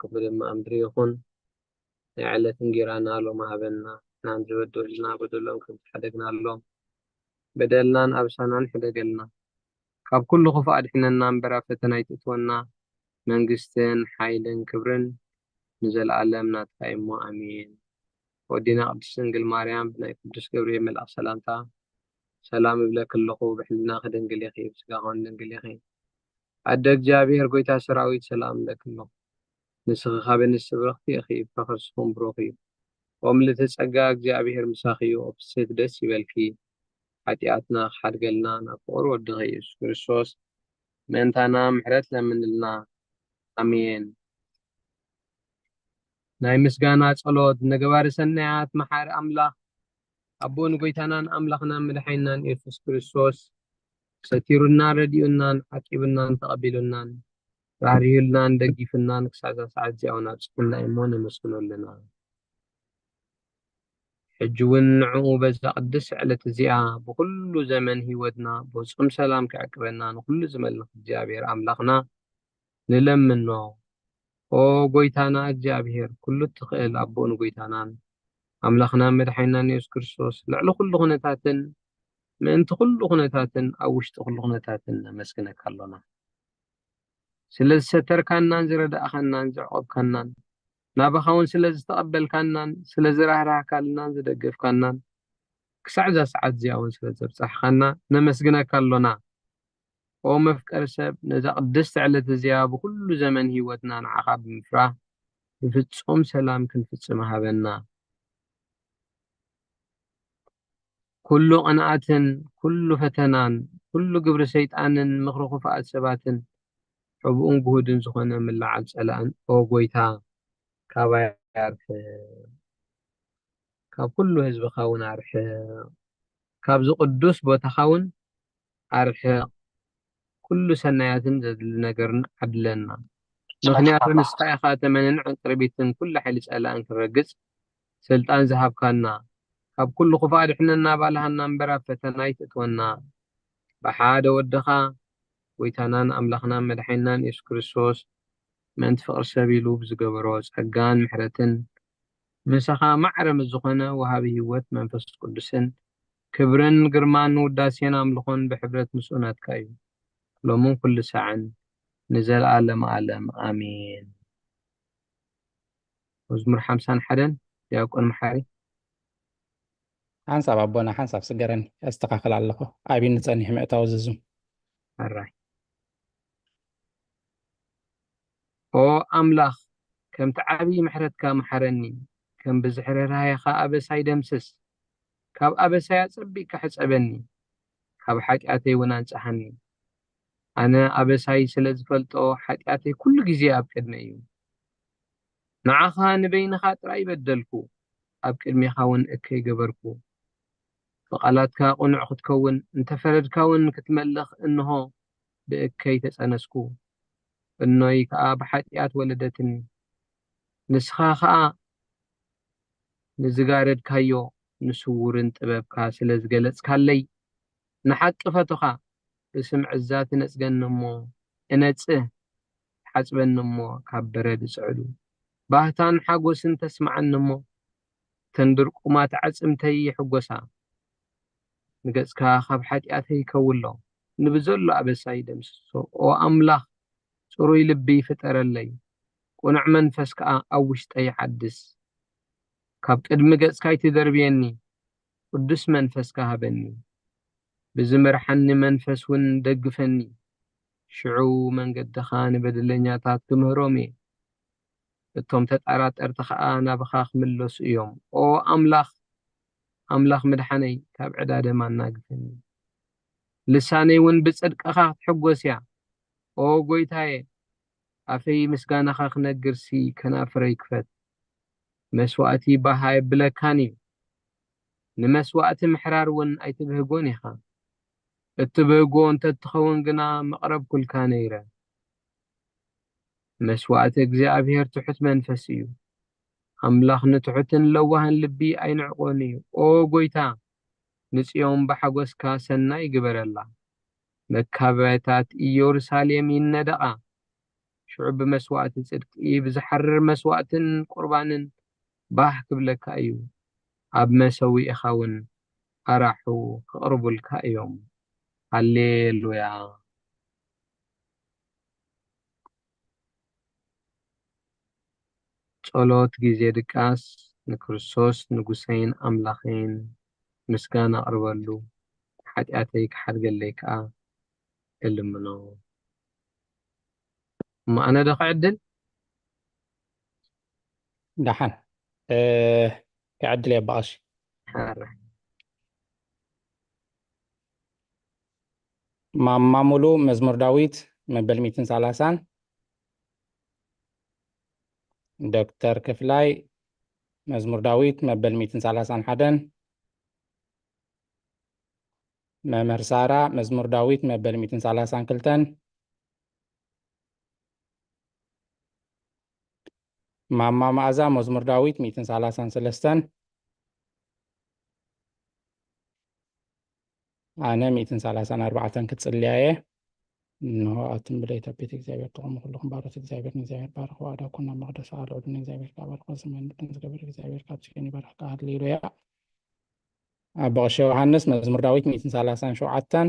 ክፉ ድማ ኣብ ምድሪ ይኹን። ናይ ዕለት እንጌራና ሎሚ ሃበና። ንሕናን ዝበደሉና በደሎም ከም ዝሓደግናሎም፣ በደልናን ኣበሳናን ሕደገልና። ካብ ኩሉ ክፉእ ኣድሕነና እምበር፣ ኣብ ፈተና ኣይትእትወና። መንግስትን ሓይልን ክብርን ንዘለኣለም ናትካ እዩ እሞ፣ ኣሜን። ወዲና ቅድስት ድንግል ማርያም፣ ብናይ ቅዱስ ገብርኤል መልኣኽ ሰላምታ ሰላም እብለኪ ኣለኹ። ብሕልናኺ ድንግል ኢኺ፣ ብስጋኺ እውን ድንግል ኢኺ። ኣደ እግዚኣብሔር፣ ጎይታ ሰራዊት፣ ሰላም እብለኪ ኣለኹ። ንስኺ ካብ ኣንስቲ ብርኽቲ ኢኺ፣ ፍረ ከርስኺ እውን ብሩኽ እዩ። ኦ ምልእቲ ጸጋ፣ እግዚኣብሔር ምሳኺ እዩ። ኦ ፍስሕቲ ደስ ይበልኪ፣ ሓጢኣትና ክሓድገልና ናብ ፍቑር ወድኺ ኢየሱስ ክርስቶስ ምእንታና ምሕረት ለምንልና። ኣሜን። ናይ ምስጋና ጸሎት። ንገባሪ ሰናያት መሓሪ ኣምላኽ፣ ኣቦን ጎይታናን ኣምላኽናን መድሓኒናን ኢየሱስ ክርስቶስ፣ ሰቲሩናን ረዲኡናን ዓቂቡናን ተቐቢሉናን ራህሪሁልናን ደጊፉናን ክሳብ እዛ ሰዓት እዚኣ እውን ኣብጺሑና እዩ እሞ ነመስግኖ ኣለና። ሕጂ እውን ንዕኡ በዛ ቅድስቲ ዕለት እዚኣ ብኹሉ ዘመን ህይወትና ብፍጹም ሰላም ክዕቅበና ንኹሉ ዝመልኽ እግዚኣብሔር ኣምላኽና ንለምኖ። ኦ ጎይታና እግዚኣብሔር፣ ኩሉ እትኽእል ኣቦን ጎይታናን ኣምላኽናን መድሓኒናን የሱስ ክርስቶስ፣ ልዕሊ ኩሉ ኩነታትን ምእንቲ ኩሉ ኩነታትን ኣብ ውሽጢ ኩሉ ኩነታትን ነመስግነካ ኣሎና። ስለ ዝሰተርካናን ዝረዳእኻናን ዘዕቆብካናን፣ ናባኻ እውን ስለ ዝተቐበልካናን ስለ ዝራህራህካልናን ዝደገፍካናን፣ ክሳዕ እዛ ሰዓት እዚኣ እውን ስለ ዘብጻሕኻና ነመስግነካ ኣሎና። ኦ መፍቀሪ ሰብ፣ ነዛ ቅድስቲ ዕለት እዚኣ ብኹሉ ዘመን ህይወትና ንዓኻ ብምፍራህ ብፍጹም ሰላም ክንፍጽማ ሃበና። ኩሉ ቅንኣትን ኩሉ ፈተናን ኩሉ ግብሪ ሰይጣንን ምኽሪ ክፉኣት ሰባትን ሕቡእን ግሁድን ዝኾነ ምልዓል ጸላእን፣ ኦ ጎይታ፣ ካባይ ኣርሕቕ። ካብ ኩሉ ህዝብኻ እውን ኣርሕቕ። ካብዚ ቅዱስ ቦታኻ እውን ኣርሕቕ። ኩሉ ሰናያትን ዘድሊ ነገርን ዓድለና። ምኽንያቱ ንስኻ ኢኻ ተመንን ዕንቅርቢትን ኩሉ ሓይሊ ጸላእን ክረግጽ ስልጣን ዝሃብካና። ካብ ኩሉ ክፉእ ኣድሕነና፣ ባልሃና እምበር ኣብ ፈተና ኣይትእትወና። ብሓደ ወድኻ ጎይታናን ኣምላኽናን መድሓኒናን የሱስ ክርስቶስ ምእንቲ ፍቕሪ ሰብ ኢሉ ብዝገበሮ ጸጋን ምሕረትን ምሳኻ ማዕረ ምስ ዝኾነ ወሃቢ ህይወት መንፈስ ቅዱስን ክብርን ግርማን ውዳሴን ኣምልኾን ብሕብረት ምስኡ ናትካ እዩ፣ ሎምን ኩሉ ሳዕን ንዘለኣለም ኣለም ኣሜን። መዝሙር ሓምሳን ሓደን ዲያቆን መሓሪ። ሓንሳብ ኣቦና ሓንሳብ ስገረኒ፣ ኣስተኻኽል ኣለኹ። ዓብኒ ጸኒሑ ምእታው ዝዙም። ኣራይ። ኦ ኣምላኽ፣ ከምቲ ዓብዪ ምሕረትካ መሓረኒ፣ ከም ብዝሒ ርህራሄኻ ኣበሳይ ደምስስ። ካብ ኣበሳይ ኣጸቢቕካ ሕጸበኒ፣ ካብ ሓጢኣተይ እውን ኣንጽሃኒ። ኣነ ኣበሳይ ስለ ዝፈልጦ፣ ሓጢኣተይ ኩሉ ግዜ ኣብ ቅድመይ እዩ። ንዓኻ ንበይንኻ ጥራይ በደልኩ፣ ኣብ ቅድሜኻ እውን እከይ ገበርኩ። ብቓላትካ ቅኑዕ ክትከውን እንተፈረድካ እውን ክትመልኽ፣ እንሆ፣ ብእከይ ተጸነስኩ። እኖይ ከኣ ብሓጢኣት ወለደትኒ። ንስኻ ኸኣ ንዝጋረድካዮ ንስዉርን ጥበብካ ስለ ዝገለጽካለይ፣ ንሓቂ ፈቶኻ ብስም ዕዛ ትነጽገኒ እሞ እነጽህ፣ ትሓጽበኒ እሞ ካብ በረድ እጽዕዱ። ባህታን ሓጎስን ተስምዓኒ እሞ፣ እተን ድርቁማት ኣዕጽምተይ ይሕጎሳ። ንገጽካ ካብ ሓጢኣተይ ከውሎ፣ ንብዘሎ ኣበሳይ ደምስሶ። ኦ ኣምላኽ፣ ጽሩይ ልቢ ፍጠረለይ፣ ቅኑዕ መንፈስ ከኣ ኣብ ውሽጠይ ሓድስ። ካብ ቅድሚ ገጽካ ኣይትደርብየኒ፣ ቅዱስ መንፈስካ ሃበኒ። ብዝመርሓኒ መንፈስ እውን ደግፈኒ። ሽዑ መንገድኻ ንበደለኛታት ክምህሮም እየ፣ እቶም ተጠራጠርቲ ኸኣ ናብኻ ክምለሱ እዮም። ኦ ኣምላኽ፣ ኣምላኽ ምድሓነይ፣ ካብ ዕዳ ደም ኣናግፈኒ። ልሳነይ እውን ብጽድቅኻ ክትሕጎስ እያ። ኦ ጐይታየ፣ ኣፈይ ምስጋናኻ ክነግርሲ ከናፍረይ ክፈት። መስዋእቲ ባህ ኣየብለካን እዩ። ንመስዋእቲ ምሕራር እውን ኣይትብህጎን ኢኻ። እትብህጎ እንተ ትኸውን ግና መቕረብኩልካ ነይረ። መስዋእቲ እግዚኣብሔር ትሑት መንፈስ እዩ። ኣምላኽ ንትሑትን ለዋህን ልቢ ኣይንዕቆን እዩ። ኦ ጐይታ፣ ንጽዮን ብሓጎስካ ሰናይ ግበረላ። መካበያታት ኢየሩሳሌም ይነደቓ። ክብርትዑ ብመስዋእቲ ጽድቂ፣ ብዝሓርር መስዋእትን ቁርባንን ባህ ክብለካ እዩ። ኣብ መሰውኢኻ እውን ኣራሑ ክቕርቡልካ እዮም። ሃሌሉያ። ጸሎት ግዜ ድቃስ። ንክርስቶስ ንጉሰይን ኣምላኸይን ምስጋና ኣቕርበሉ፣ ሓጢኣተይ ክሓድገለይ ከኣ እልምኖ። እሞ ኣነ ዶ ክዕድል? ደሓን፣ እ፣ ክዕድል እየ ብቐሺ። ሓራይ። ማማ ሙሉ መዝሙር ዳዊት መበል ሚእትን ሰላሳን፣ ዶክተር ክፍላይ መዝሙር ዳዊት መበል ሚእትን ሰላሳን ሓደን፣ መምህር ሳራ መዝሙር ዳዊት መበል ሚእትን ሰላሳን ክልተን፣ ማማ መኣዛ መዝሙር ዳዊት ሚእትን ሰላሳን ሰለስተን፣ ኣነ ሚእትን ሰላሳን ኣርባዕተን ክጽልያ እየ። እንሆ ኣቱም ብለይቲ ኣብ ቤት እግዚኣብሔር ትቖሙ ኩልኹም ባሮት እግዚኣብሔር ንእግዚኣብሔር ባርኽዎ። ኣእዳውኩም ናብ መቕደስ ኣልዕሉ፣ ንእግዚኣብሔር ከኣ ባርኽዎ። ሰማይን ምድርን ዝገበረ እግዚኣብሔር ካብ ጽዮን ይባርኽካ። ሃሌሉያ። ኣብ ብቐሺ ዮሃንስ መዝሙር ዳዊት ሚእትን ሰላሳን ሸውዓተን፣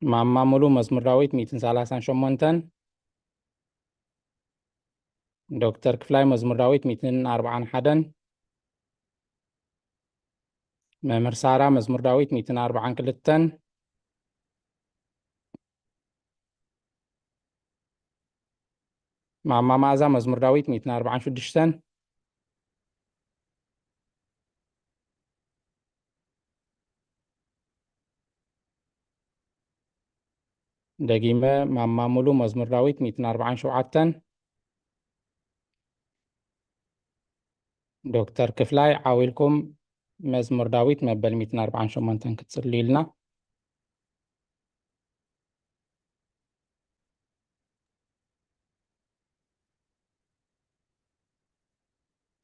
ማማ ሙሉ መዝሙር ዳዊት ሚእትን ሰላሳን ሸሞንተን፣ ዶክተር ክፍላይ መዝሙር ዳዊት ሚእትን ኣርባዓን ሓደን፣ መምህር ሳራ መዝሙር ዳዊት ሚእትን ኣርባዓን ክልተን፣ ማማ መኣዛ መዝሙር ዳዊት ሚእትን ኣርባዓን ሽዱሽተን፣ ደጊመ ማማ ሙሉ መዝሙር ዳዊት ሚእትን ኣርባዓን ሸውዓተን፣ ዶክተር ክፍላይ ዓው ኢልኩም መዝሙር ዳዊት መበል ሚእትን ኣርባዓን ሸሞንተን ክትጽልዩልና።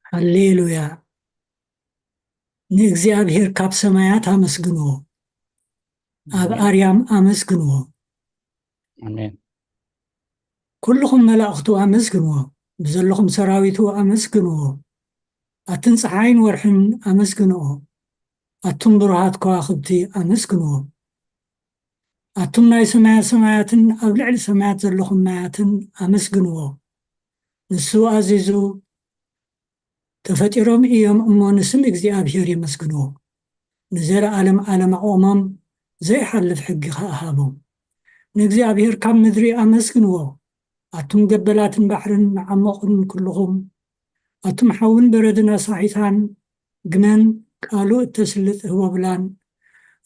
ሃሌሉያ። ንእግዚኣብሔር ካብ ሰማያት ኣመስግንዎ፣ ኣብ ኣርያም ኣመስግንዎ። ኣሜን። ኩልኹም መላእኽቱ ኣመስግንዎ፣ ብዘለኹም ሰራዊቱ ኣመስግንዎ። ኣትን ፀሓይን ወርሕን ኣመስግንኦ፣ ኣቱም ብሩሃት ከዋኽብቲ ኣመስግንዎ። ኣቱም ናይ ሰማያት ሰማያትን ኣብ ልዕሊ ሰማያት ዘለኹም ማያትን ኣመስግንዎ። ንሱ ኣዚዙ፣ ተፈጢሮም እዮም እሞ ንስም እግዚኣብሔር የመስግንዎ። ንዘለዓለም ዓለም ኣቖሞም፣ ዘይሓልፍ ሕጊ ኸኣ ሃቦም። ንእግዚኣብሔር ካብ ምድሪ ኣመስግንዎ። ኣቱም ገበላትን ባሕርን መዓሙቕን ኩልኹም፣ ኣቱም ሓውን በረድን ኣሳሒታን፣ ግመን ቃሉ እተስልጥ ህቦብላን፣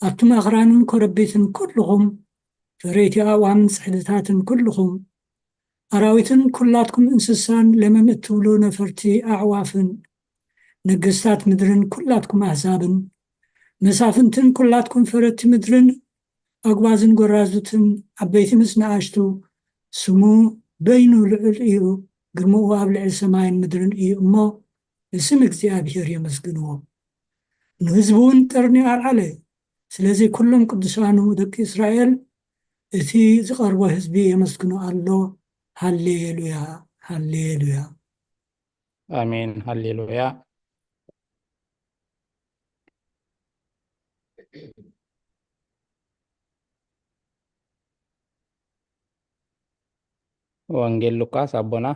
ኣቱም ኣኽራንን ኮረቢትን ኩልኹም፣ ፈረይቲ ኣእዋምን ስሕልታትን ኩልኹም፣ ኣራዊትን ኩላትኩም እንስሳን ለመም እትብሉ ነፈርቲ ኣዕዋፍን፣ ነገስታት ምድርን ኩላትኩም ኣህዛብን፣ መሳፍንትን ኩላትኩም ፈረቲ ምድርን፣ ኣጉባዝን ጎራዙትን፣ ዓበይቲ ምስ ንኣሽቱ፣ ስሙ በይኑ ልዑል እዩ፣ ግርምኡ ኣብ ልዕሊ ሰማይን ምድርን እዩ እሞ፣ ንስም እግዚኣብሔር የመስግንዎ። ንህዝቡ እውን ቀርኒ ኣልዓለ። ስለዚ ኩሎም ቅዱሳኑ ደቂ እስራኤል፣ እቲ ዝቐርቦ ህዝቢ የመስግኖ ኣሎ። ሃሌሉያ፣ ሃሌሉያ። ኣሜን፣ ሃሌሉያ። ወንጌል ሉቃስ ኣቦና።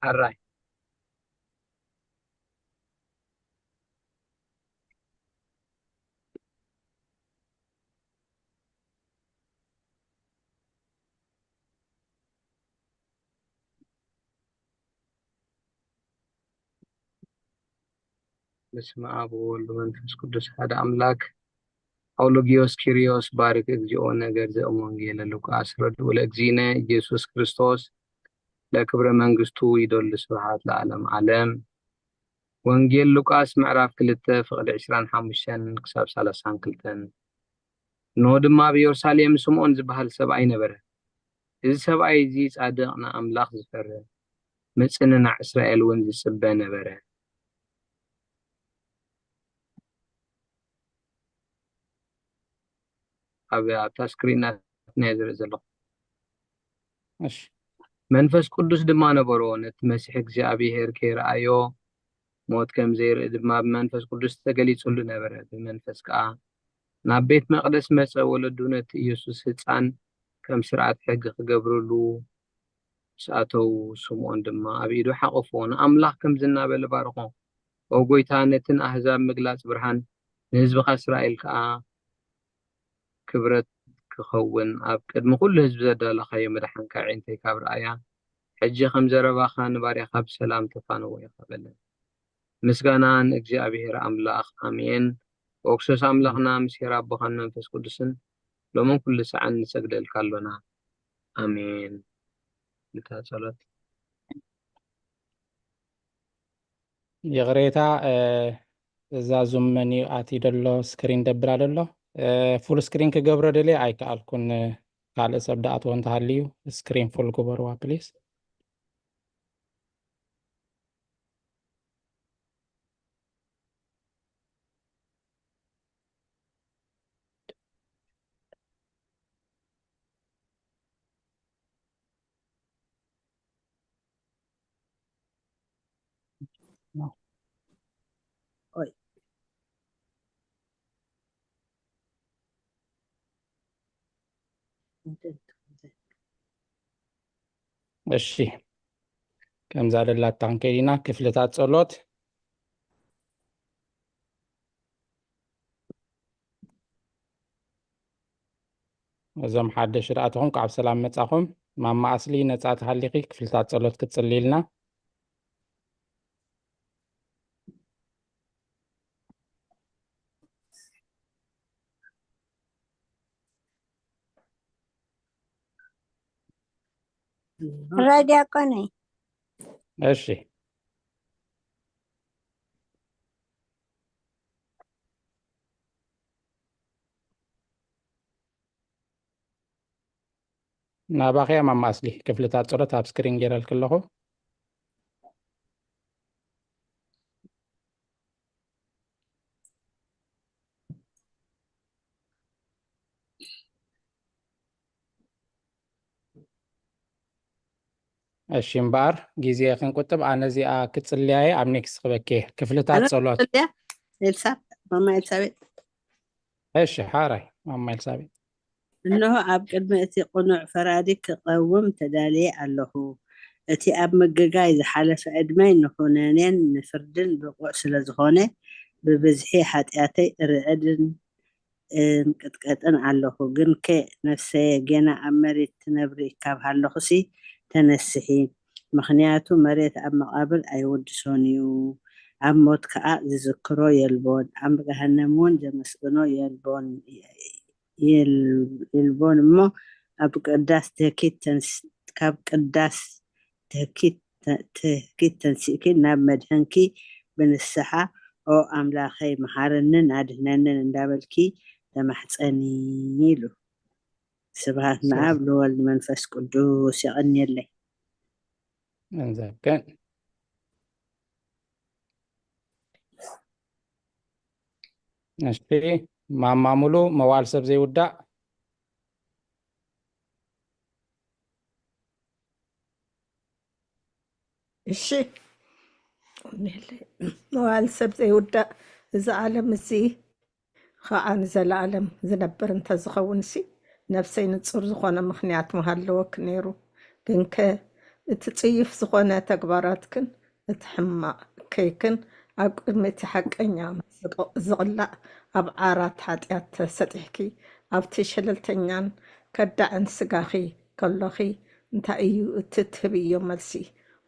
ሕራይ። በስመ አብ ወወልድ ወመንፈስ ቅዱስ ሓደ አምላክ። አውሎጊዮስ ኪሪዮስ ባርክ እግዚኦ ነገር ዘእም ወንጌለ ሉቃስ ረድኡ ለእግዚእነ ኢየሱስ ክርስቶስ ለክብረ መንግስቱ ይደሉ ስብሐት ለዓለም ዓለም። ወንጌል ሉቃስ ምዕራፍ ክልተ ፍቕዲ ዕስራን ሓሙሽተን ክሳብ ሰላሳን ክልተን። እንሆ ድማ ኣብ የሩሳሌም ስምዖን ዝበሃል ሰብኣይ ነበረ። እዚ ሰብኣይ እዚ ጻድቕ፣ ንኣምላኽ ዝፈርህ፣ ምጽንናዕ እስራኤል እውን ዝጽበ ነበረ። ኣብ ኣብታ ስክሪን ናትና እየ ዝርኢ ዘለኹ። እሺ። መንፈስ ቅዱስ ድማ ነበሮ፣ ነቲ መሲሕ እግዚኣብሔር ከይረኣዮ ሞት ከም ዘይርኢ ድማ ብመንፈስ ቅዱስ ተገሊጹሉ ነበረ። ብመንፈስ ከኣ ናብ ቤት መቕደስ መጸ። ወለዱ ነቲ ኢየሱስ ህጻን ከም ስርዓት ሕጊ ክገብርሉ ምስ ኣተዉ፣ ስምዖን ድማ ኣብ ኢዱ ሓቖፍዎ፣ ንኣምላኽ ከምዚ እናበለ ባረኾ፣ "ኦ ጐይታ፣ ነቲ ንኣህዛብ ምግላጽ ብርሃን፣ ንህዝብኻ እስራኤል ከኣ ክብረት ክኸውን፣ ኣብ ቅድሚ ኩሉ ህዝቢ ዘዳለኻዮ መድሓንካ ኣዒንተይ ካብ ረኣያ፣ ሕጂ ከም ዘረባኻ ንባርያኻ ብሰላም ተፋንዎ ኢኻ" በለ። ምስጋና ንእግዚኣብሔር ኣምላኽ፣ ኣሜን። ኦክሶስ ኣምላኽና፣ ምስ ሄር ኣቦኻን መንፈስ ቅዱስን፣ ሎምን ኩሉ ሰዓን ንሰግደልካ ኣሎና። ኣሜን። እታ ጸሎት። ይቕሬታ፣ እ፣ እዛ ዙም መን እዩ ኣትዩ ደሎ፣ ስክሪን ደብላ ደሎ። እ፣ ፉል ስክሪን ክገብሮ ደልየ ኣይከኣልኩን። ካልእ ሰብ ደኣትዎ እንተሃልዩ፣ ስክሪን ፉል ግበርዋ ፕሊስ። ኦይ። እሺ፣ ከምዛ ደላታ ክንከይድ ኢና። ክፍልታት ጸሎት። እዞም ሓደሽ ደኣ ተኾንኩ፣ ኣብ ሰላም መጻኹም። ማማ ኣስሊ፣ ነጻ ተሃሊኺ ክፍልታት ጸሎት ክትጽልይልና። ራይ ዲያቆነይ። እሺ። ናባኺ እያ ማማ ኣስሊ፣ ክፍልታት ጸሎት ኣብ ስክሪን ገይረልኪ ኣለኹ። እሺ፣ እምበኣር ግዜ ክንቁጥብ፣ ኣነ እዚኣ ክጽልያ እየ፣ ኣብ ኔክስት ክበኪ እየ። ክፍልታት ኣነ ጸሎት። ክጽልያ? ኤልሳ-፣ ማማ ኤልሳቤጥ። እሺ፣ ሓራይ ማማ ኤልሳቤጥ። እንሆ፣ ኣብ ቅድሚ እቲ ቅኑዕ ፈራዲ ክቐውም ተዳልየ ኣለኹ። እቲ ኣብ ምግጋይ ዝሓለፈ ዕድመይ ንኹነኔን ንፍርድን ብቑዕ ስለ ዝኾነ፣ ብብዝሒ ሓጢኣተይ እርዕድን እንቅጥቀጥን ኣለኹ። ግንከ ነፍሰየ፣ ጌና ኣብ መሬት ትነብሪ ካብ ሃለኹሲ፣ ተነስሒ። ምኽንያቱ መሬት ኣብ መቓብር ኣይውድሶን እዩ። ኣብ ሞት ከኣ ዝዝክሮ የልቦን፣ ኣብ ገሃነም እውን ዘመስግኖ የልቦን፣ የል-፣ የልቦን እሞ፣ ኣብ ቅዳስ ትህኪት ተንስ-፣ ካብ ቅዳስ ትህኪት ተ-፣ ትህኪት ተንሲእኪ ናብ መድሕንኪ ብንስሓ፣ "ኦ ኣምላኸይ፣ መሓረንን ኣድህነንን" እንዳበልኪ ተማሕጸኒ ኢሉ። ስብሃት ንኣብ፣ ንወልድ፣ ንመንፈስ ቅዱስ። የቐንየለይ። እንዘከን። እሺ፣ ማማ ሙሉ፣ መዋል ሰብ ዘይውዳእ። እሺ፣ መዋል ሰብ ዘይውዳእ፣ እዚ ዓለም እዚ ኸዓ ንዘለኣለም ዝነብር እንተዝኸውንሲ፣ ነፍሰይ ንጹር ዝኾነ ምኽንያት ምሃለወኪ ነይሩ። ግንከ እቲ ጽዩፍ ዝኾነ ተግባራትክን እቲ ሕማቕ ከይክን ኣብ ቅድሚ እቲ ሓቀኛ ዝቕ-፣ ዝቕላዕ ኣብ ዓራት ሓጢኣት ተሰጢሕኪ፣ ኣብቲ ሸለልተኛን ከዳዕን ስጋኺ ከሎኺ፣ እንታይ እዩ እቲ ትህብዮ መልሲ?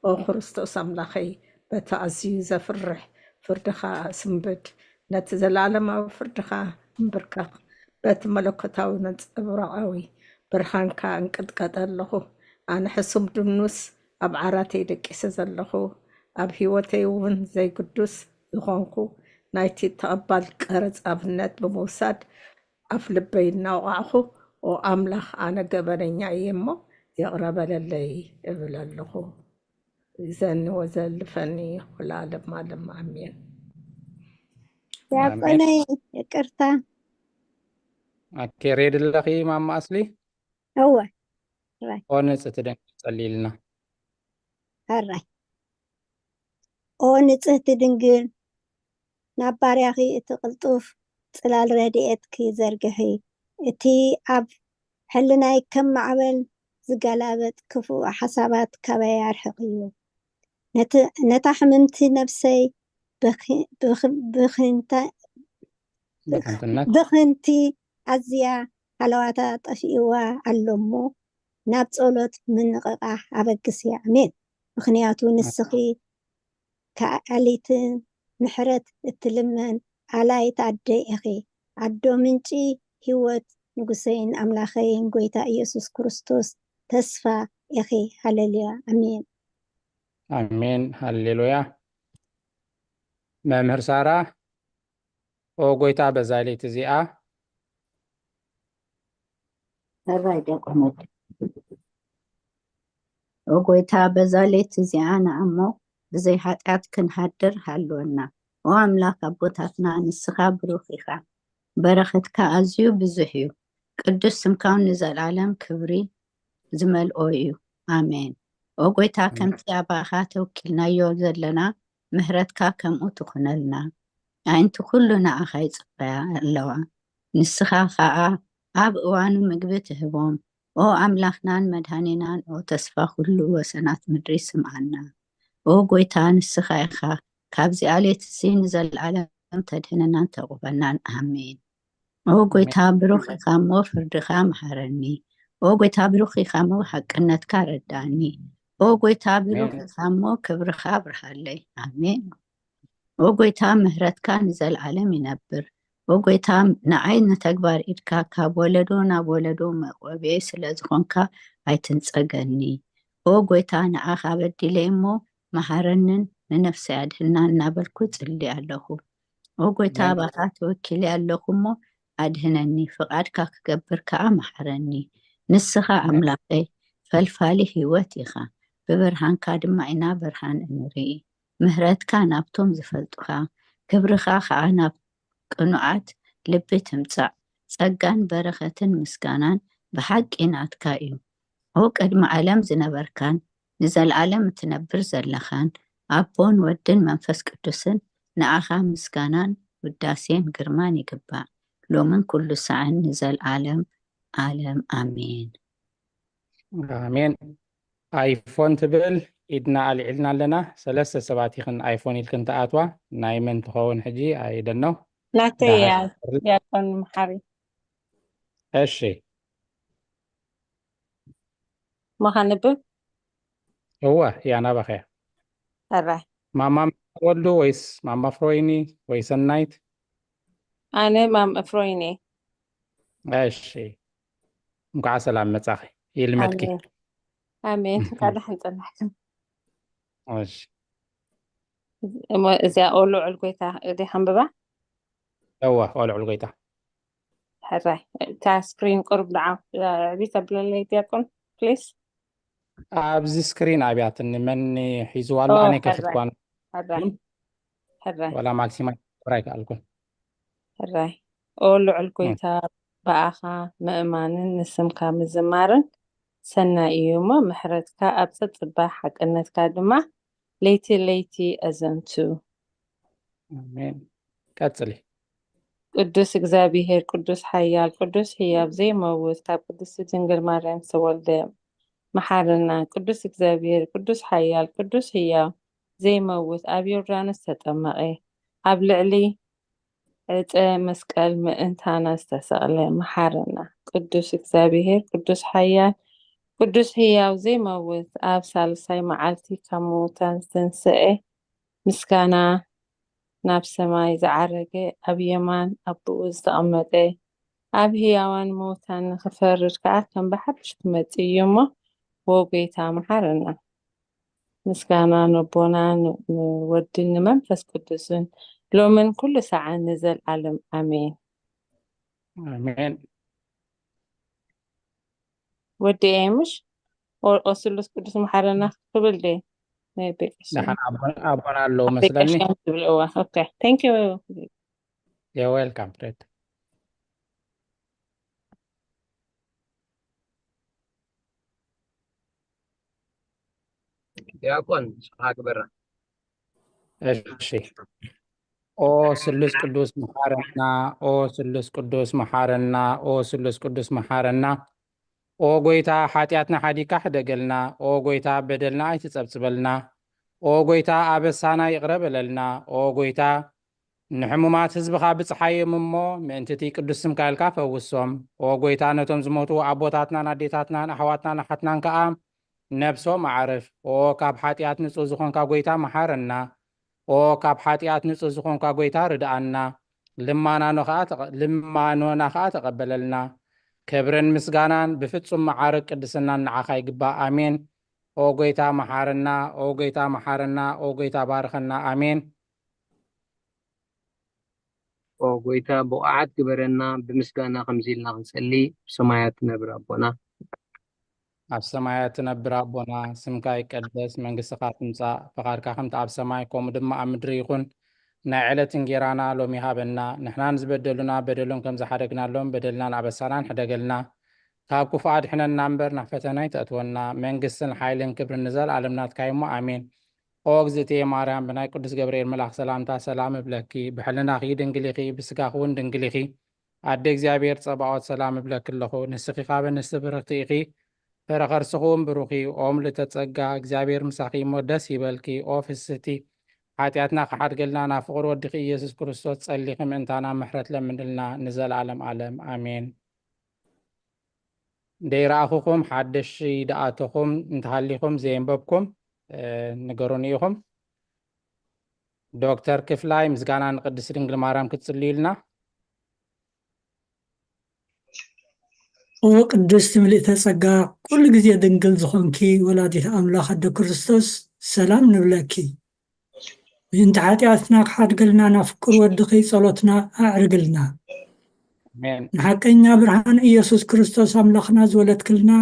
ኦ ክርስቶስ ኣምላኸይ፣ በቲ ኣዝዩ ዘፍርሕ ፍርድኻ ስንብድ፣ ነቲ ዘለኣለማዊ ፍርድኻ እምብርከኽ፣ በቲ መለኮታዊ ነጸብራቓዊ ብርሃንካ እንቅጥቀጠ ኣለኹ። ኣነ ሕሱም ድኑስ ኣብ ዓራተይ ደቂሰ ዘለኹ፣ ኣብ ህይወተይ እውን ዘይግዱስ ዝኾንኩ ናይቲ ተቐባል ቀረጽ ኣብነት ብምውሳድ ኣፍ ልበይ እናወቓዕኹ፣ "ኦ ኣምላኽ፣ ኣነ ገበነኛ እየ እሞ ይቕረ በለለይ" እብል ኣለኹ። ይዘኒ ወዘልፈኒ ኩሉ ዓለም ዓለም። ኣሜን። ዲያቆነይ፣ ይቅርታ። ኣኬሬ ድለኺ ማማ ኣስሊ? እወ። ኦ ንጽሕቲ ድንግል ጸልይልና። ሕራይ። ኦ ንጽሕቲ ድንግል፣ ናብ ባርያኺ እቲ ቅልጡፍ ጽላል ረድኤትኪ ዘርግሒ። እቲ ኣብ ሕልናይ ከም ማዕበል ዝገላበጥ ክፉእ ሓሳባት ካባይ ኣርሕቕዮ። ነቲ-፣ ነታ ሕምምቲ ነብሰይ ብኺ-፣ ብኺ-፣ ብኺንታ-፣ ብኽንትነት። ብኽንቲ ኣዝያ ሃለዋታ ጠፊእዋ ኣሎ እሞ፣ ናብ ጸሎት ምንቕቓሕ ኣበግስያ። ኣሜን። ምኽንያቱ ንስኺ ከኣሊትን ምሕረት እትልምን ኣላይት ኣደ ኢኺ። ኣዶ ምንጪ ህይወት፣ ንጉሰይን ኣምላኸይን ጎይታ ኢየሱስ ክርስቶስ ተስፋ ኢኺ። ሃሌሉያ። ኣሜን። ኣሜን። ሃሌሉያ። መምህር ሳራ፣ ኦ ጎይታ፣ በዛ ለይቲ እዚኣ። ሕራይ ዲያቆን ወዲ። ኦ ጎይታ፣ በዛ ለይቲ እዚኣ ንኣሞ ብዘይ ኃጢኣት ክንሃድር ሃልወና። ኦ ኣምላኽ ኣቦታትና፣ ንስኻ ብሩኽ ኢኻ። በረኸትካ ኣዝዩ ብዙሕ እዩ። ቅዱስ ስምካ እውን ንዘለዓለም ክብሪ ዝመልኦ እዩ። ኣሜን። ኦ ጎይታ፣ ኣሜን። ከምቲ ኣባኻ ተወኪልናዮ ዘለና፣ ምሕረትካ ከምኡ ትኹነልና። ኣዒንቲ ኩሉ ንኣኻ ይጽበያ ኣለዋ። ንስኻ ኸኣ ኣብ እዋኑ ምግቢ ትህቦም። ኦ ኣምላኽናን መድኃኒናን፣ ኦ ተስፋ ኩሉ ወሰናት ምድሪ፣ ስምዓና። ኦ ጎይታ፣ ንስኻ ኢኻ ካብዚኣ ሌትሲ ንዘለዓለም ተድህነናን ተቑበናን። ኣሜን። ኦ ጎይታ፣ ብሩኽ ኢኻ እሞ ፍርድኻ መሓረኒ። ኦ ጎይታ፣ ብሩኽ ኢኻ እሞ ሓቅነትካ ረዳኒ። ኦ ጎይታ፣ ብሩኽ ኣሜን። ኢኻ እሞ ክብርኻ ኣብርሃለይ። ኣሜን። ኦ ጎይታ፣ ምሕረትካ ንዘለዓለም ይነብር። ኦ ጎይታ፣ ንዓይ ንተግባር ኢድካ ካብ ወለዶ ናብ ወለዶ መዕቆቤ ስለ ዝኾንካ ኣይትንጸገኒ። ኦ ጎይታ፣ ንዓኻ በዲለ እሞ መሓረንን ንነፍሰይ ኣድህና እናበልኩ ጽሊ ኣለኹ። ኦ ጎይታ፣ ኣሜን። ኣባኻ ተወኪለ ኣለኹ እሞ ኣድህነኒ፣ ፍቓድካ ክገብር ከኣ መሓረኒ። ንስኻ ኣሜን። ኣምላኸይ ፈልፋሊ ህይወት ኢኻ፣ ብብርሃንካ ድማ ኢና ብርሃን እንርኢ። ምህረትካ ናብቶም ዝፈልጡኻ፣ ክብርኻ ኸኣ ናብ ቅኑዓት ልቢ ትምጻእ። ጸጋን በረኸትን ምስጋናን ብሓቂ ናትካ እዩ። ኦ ቅድሚ ዓለም ዝነበርካን ንዘለዓለም እትነብር ዘለኻን፣ ኣቦን ወድን መንፈስ ቅዱስን፣ ንኣኻ ምስጋናን ውዳሴን ግርማን ይግባእ፣ ሎምን ኩሉ ሳዕን ንዘለዓለም ዓለም። ኣሜን። ኣሜን። ኣይፎን ትብል ኢድና ኣልዒልና ኣለና። ሰለስተ ሰባት ኢኽን ኣይፎን ኢልክን ትኣትዋ። ናይ መን ትኸውን ሕጂ? ኣይደኖ። ናተይ እያ፣ ዲያቆን መሓሪ። እሺ። መኻንብብ? እወ፣ እያ ናባኸ እያ። ሕራይ። ማማ ወልዱ ወይስ ማማ ፍሮይኒ ወይ ሰናይት? ኣነ ማም እፍሮይኒ። እሺ። እንኳዕ ሰላም መጻኺ። ይልመድኪ። ኣሜን። ኣሜን። እንኳዕ ደሓን ጸናሕኩም። እሺ። እሞ እዚኣ ኦ ልዑል ጎይታ፣ እዲ ሓንብባ? እወ፣ ኦ ልዑል ጎይታ። ሕራይ። እታ ስክሪን ቁሩብ ደዓ፣ ኣዕቢ ተብለለይ ዲያቆን፣ ፕሊስ። ኣብዚ ስክሪን ኣብያትኒ መን ሒዝዋ ኣሎ? ኦ፣ ኣነ ሕራይ። ከፊትኳን ሕራይ። ሕራይ። ዋላ ማክሲማ ክገብር ኣይከኣልኩን። ሕራይ። ኦ ልዑል ጎይታ፣ ብኣኻ ምእማንን ንስምካ ምዝማርን ሰናይ እዩ እሞ፣ ምሕረትካ ኣብ ጸጽባሕ፣ ሓቅነትካ ድማ ለይቲ ለይቲ ኣዘንቱ። ኣሜን። ቀጽሊ። ቅዱስ እግዚኣብሔር፣ ቅዱስ ሓያል፣ ቅዱስ ህያብ ዘይመውት፣ ካብ ቅድስቲ ድንግል ማርያም ዝተወልደ፣ መሓረና። ቅዱስ እግዚኣብሔር፣ ቅዱስ ሓያል፣ ቅዱስ ህያው፣ ዘይመውት፣ ኣብ ዮርዳኖስ ዝተጠመቐ፣ ኣብ ልዕሊ ዕፀ መስቀል ምእንታና ዝተሰቕለ፣ መሓረና። ቅዱስ እግዚኣብሔር፣ ቅዱስ ሓያል፣ ቅዱስ ህያው ዘይመውት፣ ኣብ ሳልሳይ መዓልቲ ካብ ምዉታን ዝተንስኤ፣ ምስጋና ናብ ሰማይ ዝዓረገ፣ ኣብ የማን ኣቦኡ ዝተቐመጠ፣ ኣብ ህያዋን ምዉታን ንኽፈርድ ከኣ ከም ብሓድሽ ክመጽእ እዩ እሞ፣ ዎ ጐይታ መሓረና። ምስጋና ነቦና ን- ንወድን ንመንፈስ ቅዱስን ሎምን ኩሉ ሰዓን ንዘልዓለም ኣሜን። ኣሜን። ወዲ እየ ምሽ ኦ- ኦ ስሉስ ቅዱስ መሓረና ክብል ደ ናይ ቤቀሽ ደሓን ኣቦና ኣቦና ኣለዉ መስለኒ። ትብልዋ። ኦኬ፣ thank you። You're welcome, Fred. ዲያቆን ንስኻ ግበራ። እሺ። ኦ ስሉስ ቅዱስ መሓረና፣ ኦ ስሉስ ቅዱስ መሓረና፣ ኦ ስሉስ ቅዱስ መሓረና። ኦ ጎይታ ሓጢኣትና ሓዲካ ሕደገልና። ኦ ጎይታ በደልና ኣይትጸብጽበልና። ኦ ጎይታ ኣበሳና ይቕረ በለልና። ኦ ጎይታ ንሕሙማት ህዝብኻ ብጽሓዮም እሞ ምእንቲ እቲ ቅዱስ ስምካ ኢልካ ፈውሶም። ኦ ጎይታ ነቶም ዝሞቱ ኣቦታትናን ኣዴታትናን ኣሕዋትናን ኣሓትናን ከኣ ነብሶም ኣዕርፍ። ኦ ካብ ሓጢኣት ንጹህ ዝኾንካ ጎይታ መሓረና። ኦ ካብ ሓጢኣት ንጹህ ዝኾንካ ጎይታ ርድኣና። ልማናኖ ከኣ ተቐ- ልማኖና ከኣ ተቐበለልና። ክብርን ምስጋናን ብፍጹም መዓርግ ቅድስናን ንዓኻ ይግባእ። ኣሜን። ኦ ጎይታ መሓረና፣ ኦ ጎይታ መሓረና፣ ኦ ጎይታ ባርኸና። ኣሜን። ኦ ጎይታ ብቑዓት ግበረና፣ ብምስጋና ከምዚ ኢልና ክንጸሊ፣ ብሰማያት ትነብር ኣቦና። ኣብ ሰማያት ትነብር ኣቦና፣ ስምካ ይቀደስ፣ መንግስትኻ ትምጻእ፣ ፈቓድካ ከምቲ ኣብ ሰማይ ከምኡ ድማ ኣብ ምድሪ ይኹን። ናይ ዕለት እንጌራና ሎሚ ሃበና፣ ንሕና ንዝበደሉና በደሎም ከም ዝሓደግናሎም በደልናን ኣበሳናን ሕደገልና። ካብ ክፉእ ኣድሕነና እምበር ናብ ፈተና ኣይተእትወና። መንግስትን ሓይልን ክብርን ንዘለኣለም ናትካ እዩ እሞ ኣሜን። ኦ እግዝእትየ ማርያም፣ ብናይ ቅዱስ ገብርኤል መልኣኽ ሰላምታ ሰላም እብለኪ። ብሕልናኺ ድንግል ኢኺ፣ ብስጋኺ እውን ድንግል ኢኺ። ኣደ እግዚኣብሔር ጸባኦት ሰላም እብለኪ ኣለኹ። ንስኺ ካብ ኣንስቲ ብርኽቲ ኢኺ፣ ፍረ ከርስኺ እውን ብሩኽ እዩ። ኦ ምልእተ ጸጋ፣ እግዚኣብሔር ምሳኺ እሞ ደስ ይበልኪ። ኦ ፍስህቲ፣ ሓጢኣትና ክሓድገልና ናብ ፍቕሪ ወድኺ ኢየሱስ ክርስቶስ ጸሊኺ ምእንታና ምሕረት ለምንልና ንዘለኣለም ዓለም። ኣሜን። ደይረኣኹኹም ሓደሽቲ ደኣተኹም እንተሃሊኹም ዘየንበብኩም፣ እ፣ ንገሩኒ ኢኹም። ዶክተር ክፍላይ ምስጋና ንቅድስት ድንግል ማርያም ክትጽልዩልና። ኦ ቅድስቲ ምልእተ ጸጋ፣ ኩሉ ግዜ ድንግል ዝኾንኪ ወላዲት ኣምላኽ ኣደ ክርስቶስ፣ ሰላም ንብለኪ። ምእንቲ ሓጢኣትና ክሓድገልና ናብ ፍቁር ወድኺ ጸሎትና ኣዕርግልና። ኣሜን። ንሓቀኛ ብርሃን ኢየሱስ ክርስቶስ ኣምላኽና ዝወለድክልና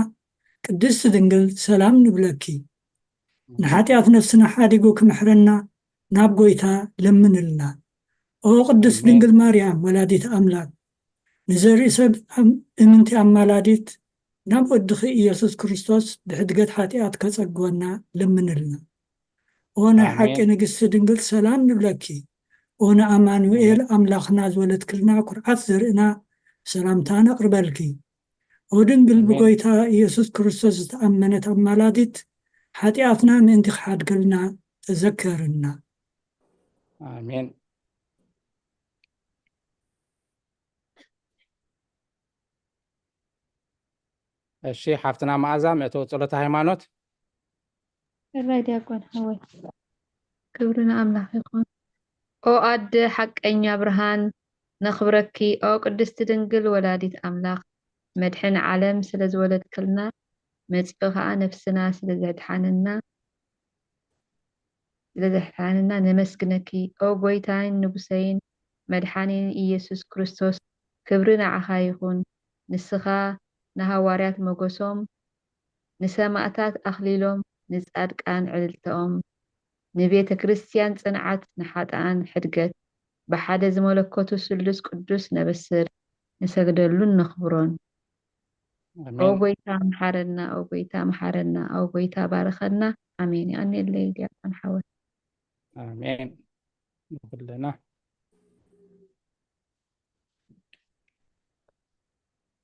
ቅድስቲ ድንግል ሰላም ንብለኪ። ንሓጢኣት ነፍስና ሓዲጉ ክምሕረና ናብ ጎይታ ለምንልና። ኦ ቅድስት ኣሜን። ድንግል ማርያም ወላዲት ኣምላክ፣ ንዘርኢ ሰብ ኣም- እምንቲ ኣማላዲት ናብ ወድኺ ኢየሱስ ክርስቶስ ብሕድገት ሓጢኣት ከጸግወና ለምንልና። ኦ ናይ ሓቂ ኣሜን። ንግስቲ ድንግል ሰላም ንብለኪ። ኦ ንኣማኑኤል ኣምላኽና ዝወለድክልና ኩርዓት ዘርእና ሰላምታ ነቕርበልኪ። ኦ ድንግል ኣሜን። ብጎይታ ኢየሱስ ክርስቶስ ዝተኣመነት ኣማላዲት ሓጢኣትና ምእንቲ ክሓድገልና ተዘከርና። ኣሜን። እሺ፣ ሓፍትና መኣዛ መእተዊ ጸሎተ ሃይማኖት። እራይ ዲያቆን ሓወይ፣ ክብሪ ንኣምላኽ ይኹን። ኦ ኣደ ሓቀኛ ብርሃን ነኽብረኪ። ኦ ቅድስቲ ድንግል ወላዲት ኣምላኽ፣ መድሕን ዓለም ስለ ዝወለድክልና፣ መጺኡ ኸኣ ነፍስና ስለ ዘድሓነና፣ ስለ ዘድሓነና ነመስግነኪ። ኦ ጎይታይን ንጉሰይን መድሓኒን ኢየሱስ ክርስቶስ፣ ክብሪ ንዓኻ ይኹን። ንስኻ ንሃዋርያት ሞገሶም፣ ንሰማእታት ኣኽሊሎም፣ ንጻድቃን ዕልልተኦም፣ ንቤተ ክርስቲያን ጽንዓት፣ ንሓጥኣን ሕድገት፣ ብሓደ ዝመለኮቱ ስሉስ ቅዱስ ነብስር፣ ንሰግደሉን ነኽብሮን። ኦ ኣሜን። ጎይታ መሓረና፣ ኦ ጎይታ መሓረና፣ ኦ ጎይታ ባርኸና። ኣሜን። የቐንየለይ ዲያቆን ሓወይ። ኣሜን። ንኹልና።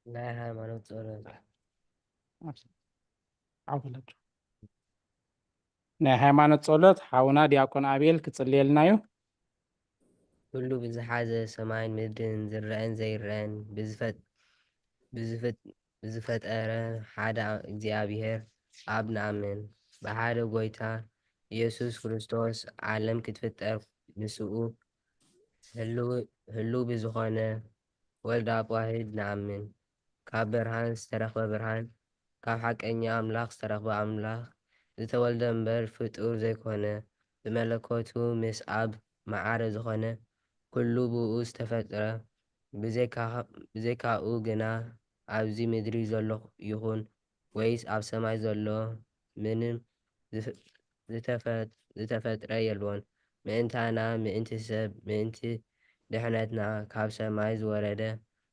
ናይ ሃይማኖት ጸሎት። ዓው በላቸው። ናይ ሃይማኖት ጸሎት ሓውና ዲያቆን ኣቤል ክጽልየልና እዩ። ኩሉ ብዝሓዘ ሰማይን ምድርን ዝረአን ዘይረአን ብዝፈጥ-፣ ብዝፍጥ-፣ ብዝፈጠረ ሓደ እግዚኣብሔር ኣብ ንኣምን። ብሓደ ጎይታ ኢየሱስ ክርስቶስ ዓለም ክትፍጠር ምስኡ ህልው፣ ህልው ብዝኾነ ወልድ ኣብ ዋሂድ ንኣምን። ካብ ብርሃን ዝተረኽበ ብርሃን፣ ካብ ሓቀኛ ኣምላኽ ዝተረኽበ ኣምላኽ፣ ዝተወልደ እምበር ፍጡር ዘይኮነ፣ ብመለኮቱ ምስ ኣብ መዓረ ዝኾነ፣ ኩሉ ብኡ ዝተፈጥረ፣ ብዘይካ-፣ ብዘይካኡ ግና ኣብዚ ምድሪ ዘሎ ይኹን ወይስ ኣብ ሰማይ ዘሎ ምንም ዝፍ-፣ ዝተፈ-፣ ዝተፈጥረ የልቦን። ምእንታና፣ ምእንቲ ሰብ፣ ምእንቲ ድሕነትና ካብ ሰማይ ዝወረደ፣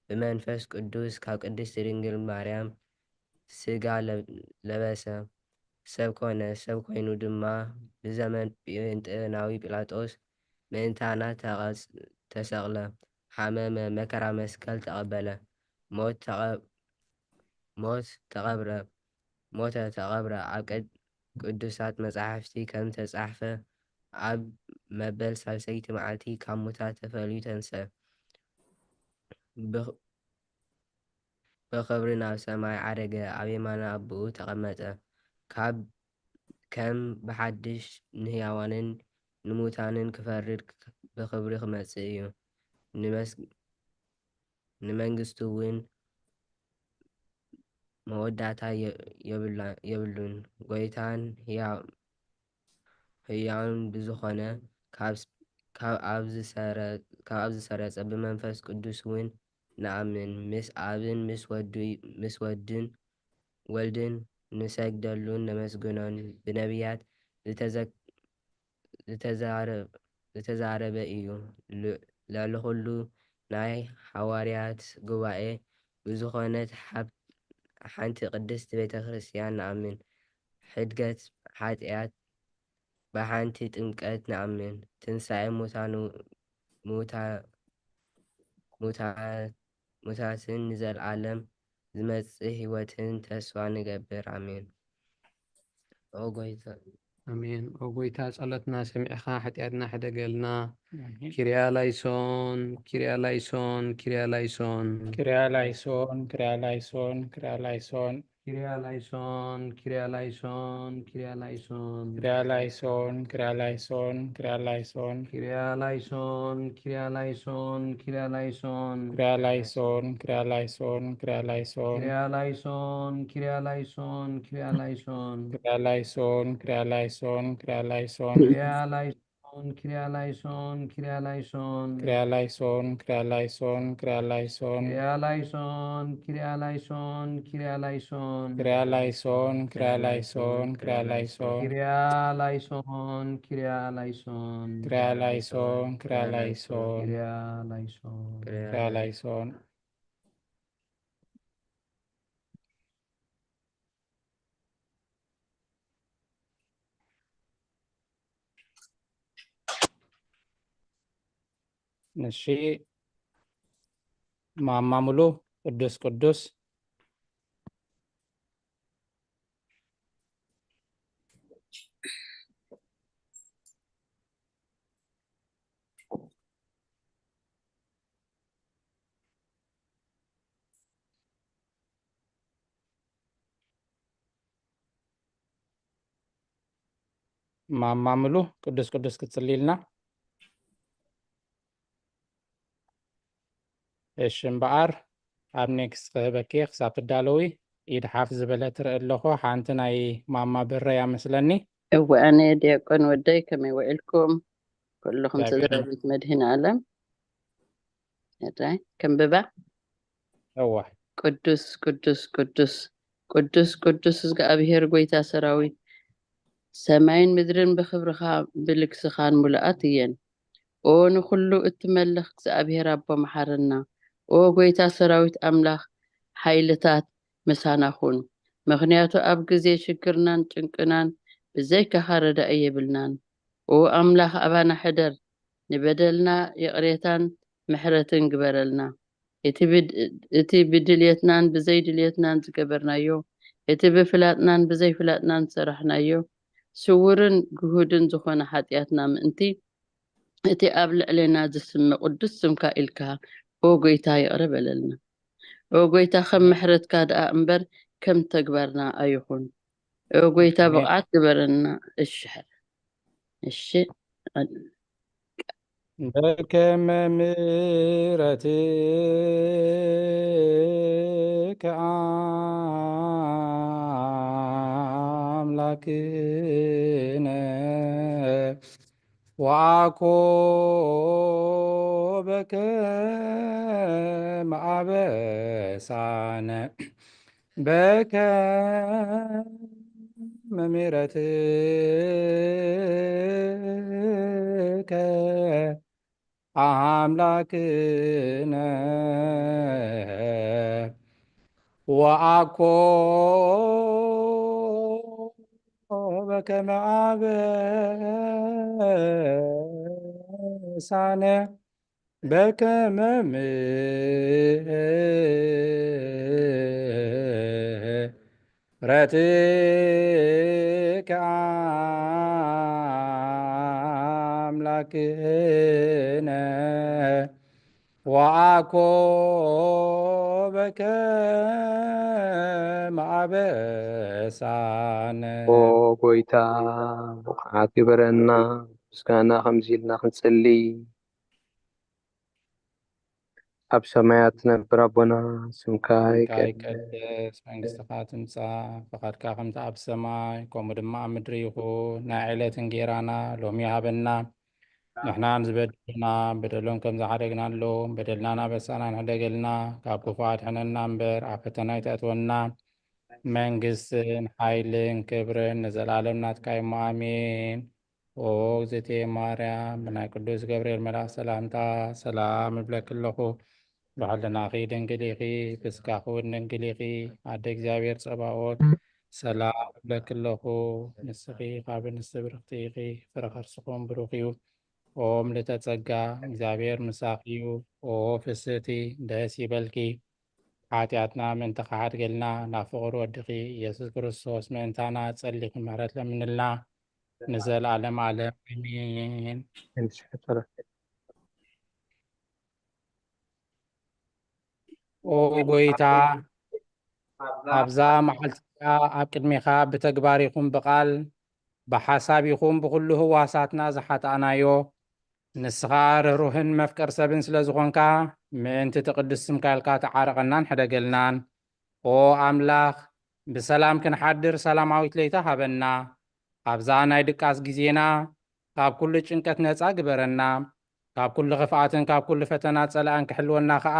ብመንፈስ ቅዱስ ካብ ቅድስት ድንግል ማርያም ስጋ ለብ-፣ ለበሰ፣ ሰብ ኮነ። ሰብ ኮይኑ ድማ ብዘመን ጴንጤናዊ ጲላጦስ ምእንታና ተቐጽ-፣ ተሰቕለ፣ ሓመመ፣ መከራ መስቀል ተቐበለ፣ ሞት ተቐ-፣ ሞት ተቐብረ፣ ሞተ፣ ተቐብረ። ኣብ ቅድ-፣ ቅዱሳት መጻሕፍቲ ከም ተጻሕፈ፣ ኣብ መበል ሳልሰይቲ መዓልቲ ካብ ሙታት ተፈልዩ ተንሰ። ብኽ-፣ ብኽብሪ ናብ ሰማይ ዓረገ፣ ኣብ የማነ ኣቦኡ ተቐመጠ። ካብ፣ ከም ብሓድሽ ንህያዋንን ንሙታንን ክፈርድ ክ-፣ ብኽብሪ ክመጽእ እዩ። ንመስ-፣ ንመንግስቱ እውን መወዳእታ የ-፣ የብላ-፣ የብሉን። ጎይታን ህያ-፣ ህያውን ብዝኾነ ካብ ስ-፣ ካብ ኣብ ዝሰረ-፣ ካብ ኣብ ዝሰረጸ ብመንፈስ ቅዱስ እውን ንኣምን። ምስ ኣብን ምስ ወዱ-፣ ምስ ወድን ወልድን ንሰግደሉን ነመስግኖን። ብነቢያት ዝተዘ-፣ ዝተዛረ-፣ ዝተዛረበ እዩ። ል-፣ ልዕሊ ኩሉ ናይ ሃዋርያት ጉባኤ ብዝኾነት ሓብ-፣ ሓንቲ ቅድስት ቤተ ክርስቲያን ንኣምን። ሕድገት ሓጢኣት ብሓንቲ ጥምቀት ንኣምን። ትንሳኤ ሙታን፣ ሙታ-፣ ሙታ-፣ ሙታትን ንዘለኣለም ዝመጽእ ህይወትን ተስፋ ንገብር። ኣሜን። ኦ ጎይታ፣ ኣሜን። ኦ ጎይታ፣ ጸሎትና ሰሚዕኻ ሓጢኣትና ሕደገልና። ኣሜን። ኪርያ ላይሶን፣ ኪርያ ላይሶን፣ ኪርያ ላይሶን። ኪርያ ላይሶን፣ ኪርያ ላይሶን፣ ኪርያ ላይሶን። ኪርያ ላይሶን፣ ኪርያ ላይሶን፣ ኪርያ ላይሶን። ኪርያ ላይሶን፣ ኪርያ ላይሶን፣ ኪርያ ላይሶን። ኪርያ ላይሶን፣ ኪርያ ላይሶን፣ ኪርያ ላይሶን። ኪርያ ላይሶን፣ ኪርያ ላይሶን፣ ኪርያ ላይሶን። ኪርያ ላይሶን፣ ኪርያ ላይሶን፣ ኪርያ ላይሶን። ኪርያ ላይሶን፣ ኪርያ ላይሶን፣ ኪርያ ላይሶን። ኪርያ ላይሶን፣ ኪርያ ላይሶን፣ ኪርያ ላይሶን። ኪርያ ላይሶን፣ ኪርያ ላይሶን፣ ኪርያ ላይሶን። ኪርያ ላይሶን፣ ኪርያ ላይሶን፣ ኪርያ ላይሶን። ኪርያ ላይሶን፣ ኪርያ ላይሶን፣ ኪርያ ላይሶን። ኪርያ ላይሶን፣ ኪርያ ላይሶን። ኪርያ ላይሶን፣ ኪርያ ላይሶን። ኪርያ ላይሶን። ኪርያ ላይሶን። እሺ፣ ማማ ሙሉ፣ ቅዱስ ቅዱስ። ማማ ምሉ ቅዱስ ቅዱስ ክትጽልይልና። እሺ እምበኣር ኣብ ኔክስት ክህበኪ ክሳብ ትዳለዊ ኢድ ሓፍ ዝበለ ትርኢ ኣለኹ። ሓንቲ ናይ ማማ ብረያ መስለኒ። እወ፣ ኣነ ዲያቆን ወደይ ከመይ ውዒልኩም? ኩልኹም ስድራቤት መድህን ኣለም። እዳይ ከንብባ። እወ። ቅዱስ ቅዱስ ቅዱስ ቅዱስ ቅዱስ እግዚኣብሔር ጎይታ ሰራዊት፣ ሰማይን ምድርን ብኽብርኻ ብልግስኻን ሙሉኣት እየን። ኦ ንኹሉ እትመልኽ እግዚኣብሔር ኣቦ መሓረና። ኦ ጎይታ ሰራዊት ኣምላኽ ሓይልታት ምሳና ኩን። ምኽንያቱ ኣብ ግዜ ሽግርናን ጭንቅናን ብዘይካኻ ረዳኢ የብልናን። ኦ ኣምላኽ ኣባና ሕደር፣ ንበደልና ይቕሬታን ምሕረትን ግበረልና። እቲ ብድ-፣ እቲ ብድልየትናን ብዘይድልየትናን ዝገበርናዮ፣ እቲ ብፍላጥናን ብዘይፍላጥናን ዝሰራሕናዮ፣ ስዉርን ግሁድን ዝኾነ ሓጢኣትና ምእንቲ፣ እቲ ኣብ ልዕሌና ዝስመ ቅዱስ ስምካ ኢልካ፣ ኦ ጎይታ፣ ይቕረ በለልና። ኦ ጎይታ፣ ከም ምሕረትካ ደኣ እምበር ከም ተግባርና ኣይኹን። ኦ ጎይታ፣ ኣሜን። ብቕዓት ግበረልና። እሺ፣ ሕረ-፣ እሺ። በከመ ምሕረትከ ኣምላክ ክነ ወአኮ በከመ አበሳነ በከመ ምሕረትከ አምላክነ ወአኮ በከመ አበሳነ በከመ ምሕረትከ አምላክነ ወአኮ በከመ አበሳነ። ኦ ጎይታ፣ ብቑዓት ግበረና። ምስጋና ከምዚ ኢልና ክንጽሊ። ኣብ ሰማያት ትነብር ኣቦና፣ ስምካ ስምካ ይቀደስ። ይቀደስ፣ መንግስትኻ ትምጻእ፣ ፈቓድካ ከምቲ ኣብ ሰማይ፣ ከምኡ ድማ ኣብ ምድሪ ይኹን። ናይ ዕለት እንጌራና ሎሚ ሃበና። ንሕና ንዝበደሉና በደሎም ከም ዝሓደግናሎም፣ በደልና እናበሳና ንሕደገልና፣ ካብ ክፉእ ኣድሕነና እምበር፣ ኣብ ፈተና ኣይተእትወና። መንግስትን ሓይልን ክብርን ንዘለኣለም ናትካ እሞ፣ ኣሜን። ኦ እግዝእትየ ማርያም፣ ብናይ ቅዱስ ገብርኤል መልኣኽ ሰላምታ ሰላም እብለኪ ኣለኹ። ብሕልናኺ ድንግል ኢኺ፣ ብስጋኺ እውን ድንግል ኢኺ። ኣደ እግዚኣብሔር ጸባኦት፣ ሰላም እብለኪ ኣለኹ። ንስኺ ካብ ኣንስቲ ብርኽቲ ኢኺ፣ ፍረ ከርስኹም ብሩኽ እዩ። ኦ ምልዕተ ጸጋ፣ እግዚኣብሔር ምሳኺ እዩ። ኦ ፍስህቲ፣ ደስ ይበልኪ። ሓጢኣትና ምእንቲ ክሓድገልና፣ ናብ ፍቑር ወድኺ ኢየሱስ ክርስቶስ ምእንታና ጸሊኺ ምሕረት ለምንልና፣ ንዘለኣለም ዓለም ኣሜን። ኦ ጎይታ፣ ኣብዛ መዓልቲ እዚኣ ኣብ ቅድሜኻ ብተግባር ይኹን ብቓል፣ ብሓሳብ ይኹን ብኹሉ ህዋሳትና ዝሓጣእናዮ፣ ንስኻ ርህሩህን መፍቀር ሰብን ስለ ዝኾንካ፣ ምእንቲ እቲ ቅዱስ ስምካ ኢልካ ተዓረቐናን ሕደገልናን። ኦ ኣምላኽ፣ ብሰላም ክንሓድር ሰላማዊት ለይታ ሃበና። ኣብዛ ናይ ድቃስ ግዜና፣ ካብ ኩሉ ጭንቀት ነጻ ግበረና። ካብ ኩሉ ክፍኣትን ካብ ኩሉ ፈተና ጸላእን ክሕልወና ኸኣ፣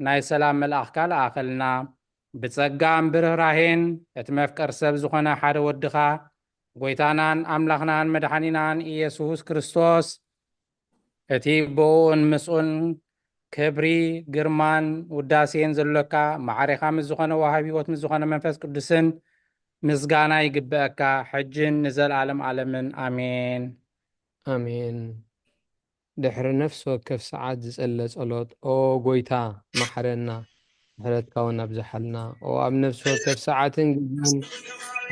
ናይ ሰላም መልኣኽካ ለኣኸልና። ብጸጋን ብርህራሄን፣ እቲ መፍቀር ሰብ ዝኾነ ሓደ ወድኻ፣ ጎይታናን ኣምላኽናን መድሓኒናን ኢየሱስ ክርስቶስ፣ እቲ ብእኡን ምስኡን ክብሪ፣ ግርማን ውዳሴን ዘሎካ፣ ማዕሬኻ ምስ ዝኾነ ወሃቢ ህይወት ምስ ዝኾነ መንፈስ ቅዱስን ምስጋና ይግበአካ፣ ሕጅን ንዘለኣለም ዓለምን። ኣሜን። ኣሜን። ድሕሪ ነፍሲ ወከፍ ሰዓት ዝጸለ ጸሎት፣ ኦ ጎይታ፣ ማሕረና፣ ምሕረትካ እውን ኣብዝሓልና። ኦ ኣብ ነፍሲ ወከፍ ሰዓትን ግዜን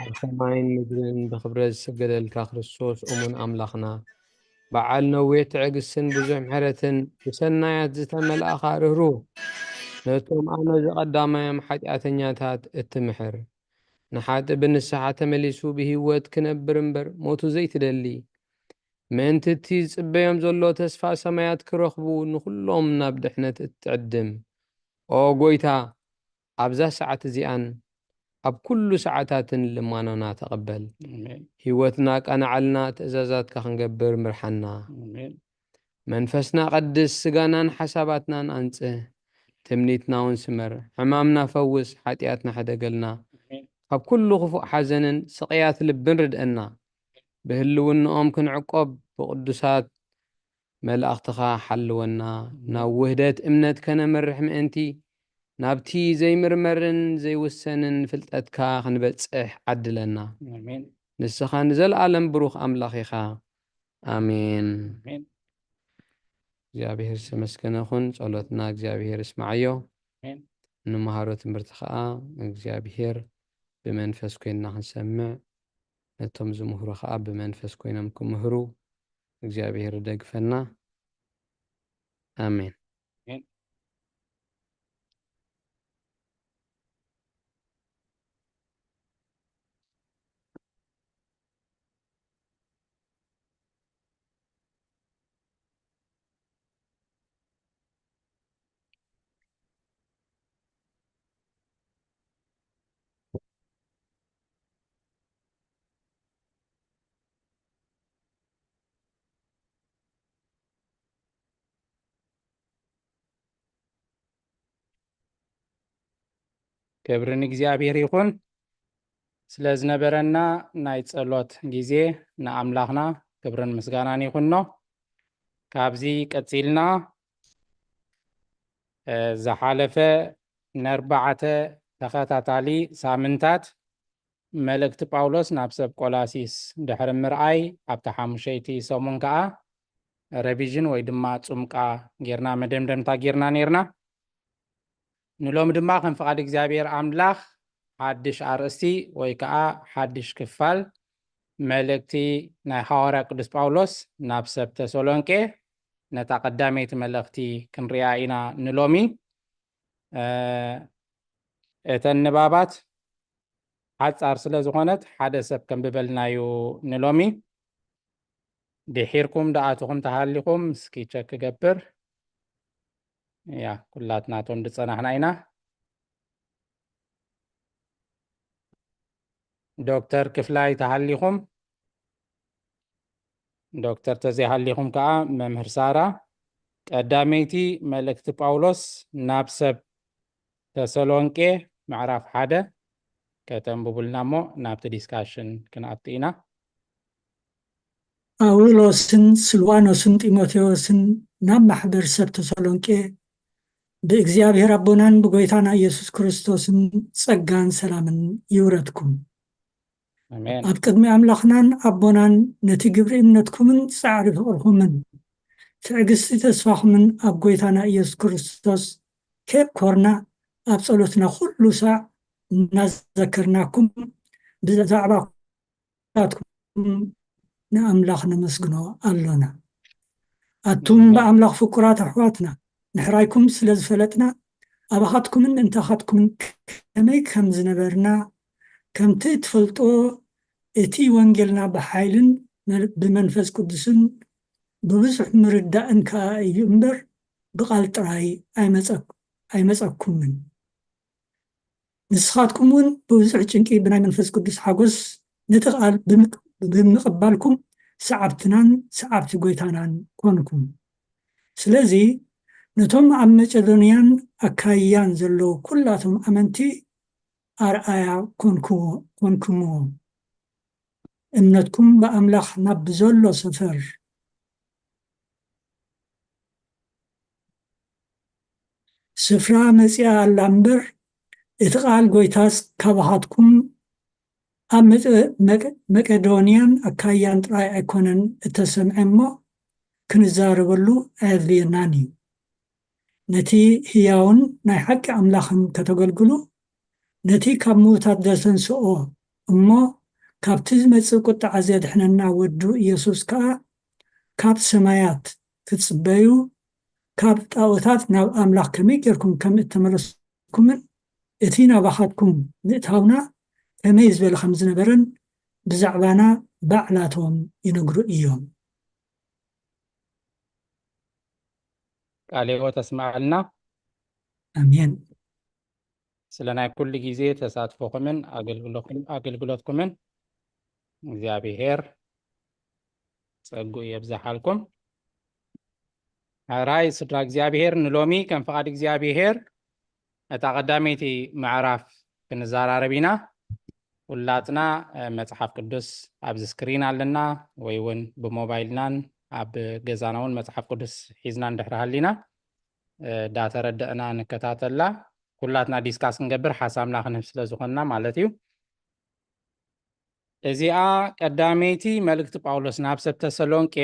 ኣብ ሰማይን ምድርን ብኽብረት ዝስገደልካ ክርስቶስ እሙን ኣምላኽና፣ በዓል ነዊሕ ትዕግስትን ብዙሕ ምሕረትን፣ ብሰናያት ዝተመልኣኻ ርህሩህ፣ ነቶም ኣነ ዝቐዳማዮም ሓጢኣተኛታት እትምሕር፣ ንሓጥእ ብንስሓ ተመሊሱ ብህይወት ክነብር እምበር ሞቱ ዘይትደሊ፣ ምእንቲ እቲ ዝጽበዮም ዘሎ ተስፋ ሰማያት ክረኽቡ ንኹሎም ናብ ድሕነት እትዕድም። ኦ ጎይታ፣ ኣብዛ ሰዓት እዚኣን ኣብ ኩሉ ሰዓታትን ልማኖና ተቐበል። ኣሜን። ህይወትና ኣቃንዓልና፣ ትእዛዛትካ ክንገብር ምርሓና። ኣሜን። መንፈስና ቀድስ፣ ስጋናን ሓሳባትናን ኣንጽህ፣ ትምኒትና እውን ስመር። ሕማምና ፈውስ፣ ሓጢኣትና ሕደገልና። ኣሜን። ካብ ኩሉ ክፉእ ሓዘንን ስቕያት ልብን ርድአና። ብህልውንኦም ክንዕቆብ ብቅዱሳት መላእኽትኻ ሓልወና። ናብ ውህደት እምነት ከነምርሕ ምእንቲ፣ ናብቲ ዘይምርመርን ዘይውሰንን ፍልጠትካ ክንበጽሕ ዓድለና። ኣሜን። ንስኻ ንዘለኣለም ብሩኽ ኣምላኽ ኢኻ። ኣሜን። ኣሜን። እግዚኣብሔር ዝተመስገነ ይኹን። ጸሎትና እግዚኣብሔር ይስማዓዮ። ኣሜን። እንመሃሮ ትምህርቲ ኸኣ እግዚኣብሔር ብመንፈስ ኮይንና ክንሰምዕ፣ ነቶም ዝምህሩ ኸኣ ብመንፈስ ኮይኖም ክምህሩ እግዚኣብሔር ይደግፈና። ኣሜን። ኣሜን። ክብሪ ንእግዚኣብሔር ይኹን። ስለ ዝነበረና ናይ ጸሎት ግዜ ንኣምላኽና ክብርን ምስጋናን ይኹኖ። ካብዚ ቀጺልና፣ እ፣ ዝሓለፈ ነርባዕተ ተኸታታሊ ሳምንታት መልእክቲ ጳውሎስ ናብ ሰብ ቆላሲስ ድሕሪ ምርኣይ፣ ኣብታ ሓሙሸይቲ ሰሙን ከኣ ሬቪዥን ወይ ድማ ጽምቃ ጌርና፣ መደምደምታ ጌርና ኔርና። ንሎሚ ድማ ከም ፍቓድ እግዚኣብሔር ኣምላኽ ሓድሽ ኣርእስቲ ወይ ከኣ ሓድሽ ክፋል መልእክቲ ናይ ሃዋርያ ቅዱስ ጳውሎስ ናብ ሰብ ተሰሎንቄ፣ ነታ ቀዳመይቲ መልእክቲ ክንሪኣ ኢና ንሎሚ። እ፣ እተን ንባባት ሓጻር ስለ ዝኾነት ሓደ ሰብ ከንብበልናዩ ንሎሚ። ድሒርኩም ደኣትኹም ተሃሊኹም እስኪ ቸክ ክገብር። ያ፣ ኩላትና እቶም ዝጸናሕና ኢና። ዶክተር ክፍላይ ተሃሊኹም፣ ዶክተር ተዘይሃሊኹም ከኣ መምህር ሳራ። ቀዳመይቲ መልእክቲ ጳውሎስ ናብ ሰብ ተሰሎንቄ ምዕራፍ ሓደ ከተንብቡልና እሞ ናብቲ ዲስካሽን ክንኣቱ ኢና። ጳውሎስን ስልዋኖስን ጢሞቴዎስን ናብ ማሕበር ሰብ ተሰሎንቄ ብእግዚኣብሔር ኣቦናን ብጎይታና ኢየሱስ ክርስቶስን ጸጋን ሰላምን ይውረድኩም። ኣሜን። ኣብ ቅድሚ ኣምላኽናን ኣቦናን ነቲ ግብሪ እምነትኩምን ጻዕሪ ፍቕርኹምን ትዕግስቲ ተስፋኹምን ኣብ ጎይታና ኢየሱስ ክርስቶስ ከየብኮርና ኣብ ጸሎትና ኩሉ ሳዕ እናዘከርናኩም ብዛዕባ ናትኩም ንኣምላኽ ነመስግኖ ኣሎና። ኣቱም ኣሜን። ብኣምላኽ ፍቁራት ኣሕዋትና፣ ምሕራይኩም ስለ ዝፈለጥና፣ ኣባኻትኩምን ምእንታኻትኩምን ከመይ ከም ዝነበርና፣ ከምቲ እትፈልጥዎ፣ እቲ ወንጌልና ብሓይልን መ-፣ ብመንፈስ ቅዱስን ብብዙሕ ምርዳእን ከኣ እዩ እምበር፣ ብቓል ጥራይ ኣይመጸኩ-፣ ኣይመጸኩምን። ንስኻትኩም እውን ብብዙሕ ጭንቂ ብናይ መንፈስ ቅዱስ ሓጎስ ነቲ ቃል ብምቅ-፣ ብምቕባልኩም ሰዓብትናን ሰዓብቲ ጎይታናን ኮንኩም። ስለዚ ነቶም ኣብ መቄዶንያን ኣካይያን ዘለዉ ኩላቶም ኣመንቲ ኣርኣያ ኮንክዎ-፣ ኮንኩምዎም። እምነትኩም ብኣምላኽ ናብ ብዘሎ ሰፈር ስፍራ መጺኣ ኣላ እምበር፣ እቲ ቃል ጎይታስ ካባኻትኩም ኣብ መጠ-፣ መቀ-፣ መቄዶንያን ኣካይያን ጥራይ ኣይኮነን እተሰምዐ እሞ፣ ክንዛረበሉ ኣየድልየናን እዩ። ነቲ ህያውን ናይ ሓቂ ኣምላኽን ከተገልግሉ፣ ነቲ ካብ ምዉታት ዘተንስኦ እሞ ካብቲ ዝመጽእ ቁጥዓ ዘድሕነና ወዱ ኢየሱስ ከኣ ካብ ሰማያት ክትጽበዩ፣ ካብ ጣኦታት ናብ ኣምላኽ ከመይ ጌርኩም ከም እተመለስኩምን እቲ ናባኻትኩም ምእታውና ከመይ ዝበለ ከም ዝነበረን ብዛዕባና ባዕላቶም ይነግሩ እዮም። ቃለ ሕይወት ኣስምዓልና። ኣሜን። ስለ ናይ ኩሉ ግዜ ተሳትፎኹምን ኣገልግሎኹም-፣ ኣገልግሎትኩምን እግዚኣብሔር ጸግኡ የብዝሓልኩም። ሕራይ ስድራ እግዚኣብሔር፣ ንሎሚ ከም ፍቓድ እግዚኣብሔር እታ ቀዳመይቲ ምዕራፍ ክንዘራረብ ኢና። ኩላትና፣ እ፣ መጽሓፍ ቅዱስ ኣብዚ ስክሪን ኣለና፣ ወይ እውን ብሞባይልናን ኣብ ገዛና እውን መጽሓፍ ቅዱስ ሒዝና እንድሕር ሃሊና፣ እ፣ ዳተረደእና ንከታተላ። ኩላትና ዲስካስ ክንገብር ሓሳብና ክንህብ ስለ ዝኾንና ማለት እዩ። እዚኣ ቀዳመይቲ መልእክቲ ጳውሎስ ናብ ሰብ ተሰሎንቄ፣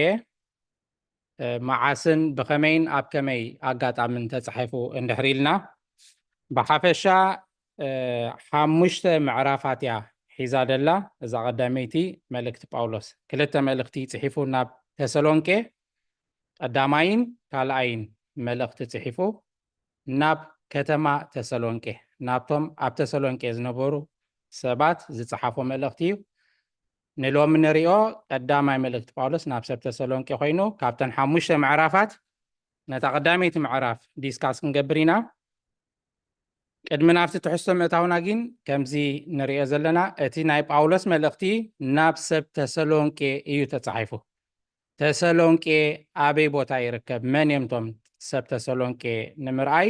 እ፣ መዓስን ብኸመይን ኣብ ከመይ ኣጋጣምን ተጻሒፉ እንድሕር ኢልና፣ ብሓፈሻ፣ እ፣ ሓሙሽተ ምዕራፋት እያ ሒዛ ደላ እዛ ቀዳመይቲ መልእክቲ ጳውሎስ። ክልተ መልእክቲ ጽሒፉ ናብ ተሰሎንቄ፣ ቀዳማይን ካልኣይን መልእክቲ ጽሒፉ ናብ ከተማ ተሰሎንቄ፣ ናብቶም ኣብ ተሰሎንቄ ዝነበሩ ሰባት ዝጸሓፎ መልእክቲ እዩ። ንሎሚ ንሪኦ ቀዳማይ መልእክቲ ጳውሎስ ናብ ሰብ ተሰሎንቄ ኮይኑ፣ ካብተን ሓሙሽተ ምዕራፋት ነታ ቀዳመይቲ ምዕራፍ ዲስካስ ክንገብር ኢና። ቅድሚ ናብቲ ትሕዝቶ ምእታውና ግን፣ ከምዚ ንሪኦ ዘለና፣ እቲ ናይ ጳውሎስ መልእክቲ ናብ ሰብ ተሰሎንቄ እዩ ተጻሒፉ። ተሰሎንቄ ኣበይ ቦታ ይርከብ? መን እዮም እቶም ሰብ ተሰሎንቄ ንምርኣይ፣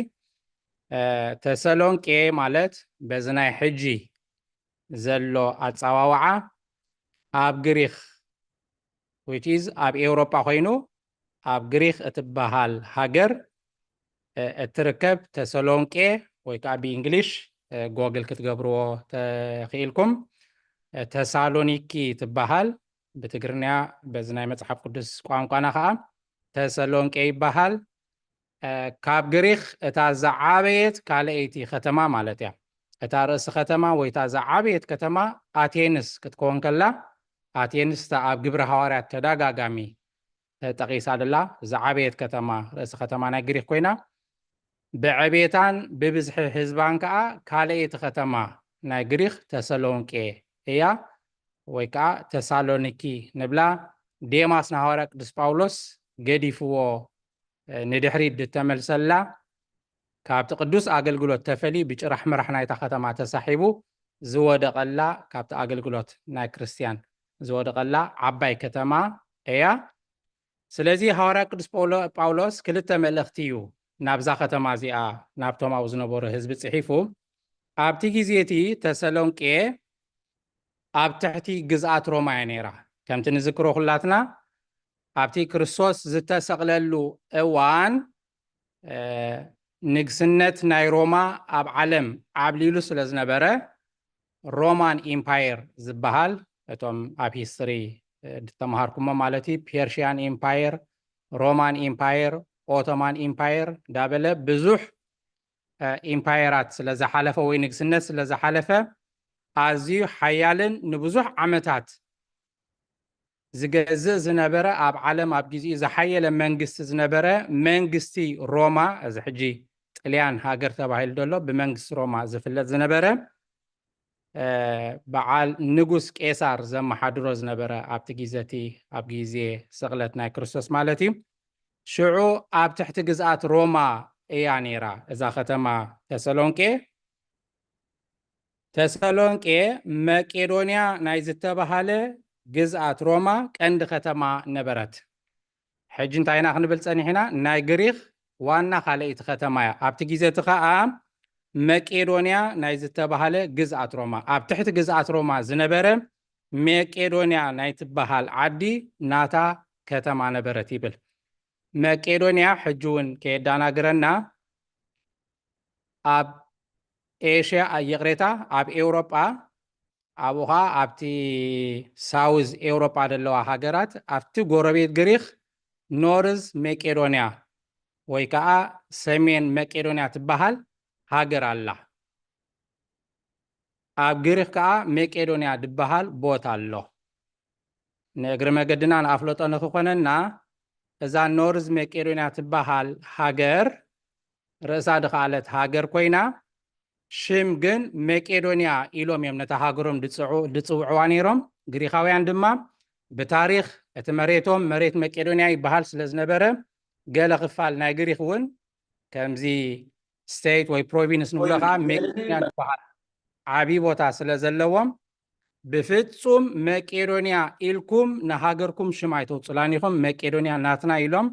ተሰሎንቄ ማለት በዚ ናይ ሕጂ ዘሎ ኣጸዋውዓ ኣብ ግሪኽ፣ which is ኣብ ኤውሮጳ ኮይኑ ኣብ ግሪኽ እትበሃል ሃገር እትርከብ ተሰሎንቄ፣ ወይ ከዓ ብእንግሊሽ ጎግል ክትገብርዎ ተኽኢልኩም ተሳሎኒኪ ትበሃል። ብትግርኛ በዚ ናይ መጽሓፍ ቅዱስ ቋንቋና ከዓ ተሰሎንቄ ይበሃል። ካብ ግሪኽ እታ ዝዓበየት ካልኣይቲ ከተማ ማለት እያ። እታ ርእሲ ከተማ ወይ እታ ዝዓበየት ከተማ ኣቴንስ ክትከውን ከላ፣ ኣቴንስ እታ ኣብ ግብሪ ሃዋርያት ተደጋጋሚ ተጠቒሳ ደላ ዝዓበየት ከተማ፣ ርእሲ ከተማ ናይ ግሪኽ ኮይና፣ ብዕቤታን ብብዝሒ ህዝባን ከዓ ካልኣይቲ ከተማ ናይ ግሪኽ ተሰሎንቄ እያ፣ ወይ ከዓ ተሳሎኒኪ ንብላ። ዴማስ ንሃዋርያ ቅዱስ ጳውሎስ ገዲፍዎ ንድሕሪት ድተመልሰላ፣ ካብቲ ቅዱስ ኣገልግሎት ተፈልዩ ብጭራሕ ምራሕ ናይታ ከተማ ተሳሒቡ ዝወደቐላ፣ ካብቲ ኣገልግሎት ናይ ክርስትያን ዝወደቐላ ዓባይ ከተማ እያ። ስለዚ ሃዋርያ ቅዱስ ጳውሎስ ክልተ መልእኽቲ እዩ ናብዛ ከተማ እዚኣ፣ ናብቶም ኣብኡ ዝነበሩ ህዝቢ ጽሒፉ። ኣብቲ ግዜ እቲ ተሰሎንቄ ኣብ ትሕቲ ግዝኣት ሮማ እያ ነይራ። ከምቲ ንዝክሮ ኩላትና፣ ኣብቲ ክርስቶስ ዝተሰቕለሉ እዋን ንግስነት ናይ ሮማ ኣብ ዓለም ዓብሊሉ ስለ ዝነበረ፣ ሮማን ኢምፓየር ዝበሃል፣ እቶም ኣብ ሂስትሪ ዝተምሃርኩሞ ማለት እዩ፣ ፔርሽያን ኢምፓየር፣ ሮማን ኢምፓየር፣ ኦቶማን ኢምፓየር እንዳበለ ብዙሕ ኢምፓየራት ስለ ዝሓለፈ ወይ ንግስነት ስለ ዝሓለፈ፣ ኣዝዩ ሓያልን ንብዙሕ ዓመታት ዝገዝእ ዝነበረ፣ ኣብ ዓለም ኣብ ግዜኡ ዝሓየለ መንግስቲ ዝነበረ መንግስቲ ሮማ፣ እዚ ሕጂ ጥልያን ሃገር ተባሂሉ ዘሎ ብመንግስቲ ሮማ ዝፍለጥ ዝነበረ፣ በዓል ንጉስ ቄሳር ዘመሓድሮ ዝነበረ፣ ኣብቲ ግዜ እቲ ኣብ ግዜ ስቕለት ናይ ክርስቶስ ማለት እዩ። ሽዑ ኣብ ትሕቲ ግዝኣት ሮማ እያ ነይራ እዛ ከተማ ተሰሎንቄ። ተሰሎንቄ መቄዶንያ ናይ ዝተባሃለ ግዝኣት ሮማ ቀንዲ ከተማ ነበረት። ሕጂ እንታይ ኢና ክንብል ጸኒሕና? ናይ ግሪኽ ዋና ካልኣይቲ ከተማ እያ። ኣብቲ ግዜ እቲ ኸኣ መቄዶንያ ናይ ዝተባሃለ ግዝኣት ሮማ፣ ኣብ ትሕቲ ግዝኣት ሮማ ዝነበረ መቄዶንያ ናይ ትበሃል ዓዲ ናታ ከተማ ነበረት ይብል። መቄዶንያ ሕጂ እውን ከየዳናግረና ኣብ ኤሽያ፣ ይቕሬታ፣ ኣብ ኤውሮጳ፣ ኣብኡ ኸዓ ኣብቲ ሳውዝ ኤውሮጳ ዘለዋ ሃገራት፣ ኣብቲ ጎረቤት ግሪኽ ኖርዝ መቄዶንያ ወይ ከዓ ሰሜን መቄዶንያ ትበሃል ሃገር ኣላ። ኣብ ግሪኽ ከዓ መቄዶንያ ዝበሃል ቦታ ኣሎ። ንእግሪ መገድና ንኣፍለጦ ንክኾነና፣ እዛ ኖርዝ መቄዶንያ ትበሃል ሃገር ርእሳ ድኸኣለት ሃገር ኮይና፣ ሽም ግን መቄዶንያ ኢሎም እዮም ነታ ሃገሮም ድጽዑ-፣ ድጽውዕዋ ነይሮም። ግሪኻውያን ድማ ብታሪኽ እቲ መሬቶም መሬት መቄዶንያ ይበሃል ስለ ዝነበረ፣ ገለ ክፋል ናይ ግሪኽ እውን ከምዚ ስቴት ወይ ፕሮቪንስ ንብሎ ከዓ መቄዶንያ ዝበሃል ዓብዪ ቦታ ስለ ዘለዎም፣ ብፍጹም መቄዶንያ ኢልኩም ንሃገርኩም ሽም ኣይተውፅላን ኢኹም። መቄዶንያ ናትና ኢሎም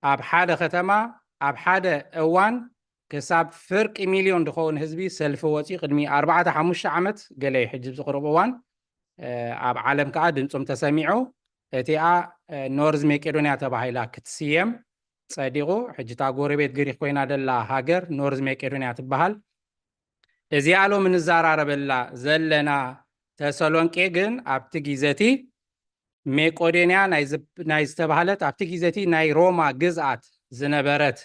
ኣብ ሓደ ከተማ ኣብ ሓደ እዋን ክሳብ ፍርቂ ሚልዮን ዝኸውን ህዝቢ ሰልፊ ወፂኡ ቅድሚ ኣርባዕተ ሓሙሽተ ዓመት ገለ እዩ ሕጂ ኣብዚ ቅርብ እዋን፣ እ፣ ኣብ ዓለም ከዓ ድምፆም ተሰሚዑ። እቲኣ፣ እ፣ ኖርዝ መቄዶንያ ተባሂላ ክትስየም ጸዲቑ። ሕጂ እታ ጎረቤት ግሪክ ኮይና ደላ ሃገር ኖርዝ መቄዶንያ ትበሃል። እዚኣ ሎሚ ንዘራረበላ ዘለና ተሰሎንቄ ግን ኣብቲ ግዜ እቲ መቄዶንያ ናይ ዝብ-፣ ናይ ዝተባህለት፣ ኣብቲ ግዜ እቲ ናይ ሮማ ግዝኣት ዝነበረት፣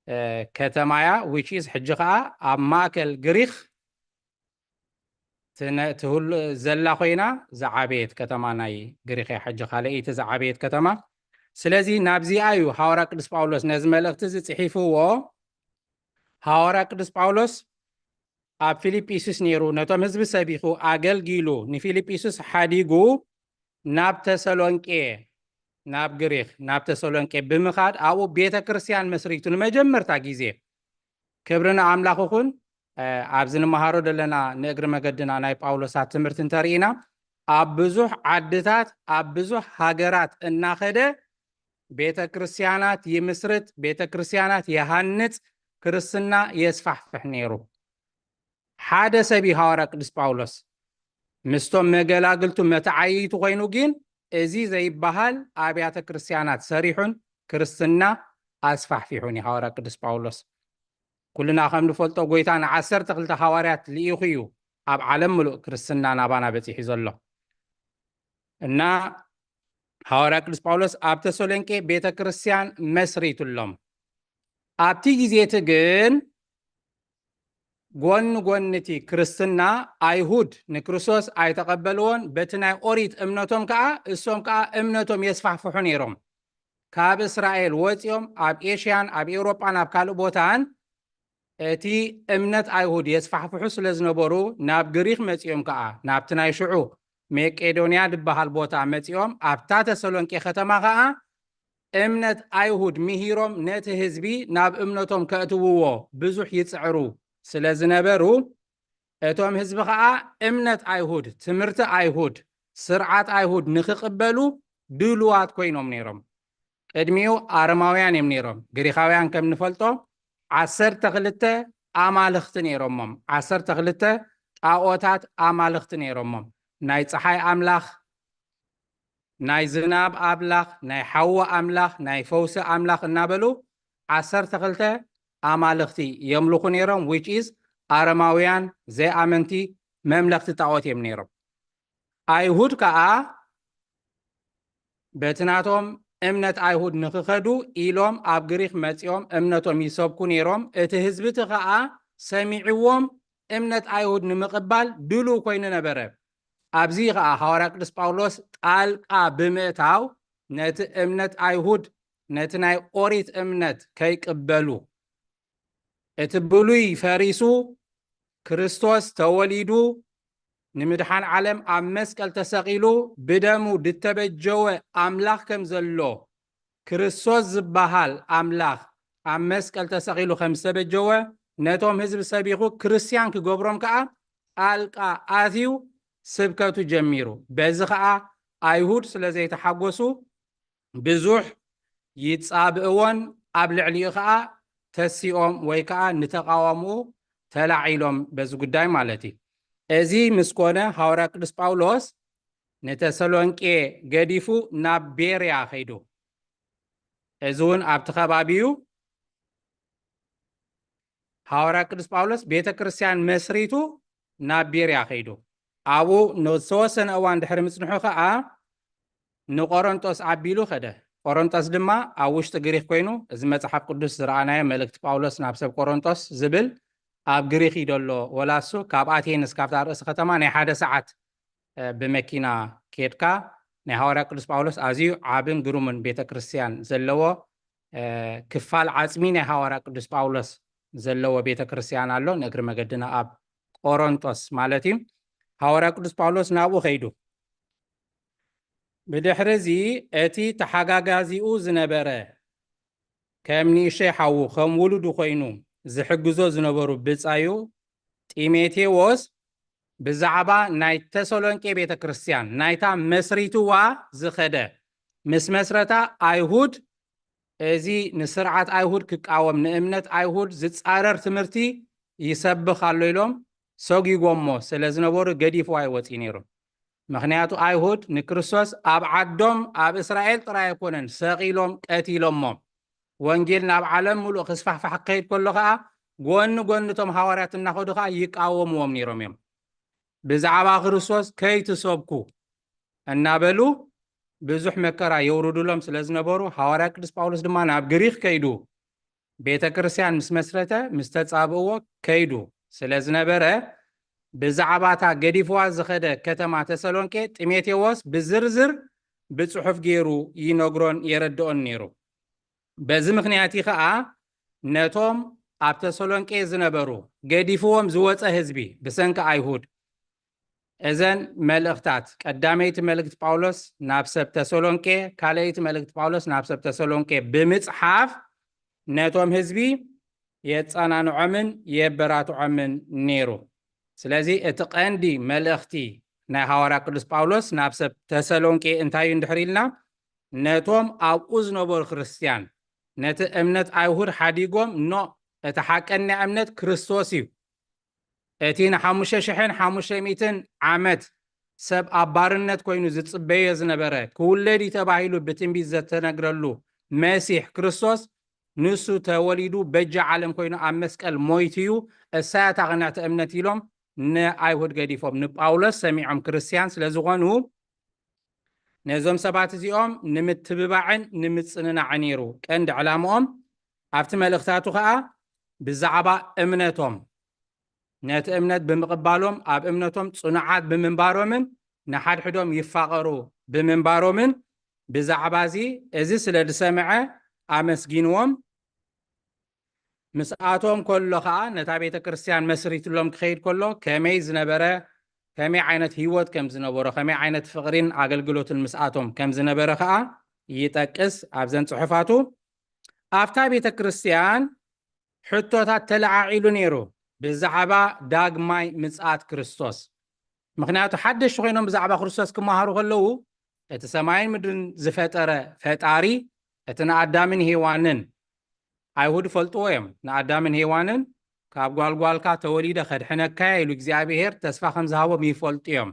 እ፣ ከተማ እያ። Which is ሕጂ ኸኣ ኣብ ማእከል ግሪክ ትነ-፣ ትህሉ ዘላ ኮይና ዝዓበየት ከተማ ናይ ግሪክ እያ። ሕጂ ካልኣይቲ ዝዓበየት ከተማ። ስለዚ ናብዚኣ እዩ ሃዋርያ ቅዱስ ጳውሎስ ነዚ መልእኽቲ እዚ ጽሒፍዎ። ሃዋርያ ቅዱስ ጳውሎስ ኣብ ፊልጵስዩስ ነይሩ፣ ነቶም ህዝቢ ሰቢኹ ኣገልጊሉ፣ ንፊልጵስዩስ ሓዲጉ ናብ ተሰሎንቄ፣ ናብ ግሪክ፣ ናብ ተሰሎንቄ ብምኻድ ኣብኡ ቤተ ክርስቲያን መስሪቱ ንመጀመርታ ግዜ። ክብሪ ንኣምላኽ ይኹን። እ፣ ኣብዚ ንመሃሮ ዘለና ንእግሪ መገድና ናይ ጳውሎሳት ትምህርቲ እንተርኢና፣ ኣብ ብዙሕ ዓድታት፣ ኣብ ብዙሕ ሃገራት እናኸደ ቤተ ክርስቲያናት ይምስርት፣ ቤተ ክርስቲያናት ይሃንጽ፣ ክርስትና የስፋሕፍሕ ነይሩ። ሓደ ሰብ እዩ ሃዋርያ ቅዱስ ጳውሎስ። ምስቶም መገላግልቱ መተዓይይቱ ኮይኑ ግን እዚ ዘይበሃል ኣብያተ ክርስቲያናት ሰሪሑን ክርስትና ኣስፋሕፊሑን እዩ ሃዋርያ ቅዱስ ጳውሎስ። ኩልና ከም ንፈልጦ ጎይታ ንዓሰርተ ክልተ ሃዋርያት ልኢኹ እዩ ኣብ ዓለም ምሉእ ክርስትና ናባና በጺሑ ዘሎ። እና ሃዋርያ ቅዱስ ጳውሎስ ኣብ ተሰሎንቄ ቤተ ክርስቲያን መስሪቱሎም። ኣብቲ ግዜ እቲ ግን ጎኒ ጎኒ እቲ ክርስትና ኣይሁድ ንክርስቶስ ኣይተቐበልዎን፣ በቲ ናይ ኦሪት እምነቶም ከኣ እሶም ከኣ እምነቶም የስፋሕፍሑ ነይሮም። ካብ እስራኤል ወጺኦም ኣብ ኤሽያን ኣብ ኤውሮጳን ኣብ ካልእ ቦታን እቲ እምነት ኣይሁድ የስፋሕፍሑ ስለ ዝነበሩ ናብ ግሪኽ መጺኦም ከኣ ናብቲ ናይ ሽዑ መቄዶንያ ዝበሃል ቦታ መጺኦም ኣብታ ተሰሎንቄ ከተማ ከኣ እምነት ኣይሁድ ምሂሮም ነቲ ህዝቢ ናብ እምነቶም ከእትውዎ ብዙሕ ይጽዕሩ ስለ ዝነበሩ እቶም ህዝቢ ከኣ እምነት ኣይሁድ ትምህርቲ ኣይሁድ ስርዓት ኣይሁድ ንክቕበሉ ድሉዋት ኮይኖም ነይሮም። ቅድሚኡ ኣረማውያን እዮም ነይሮም። ግሪኻውያን ከም ንፈልጦ ዓሰርተ ክልተ ኣማልኽቲ ነይሮሞም። ዓሰርተ ክልተ ጣዖታት ኣማልኽቲ ነይሮሞም። ናይ ፀሓይ ኣምላኽ፣ ናይ ዝናብ ኣምላኽ፣ ናይ ሓዊ ኣምላኽ፣ ናይ ፈውሲ ኣምላኽ እናበሉ ዓሰርተ ክልተ ኣማልኽቲ የምልኹ ነይሮም። Which is ኣረማውያን ዘይኣመንቲ መምለኽቲ ጣዖት እዮም ነይሮም። ኣይሁድ ከኣ በቲ ናቶም እምነት ኣይሁድ ንክኸዱ ኢሎም ኣብ ግሪክ መጺኦም እምነቶም ይሰብኩ ነይሮም። እቲ ህዝቢ እቲ ከኣ ሰሚዕዎም እምነት ኣይሁድ ንምቕባል ድሉው ኮይኑ ነበረ። ኣብዚ ከኣ ሃዋርያ ቅዱስ ጳውሎስ ጣልቃ ብምእታው ነቲ እምነት ኣይሁድ ነቲ ናይ ኦሪት እምነት ከይቅበሉ እቲ ብሉይ ፈሪሱ ክርስቶስ ተወሊዱ ንምድሓን ዓለም ኣብ መስቀል ተሰቒሉ ብደሙ ድተበጀወ ኣምላኽ ከም ዘሎ ክርስቶስ ዝበሃል ኣምላኽ ኣብ መስቀል ተሰቒሉ ከም ዝተበጀወ ነቶም ህዝቢ ሰቢኹ ክርስትያን ክገብሮም ከኣ ጣልቃ ኣትዩ ስብከቱ ጀሚሩ። በዚ ከኣ ኣይሁድ ስለ ዘይተሓጎሱ ብዙሕ ይጻብእዎን ኣብ ልዕሊኡ ከኣ ተሲኦም ወይ ከኣ ንተቓወምኡ ተላዒሎም በዚ ጉዳይ ማለት እዩ። እዚ ምስ ኮነ ሃዋርያ ቅዱስ ጳውሎስ ንተሰሎንቄ ገዲፉ ናብ ቤርያ ከይዱ። እዚ እውን ኣብቲ ከባቢ እዩ። ሃዋርያ ቅዱስ ጳውሎስ ቤተ ክርስቲያን መስሪቱ ናብ ቤርያ ከይዱ። ኣብኡ ንዝተወሰነ እዋን ድሕሪ ምጽንሑ ከኣ ንቆሮንጦስ ኣቢሉ ከደ። ቆሮንጦስ ድማ ኣብ ውሽጢ ግሪክ ኮይኑ እዚ መጽሓፍ ቅዱስ ዝረኣናዮ መልእክቲ ጳውሎስ ናብ ሰብ ቆሮንጦስ ዝብል ኣብ ግሪክ እዩ ዘሎ። ወላ እሱ ካብ ኣቴንስ ካብታ ርእሲ ከተማ ናይ ሓደ ሰዓት ብመኪና ኬድካ ናይ ሃዋርያ ቅዱስ ጳውሎስ ኣዝዩ ዓብን ግሩምን ቤተ ክርስቲያን ዘለዎ ክፋል ዓጽሚ ናይ ሃዋርያ ቅዱስ ጳውሎስ ዘለዎ ቤተ ክርስቲያን ኣሎ። ንእግሪ መገድና ኣብ ቆሮንጦስ ማለት እዩ። ሃዋርያ ቅዱስ ጳውሎስ ናብኡ ከይዱ። ብድሕሪ እዚ እቲ ተሓጋጋዚኡ ዝነበረ ከም ንእሽተይ ሓዉ ከም ውሉዱ ኮይኑ ዝሕግዞ ዝነበሩ ብጻዩ ጢሞቴዎስ ብዛዕባ ናይ ተሰሎንቄ ቤተ ክርስቲያን ናይታ መስሪትዋ ዝኸደ ምስ መስረታ ኣይሁድ እዚ ንስርዓት ኣይሁድ ክቃወም ንእምነት ኣይሁድ ዝጻረር ትምህርቲ ይሰብኽ ኣሎ ኢሎም ሰጒጎሞ ስለ ዝነበሩ ገዲፍዋ ይወጽእ ነይሩ። ምኽንያቱ ኣይሁድ ንክርስቶስ ኣብ ዓዶም ኣብ እስራኤል ጥራይ ኣይኮነን ሰቒሎም ቀቲሎሞ። ወንጌል ናብ ዓለም ሙሉእ ክስፋሕፋሕ ክኸይድ ከሎ ከኣ ጎኒ ጎኒ እቶም ሃዋርያት እናኸዱ ከኣ ይቃወምዎም ነይሮም እዮም። ብዛዕባ ክርስቶስ ከይትሰብኩ እናበሉ ብዙሕ መከራ የውርዱሎም ስለ ዝነበሩ ሃዋርያ ቅዱስ ጳውሎስ ድማ ናብ ግሪክ ከይዱ ቤተ ክርስቲያን ምስ መስረተ ምስ ተጻብእዎ ከይዱ ስለ ዝነበረ ብዛዕባታ ገዲፍዋ ዝኸደ ከተማ ተሰሎንቄ ጢሞቴዎስ ብዝርዝር ብጽሑፍ ገይሩ ይነግሮን የረድኦን ነይሩ። በዚ ምኽንያት እዩ ኸኣ ነቶም ኣብ ተሰሎንቄ ዝነበሩ ገዲፍዎም ዝወጸ ህዝቢ ብሰንኪ ኣይሁድ እዘን መልእኽታት ቀዳመይቲ መልእክቲ ጳውሎስ ናብ ሰብ ተሰሎንቄ፣ ካልኣይቲ መልእክቲ ጳውሎስ ናብ ሰብ ተሰሎንቄ ብምጽሓፍ ነቶም ህዝቢ የጸናንዖምን የበራትዖምን ነይሩ። ስለዚ እቲ ቀንዲ መልእኽቲ ናይ ሃዋርያ ቅዱስ ጳውሎስ ናብ ሰብ ተሰሎንቄ እንታይ እዩ እንድሕር ኢልና ነቶም ኣብኡ ዝነበሩ ክርስትያን ነቲ እምነት ኣይሁድ ሓዲጎም ኖ እቲ ሓቀኛ እምነት ክርስቶስ እዩ። እቲ ንሓሙሽተ ሽሕን ሓሙሽተ ሚእትን ዓመት ሰብ ኣብ ባርነት ኮይኑ ዝጽበዮ ዝነበረ፣ ክውለድ እዩ ተባሂሉ ብትንቢት ዘተነግረሉ መሲሕ ክርስቶስ፣ ንሱ ተወሊዱ በጃ ዓለም ኮይኑ ኣብ መስቀል ሞይቱ እዩ። እሳ እያ እታ ቅንዕቲ እምነት ኢሎም ንኣይሁድ ገዲፎም፣ ንጳውሎስ ሰሚዖም ክርስትያን ስለ ዝኾኑ፣ ነዞም ሰባት እዚኦም ንምትብባዕን ንምጽንናዕን ነይሩ ቀንዲ ዕላምኦም። ኣብቲ መልእኽታቱ ኸኣ ብዛዕባ እምነቶም፣ ነቲ እምነት ብምቕባሎም፣ ኣብ እምነቶም ጽኑዓት ብምንባሮምን ንሓድሕዶም ይፋቐሩ ብምንባሮምን፣ ብዛዕባ እዚ፣ እዚ ስለ ዝሰምዐ ኣመስጊንዎም። ምስኣቶም ከሎ ኸኣ ነታ ቤተ ክርስቲያን መስሪትሎም ክኸይድ ከሎ ከመይ ዝነበረ፣ ከመይ ዓይነት ህይወት ከም ዝነበሮ፣ ከመይ ዓይነት ፍቕሪን ኣገልግሎትን ምስኣቶም ከም ዝነበረ ኸኣ ይጠቅስ ኣብዘን ጽሑፋቱ። ኣብታ ቤተ ክርስቲያን ሕቶታት ተለዓዒሉ ነይሩ ብዛዕባ ዳግማይ ምጽኣት ክርስቶስ። ምኽንያቱ ሓደሽቲ ኮይኖም ብዛዕባ ክርስቶስ ክመሃሩ ከለዉ፣ እቲ ሰማይን ምድርን ዝፈጠረ ፈጣሪ፣ እቲ ንኣዳምን ሄዋንን፣ ኣይሁድ ይፈልጥዎ እዮም፣ ንኣዳምን ሄዋንን ካብ ጓልጓልካ ተወሊደ ከድሕነካ እየ ኢሉ እግዚኣብሄር ተስፋ ከም ዝሃቦም ይፈልጡ እዮም።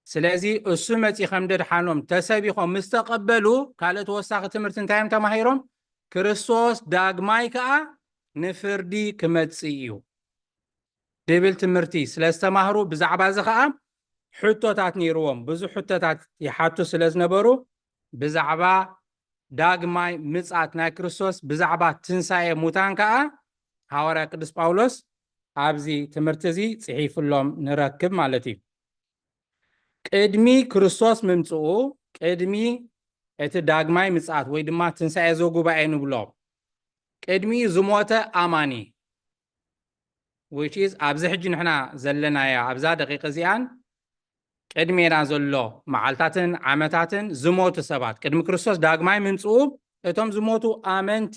ስለዚ እሱ መጺ ከም ደድሓኖም ተሰቢኾም ምስ ተቐበሉ፣ ካልእ ተወሳኺ ትምህርቲ እንታይ እዮም ተማሂሮም? ክርስቶስ ዳግማይ ከኣ ንፍርዲ ክመጽእ እዩ ድብል ትምህርቲ ስለ ዝተማህሩ፣ ብዛዕባ እዚ ከኣ ሕቶታት ነይርዎም። ብዙሕ ሕቶታት ይሓቱ ስለ ዝነበሩ፣ ብዛዕባ ዳግማይ ምጽኣት ናይ ክርስቶስ፣ ብዛዕባ ትንሳኤ ሙታን ከኣ ሃዋርያ ቅዱስ ጳውሎስ ኣብዚ ትምህርቲ እዚ ጽሒፉሎም ንረክብ ማለት እዩ። ቅድሚ ክርስቶስ ምምጽኡ፣ ቅድሚ እቲ ዳግማይ ምጽኣት ወይ ድማ ትንሳኤ ዘጉባኤ ንብሎ፣ ቅድሚኡ ዝሞተ ኣማኒ፣ which is ኣብዚ ሕጂ ንሕና ዘለናያ ኣብዛ ደቂቕ እዚኣን ቅድሜና ዘሎ መዓልታትን ዓመታትን ዝሞቱ ሰባት፣ ቅድሚ ክርስቶስ ዳግማይ ምምጽኡ እቶም ዝሞቱ ኣመንቲ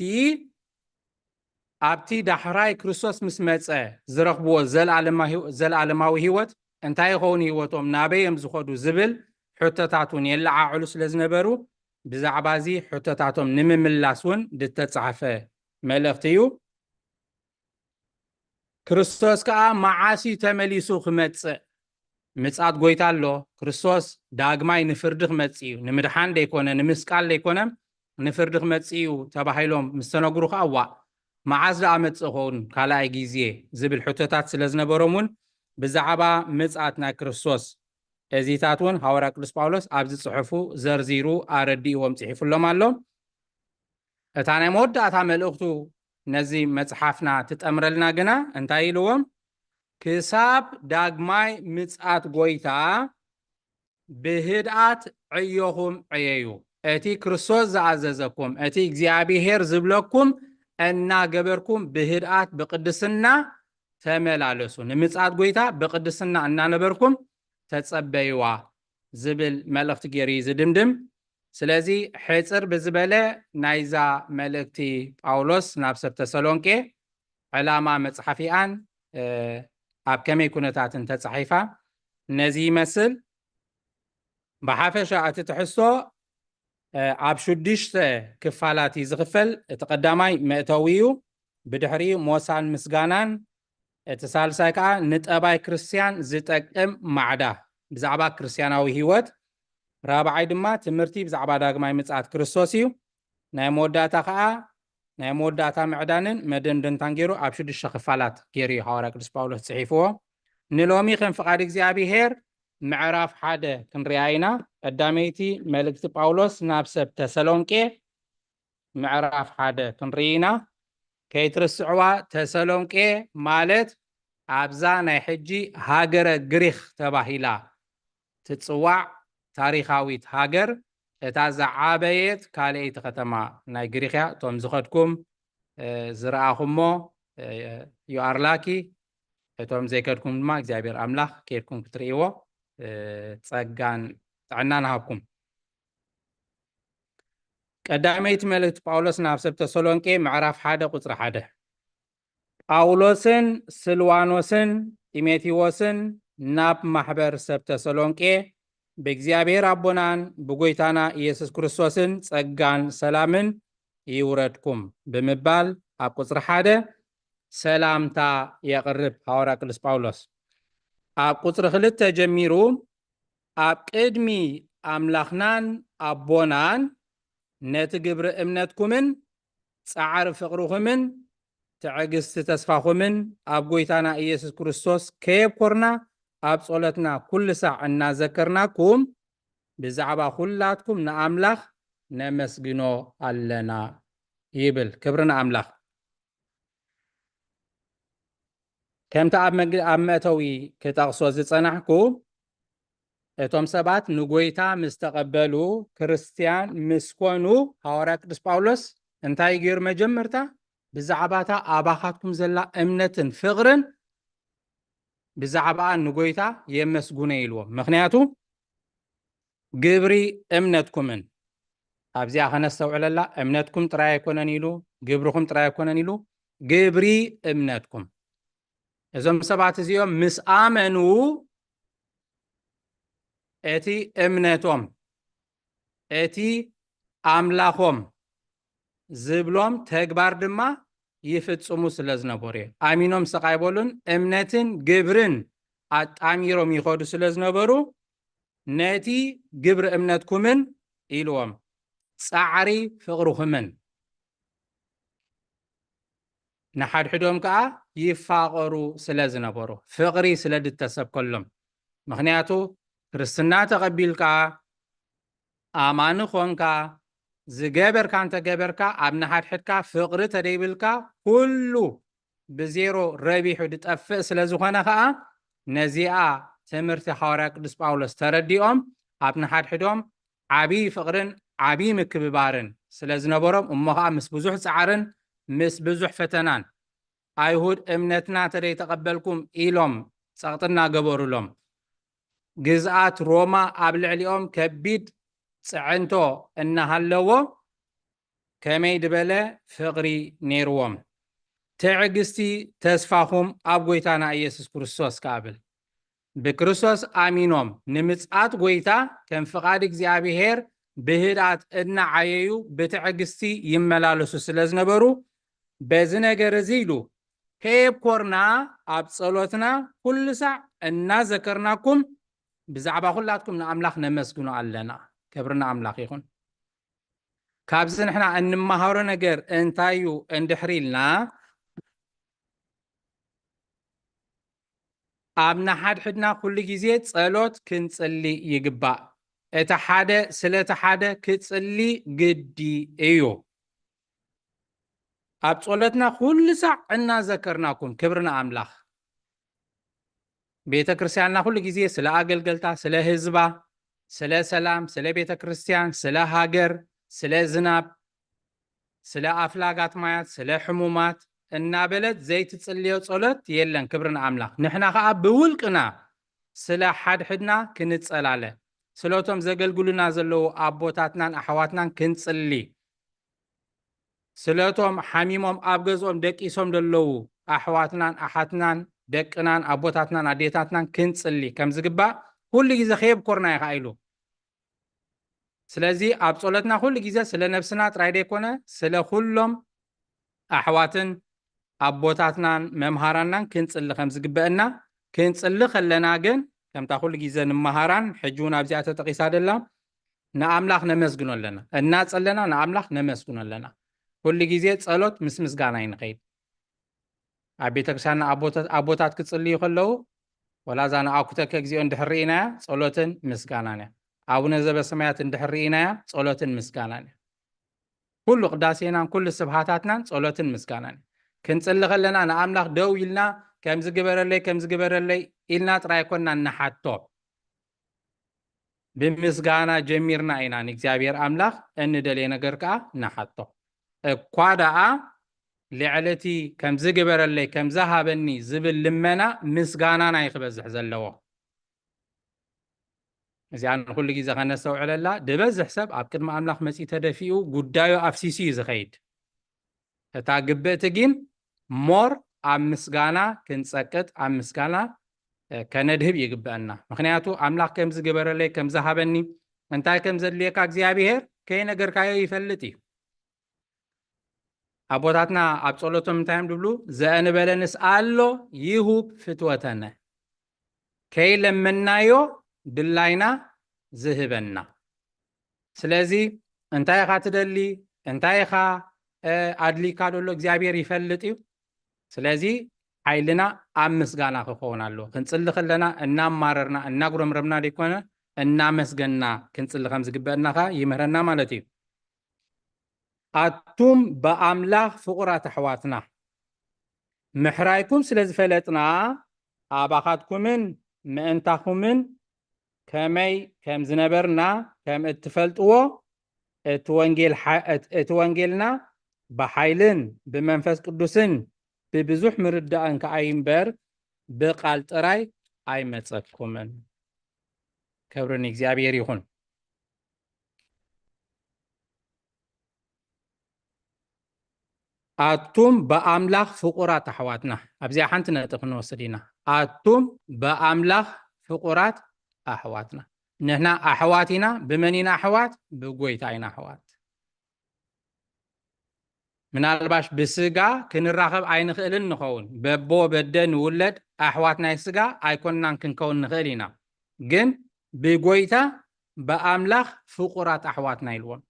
ኣብቲ ዳሕራይ ክርስቶስ ምስ መጸ ዝረኽብዎ ዘልኣለማ-፣ ዘልኣለማዊ ህይወት እንታይ ይኸውን ህይወቶም፣ ናበይ እዮም ዝኸዱ ዝብል ሕቶታት እውን የለዓዕሉ ስለ ዝነበሩ፣ ብዛዕባ እዚ ሕቶታቶም ንምምላስ እውን ዝተጻሕፈ መልእኽቲ እዩ። ክርስቶስ ከኣ መዓስ እዩ ተመሊሱ ክመጽእ? ምጽኣት ጎይታ ኣሎ። ክርስቶስ ዳግማይ ንፍርዲ ክመጽእ እዩ። ንምድሓን ደይኮነ፣ ንምስቃል ደይኮነ፣ ንፍርዲ ክመጽእ እዩ ተባሂሎም ምስ ተነግሩ ከኣ፣ ዋእ፣ መዓስ ደኣ መጽእ ኸውን ካልኣይ ግዜ ዝብል ሕቶታት ስለ ዝነበሮም እውን ብዛዕባ ምጽኣት ናይ ክርስቶስ እዚታት እውን ሃዋርያ ቅዱስ ጳውሎስ ኣብዚ ጽሑፉ ዘርዚሩ ኣረዲእዎም ጽሒፉሎም ኣሎ። እታ ናይ መወዳእታ መልእኽቱ ነዚ መጽሓፍና ትጠምረልና ግና እንታይ ኢልዎም? ክሳብ ዳግማይ ምጽኣት ጎይታ ብህድኣት ዕዮኹም ዕየዩ። እቲ ክርስቶስ ዝኣዘዘኩም፣ እቲ እግዚኣብሄር ዝብለኩም እናገበርኩም ብህድኣት ብቅድስና ተመላለሱ። ንምጽኣት ጎይታ ብቅድስና እናነበርኩም ተጸበይዋ ዝብል መልእኽቲ ገይሩ እዩ ዝድምድም። ስለዚ ሕጽር ብዝበለ ናይዛ መልእኽቲ ጳውሎስ ናብ ሰብ ተሰሎንቄ፣ ዕላማ መጽሓፊኣን፣ እ፣ ኣብ ከመይ ኩነታትን ተጻሒፋ ነዚ ይመስል። ብሓፈሻ እቲ ትሕዝቶ፣ እ፣ ኣብ ሽዱሽተ ክፋላት እዩ ዝኽፈል። እቲ ቀዳማይ መእተዊ እዩ። ብድሕሪኡ ሞሳን ምስጋናን፣ እቲ ሳልሳይ ከኣ ንጠባይ ክርስትያን ዝጠቅም ማዕዳ ብዛዕባ ክርስትያናዊ ህይወት፣ ራብዓይ ድማ ትምህርቲ ብዛዕባ ዳግማይ ምጽኣት ክርስቶስ እዩ። ናይ መወዳእታ ከኣ ናይ መወዳእታ ምዕዳንን መደምደምታን ገይሩ ኣብ ሽዱሽተ ክፋላት ገይሩ እዩ ሃዋርያ ቅዱስ ጳውሎስ ጽሒፍዎ። ንሎሚ ከም ፍቓድ እግዚኣብሄር ምዕራፍ ሓደ ክንሪኣ ኢና። ቀዳመይቲ መልእክቲ ጳውሎስ ናብ ሰብ ተሰሎንቄ ምዕራፍ ሓደ ክንርኢ ኢና። ከይትርስዕዋ፣ ተሰሎንቄ ማለት ኣብዛ ናይ ሕጂ ሃገረ ግሪኽ ተባሂላ ትጽዋዕ ታሪኻዊት ሃገር፣ እታ ዝዓበየት ካልኣይቲ ከተማ ናይ ግሪኽ እያ። እቶም ዝኸድኩም፣ እ፣ ዝረኣኹሞ፣ እ፣ you are lucky። እቶም ዘይከድኩም ድማ እግዚኣብሔር ኣምላኽ ከድኩም ክትርእይዎ፣ እ፣ ጸጋን ጥዕናን ሃብኩም። ቀዳመይቲ መልእክቲ ጳውሎስ ናብ ሰብ ተሰሎንቄ ምዕራፍ ሓደ ቁጽሪ ሓደ። ጳውሎስን ስልዋኖስን ጢሞቴዎስን ናብ ማሕበር ሰብ ተሰሎንቄ ብእግዚኣብሔር ኣቦናን ብጎይታና ኢየሱስ ክርስቶስን ጸጋን ሰላምን ይውረድኩም ብምባል ኣብ ቁጽሪ ሓደ ሰላምታ የቕርብ ሃዋርያ ቅዱስ ጳውሎስ። ኣብ ቁጽሪ ክልተ ጀሚሩ ኣብ ቅድሚ ኣምላኽናን ኣቦናን ነቲ ግብሪ እምነትኩምን ጻዕሪ ፍቕርኹምን ትዕግስቲ ተስፋኹምን ኣብ ጎይታና ኢየሱስ ክርስቶስ ከየብኮርና ኣብ ጸሎትና ኩሉ ሳዕ እናዘከርናኩም ብዛዕባ ኩላትኩም ንኣምላኽ ነመስግኖ ኣለና ይብል። ክብሪ ንኣምላኽ። ከምቲ ኣብ መግ-፣ ኣብ መእተዊ ክጠቕሶ ዝጸናሕኩ፣ እቶም ሰባት ንጎይታ ምስ ተቐበሉ፣ ክርስትያን ምስ ኮኑ፣ ሃዋርያ ቅዱስ ጳውሎስ እንታይ ገይሩ? መጀመርታ ብዛዕባታ ኣባኻትኩም ዘላ እምነትን ፍቕርን ብዛዕባኣ ንጎይታ የመስጉነ ኢልዎም። ምኽንያቱ ግብሪ እምነትኩምን፣ ኣብዚኣ ከነስተውዕለላ፣ እምነትኩም ጥራይ ኣይኮነን ኢሉ፣ ግብርኹም ጥራይ ኣይኮነን ኢሉ፣ ግብሪ እምነትኩም። እዞም ሰባት እዚኦም ምስ ኣመኑ፣ እቲ እምነቶም፣ እቲ ኣምላኾም ዝብሎም ተግባር ድማ ይፍጽሙ ስለ ዝነበሩ እዮም። ኣሚኖም ስቕ ኣይበሉን። እምነትን ግብርን ኣጣሚሮም ይኸዱ ስለ ዝነበሩ፣ ነቲ ግብሪ እምነትኩምን ኢልዎም፣ ጻዕሪ ፍቕርኹምን ንሓድሕዶም ከኣ ይፋቐሩ ስለ ዝነበሩ፣ ፍቕሪ ስለ ዝተሰብከሎም። ምኽንያቱ ክርስትና ተቐቢልካ፣ ኣማኒ ኾንካ፣ ዝገበርካ እንተገበርካ፣ ኣብ ንሓድሕድካ ፍቕሪ ተደይብልካ፣ ኩሉ ብዜሮ ረቢሑ ዝጠፍእ ስለ ዝኾነ ኸኣ፣ ነዚኣ ትምህርቲ ሃዋርያ ቅዱስ ጳውሎስ ተረዲኦም፣ ኣብ ንሓድሕዶም ዓቢ ፍቕርን ዓቢ ምክብባርን ስለ ዝነበሮም፣ እሞ ኸኣ ምስ ብዙሕ ጻዕርን ምስ ብዙሕ ፈተናን፣ ኣይሁድ እምነትና ተደይተቐበልኩም ኢሎም ጸቕጢ እናገበሩሎም፣ ግዝኣት ሮማ ኣብ ልዕሊኦም ከቢድ ጽዕንቶ እናሃለዎ፣ ከመይ ዝበለ ፍቕሪ ነይርዎም። ትዕግስቲ ተስፋኹም ኣብ ጎይታና ኢየሱስ ክርስቶስ ከኣ ብል። ብክርስቶስ ኣሚኖም ንምጽኣት ጎይታ ከም ፍቓድ እግዚኣብሔር ብህድኣት እናዓየዩ ብትዕግስቲ ይመላለሱ ስለ ዝነበሩ፣ በዚ ነገር እዚ ኢሉ ከየብኮርና ኣብ ጸሎትና ኩሉ ሳዕ እናዘከርናኩም ብዛዕባ ኩላትኩም ንኣምላኽ ነመስግኖ ኣለና። ክብሪ ንኣምላኽ ይኹን። ካብዚ ንሕና እንመሃሮ ነገር እንታይ እዩ እንድሕር ኢልና፣ ኣብ ንሓድሕድና ኩሉ ግዜ ጸሎት ክንጽሊ ይግባእ። እቲ ሓደ ስለቲ ሓደ ክጽሊ ግዲ እዩ። ኣብ ጸሎትና ኩሉ ሳዕ እናዘከርናኩም፣ ክብሪ ንኣምላኽ። ቤተ ክርስቲያንና ኩሉ ግዜ ስለ ኣገልገልታ፣ ስለ ህዝባ፣ ስለ ሰላም፣ ስለ ቤተ ክርስቲያን፣ ስለ ሃገር፣ ስለ ዝናብ፣ ስለ ኣፍላጋት ማያት፣ ስለ ሕሙማት እናበለት ዘይትጽልዮ ጸሎት የለን። ክብሪ ንኣምላኽ። ንሕና ኸኣ ብውልቅና ስለ ሓድሕድና ክንጸላለ፣ ስለቶም ዘገልግሉና ዘለዉ ኣቦታትናን ኣሕዋትናን ክንጽሊ፣ ስለቶም ሓሚሞም ኣብ ገዝኦም ደቂሶም ዘለዉ ኣሕዋትናን ኣሓትናን ደቅናን ኣቦታትናን ኣዴታትናን ክንጽሊ ከም ዝግባእ ኩሉ ግዜ ከየብኮርና እዩ ኸኣ ኢሉ። ስለዚ ኣብ ጸሎትና ኩሉ ግዜ ስለ ነብስና ጥራይ ዘይኮነ፣ ስለ ኩሎም ኣሕዋትን ኣቦታትናን መምሃራናን ክንጽሊ ከም ዝግበአና፣ ክንጽሊ ከለና ግን፣ ከምታ ኩሉ ግዜ ንመሃራን፣ ሕጂ እውን ኣብዚኣ ተጠቒሳ ደላ፣ ንኣምላኽ ነመስግኖ ኣለና። እናጸለና ንኣምላኽ ነመስግኖ ኣለና። ኩሉ ግዜ ጸሎት ምስ ምስጋና እዩ ንኸይድ። ኣብ ቤተክርስትያንና ኣቦታት፣ ኣቦታት ክጽልዩ ከለዉ፣ ወላ እዛ ንኣኩተከ እግዚኣብሔር እንድሕር ርኢናያ፣ ጸሎትን ምስጋናን እያ። ኣቡነ ዘበሰማያት እንድሕር ርኢናያ፣ ጸሎትን ምስጋናን እያ። ኩሉ ቅዳሴናን ኩሉ ስብሃታትናን ጸሎትን ምስጋናን እዩ። ክንጽሊ ከለና ንኣምላኽ ደው ኢልና፣ "ከምዚ ግበረለይ፣ ከምዚ ግበረለይ" ኢልና ጥራይ ኣይኮንና ንሓቶ። ብምስጋና ጀሚርና ኢና ንእግዚኣብሔር ኣምላኽ እንደልዮ ነገር ከኣ ንሓቶ። እኳ ደኣ ልዕሊ እቲ "ከምዚ ግበረለይ፣ ከምዚ ሃበኒ" ዝብል ልመና ምስጋናና እዩ ክበዝሕ ዘለዎ። እዚኣ ንኹሉ ግዜ ከነስተውዕለላ፣ ዝበዝሕ ሰብ ኣብ ቅድሚ ኣምላኽ መጺኡ ተደፊኡ ጉዳዩ ኣፍሲሱ እዩ ዝኸይድ። እታ ግብእቲ ግን ሞር ኣብ ምስጋና ክንጸቅጥ፣ ኣብ ምስጋና፣ እ፣ ከነድህብ ይግበአና። ምኽንያቱ ኣምላኽ ከምዚ ግበረለይ፣ ከምዚ ሃበኒ፣ እንታይ ከም ዘድልየካ እግዚኣብሔር ከይነገርካዮ ይፈልጥ እዩ። ኣቦታትና ኣብ ጸሎቶም እንታይ እዮም ዝብሉ? "ዘእንበለንስ ኣሎ ይሁብ ፍትወተነ፣ ከይለመናዮ ድላይና ዝህበና።" ስለዚ እንታይ ኢኻ ትደሊ? እንታይ ኢኻ፣ እ፣ ኣድሊካ ዘሎ እግዚኣብሔር ይፈልጥ እዩ። ስለዚ ሓይልና ኣብ ምስጋና ክኸውን ኣለዎ። ክንጽሊ ከለና እናማረርና፣ እናጉረምረምና ዘይኮነ፣ እናመስገንና ክንጽሊ ከም ዝግበአና ኸኣ ይምህረና ማለት እዩ። "ኣቱም ብኣምላኽ ፍቑራት ኣሕዋትና፣ ምሕራይኩም ስለ ዝፈለጥና፣ ኣባኻትኩምን ምእንታኹምን ከመይ ከም ዝነበርና ከም እትፈልጥዎ፣ እቲ ወንጌል ሓ-፣ እቲ፣ እቲ ወንጌልና ብሓይልን ብመንፈስ ቅዱስን ብብዙሕ ምርዳእን ከኣ እምበር፣ ብቓል ጥራይ ኣይመጸኩምን።" ክብሪ ንእግዚኣብሔር ይኹን። "ኣቱም ብኣምላኽ ፍቑራት ኣሕዋትና።" ኣብዚኣ ሓንቲ ነጥብ ክንወስድ ኢና። "ኣቱም ብኣምላኽ ፍቑራት ኣሕዋትና።" ንሕና ኣሕዋት ኢና። ብመን ኢና ኣሕዋት? ብጎይታ ኢና ኣሕዋት። ምናልባሽ ብስጋ ክንራኸብ ኣይንኽእልን ንኸውን። በቦ በደ ንውለድ፣ ኣሕዋት ናይ ስጋ ኣይኮንናን ክንከውን ንኽእል ኢና። ግን ብጎይታ ብኣምላኽ ፍቑራት ኣሕዋትና ኢልዎም።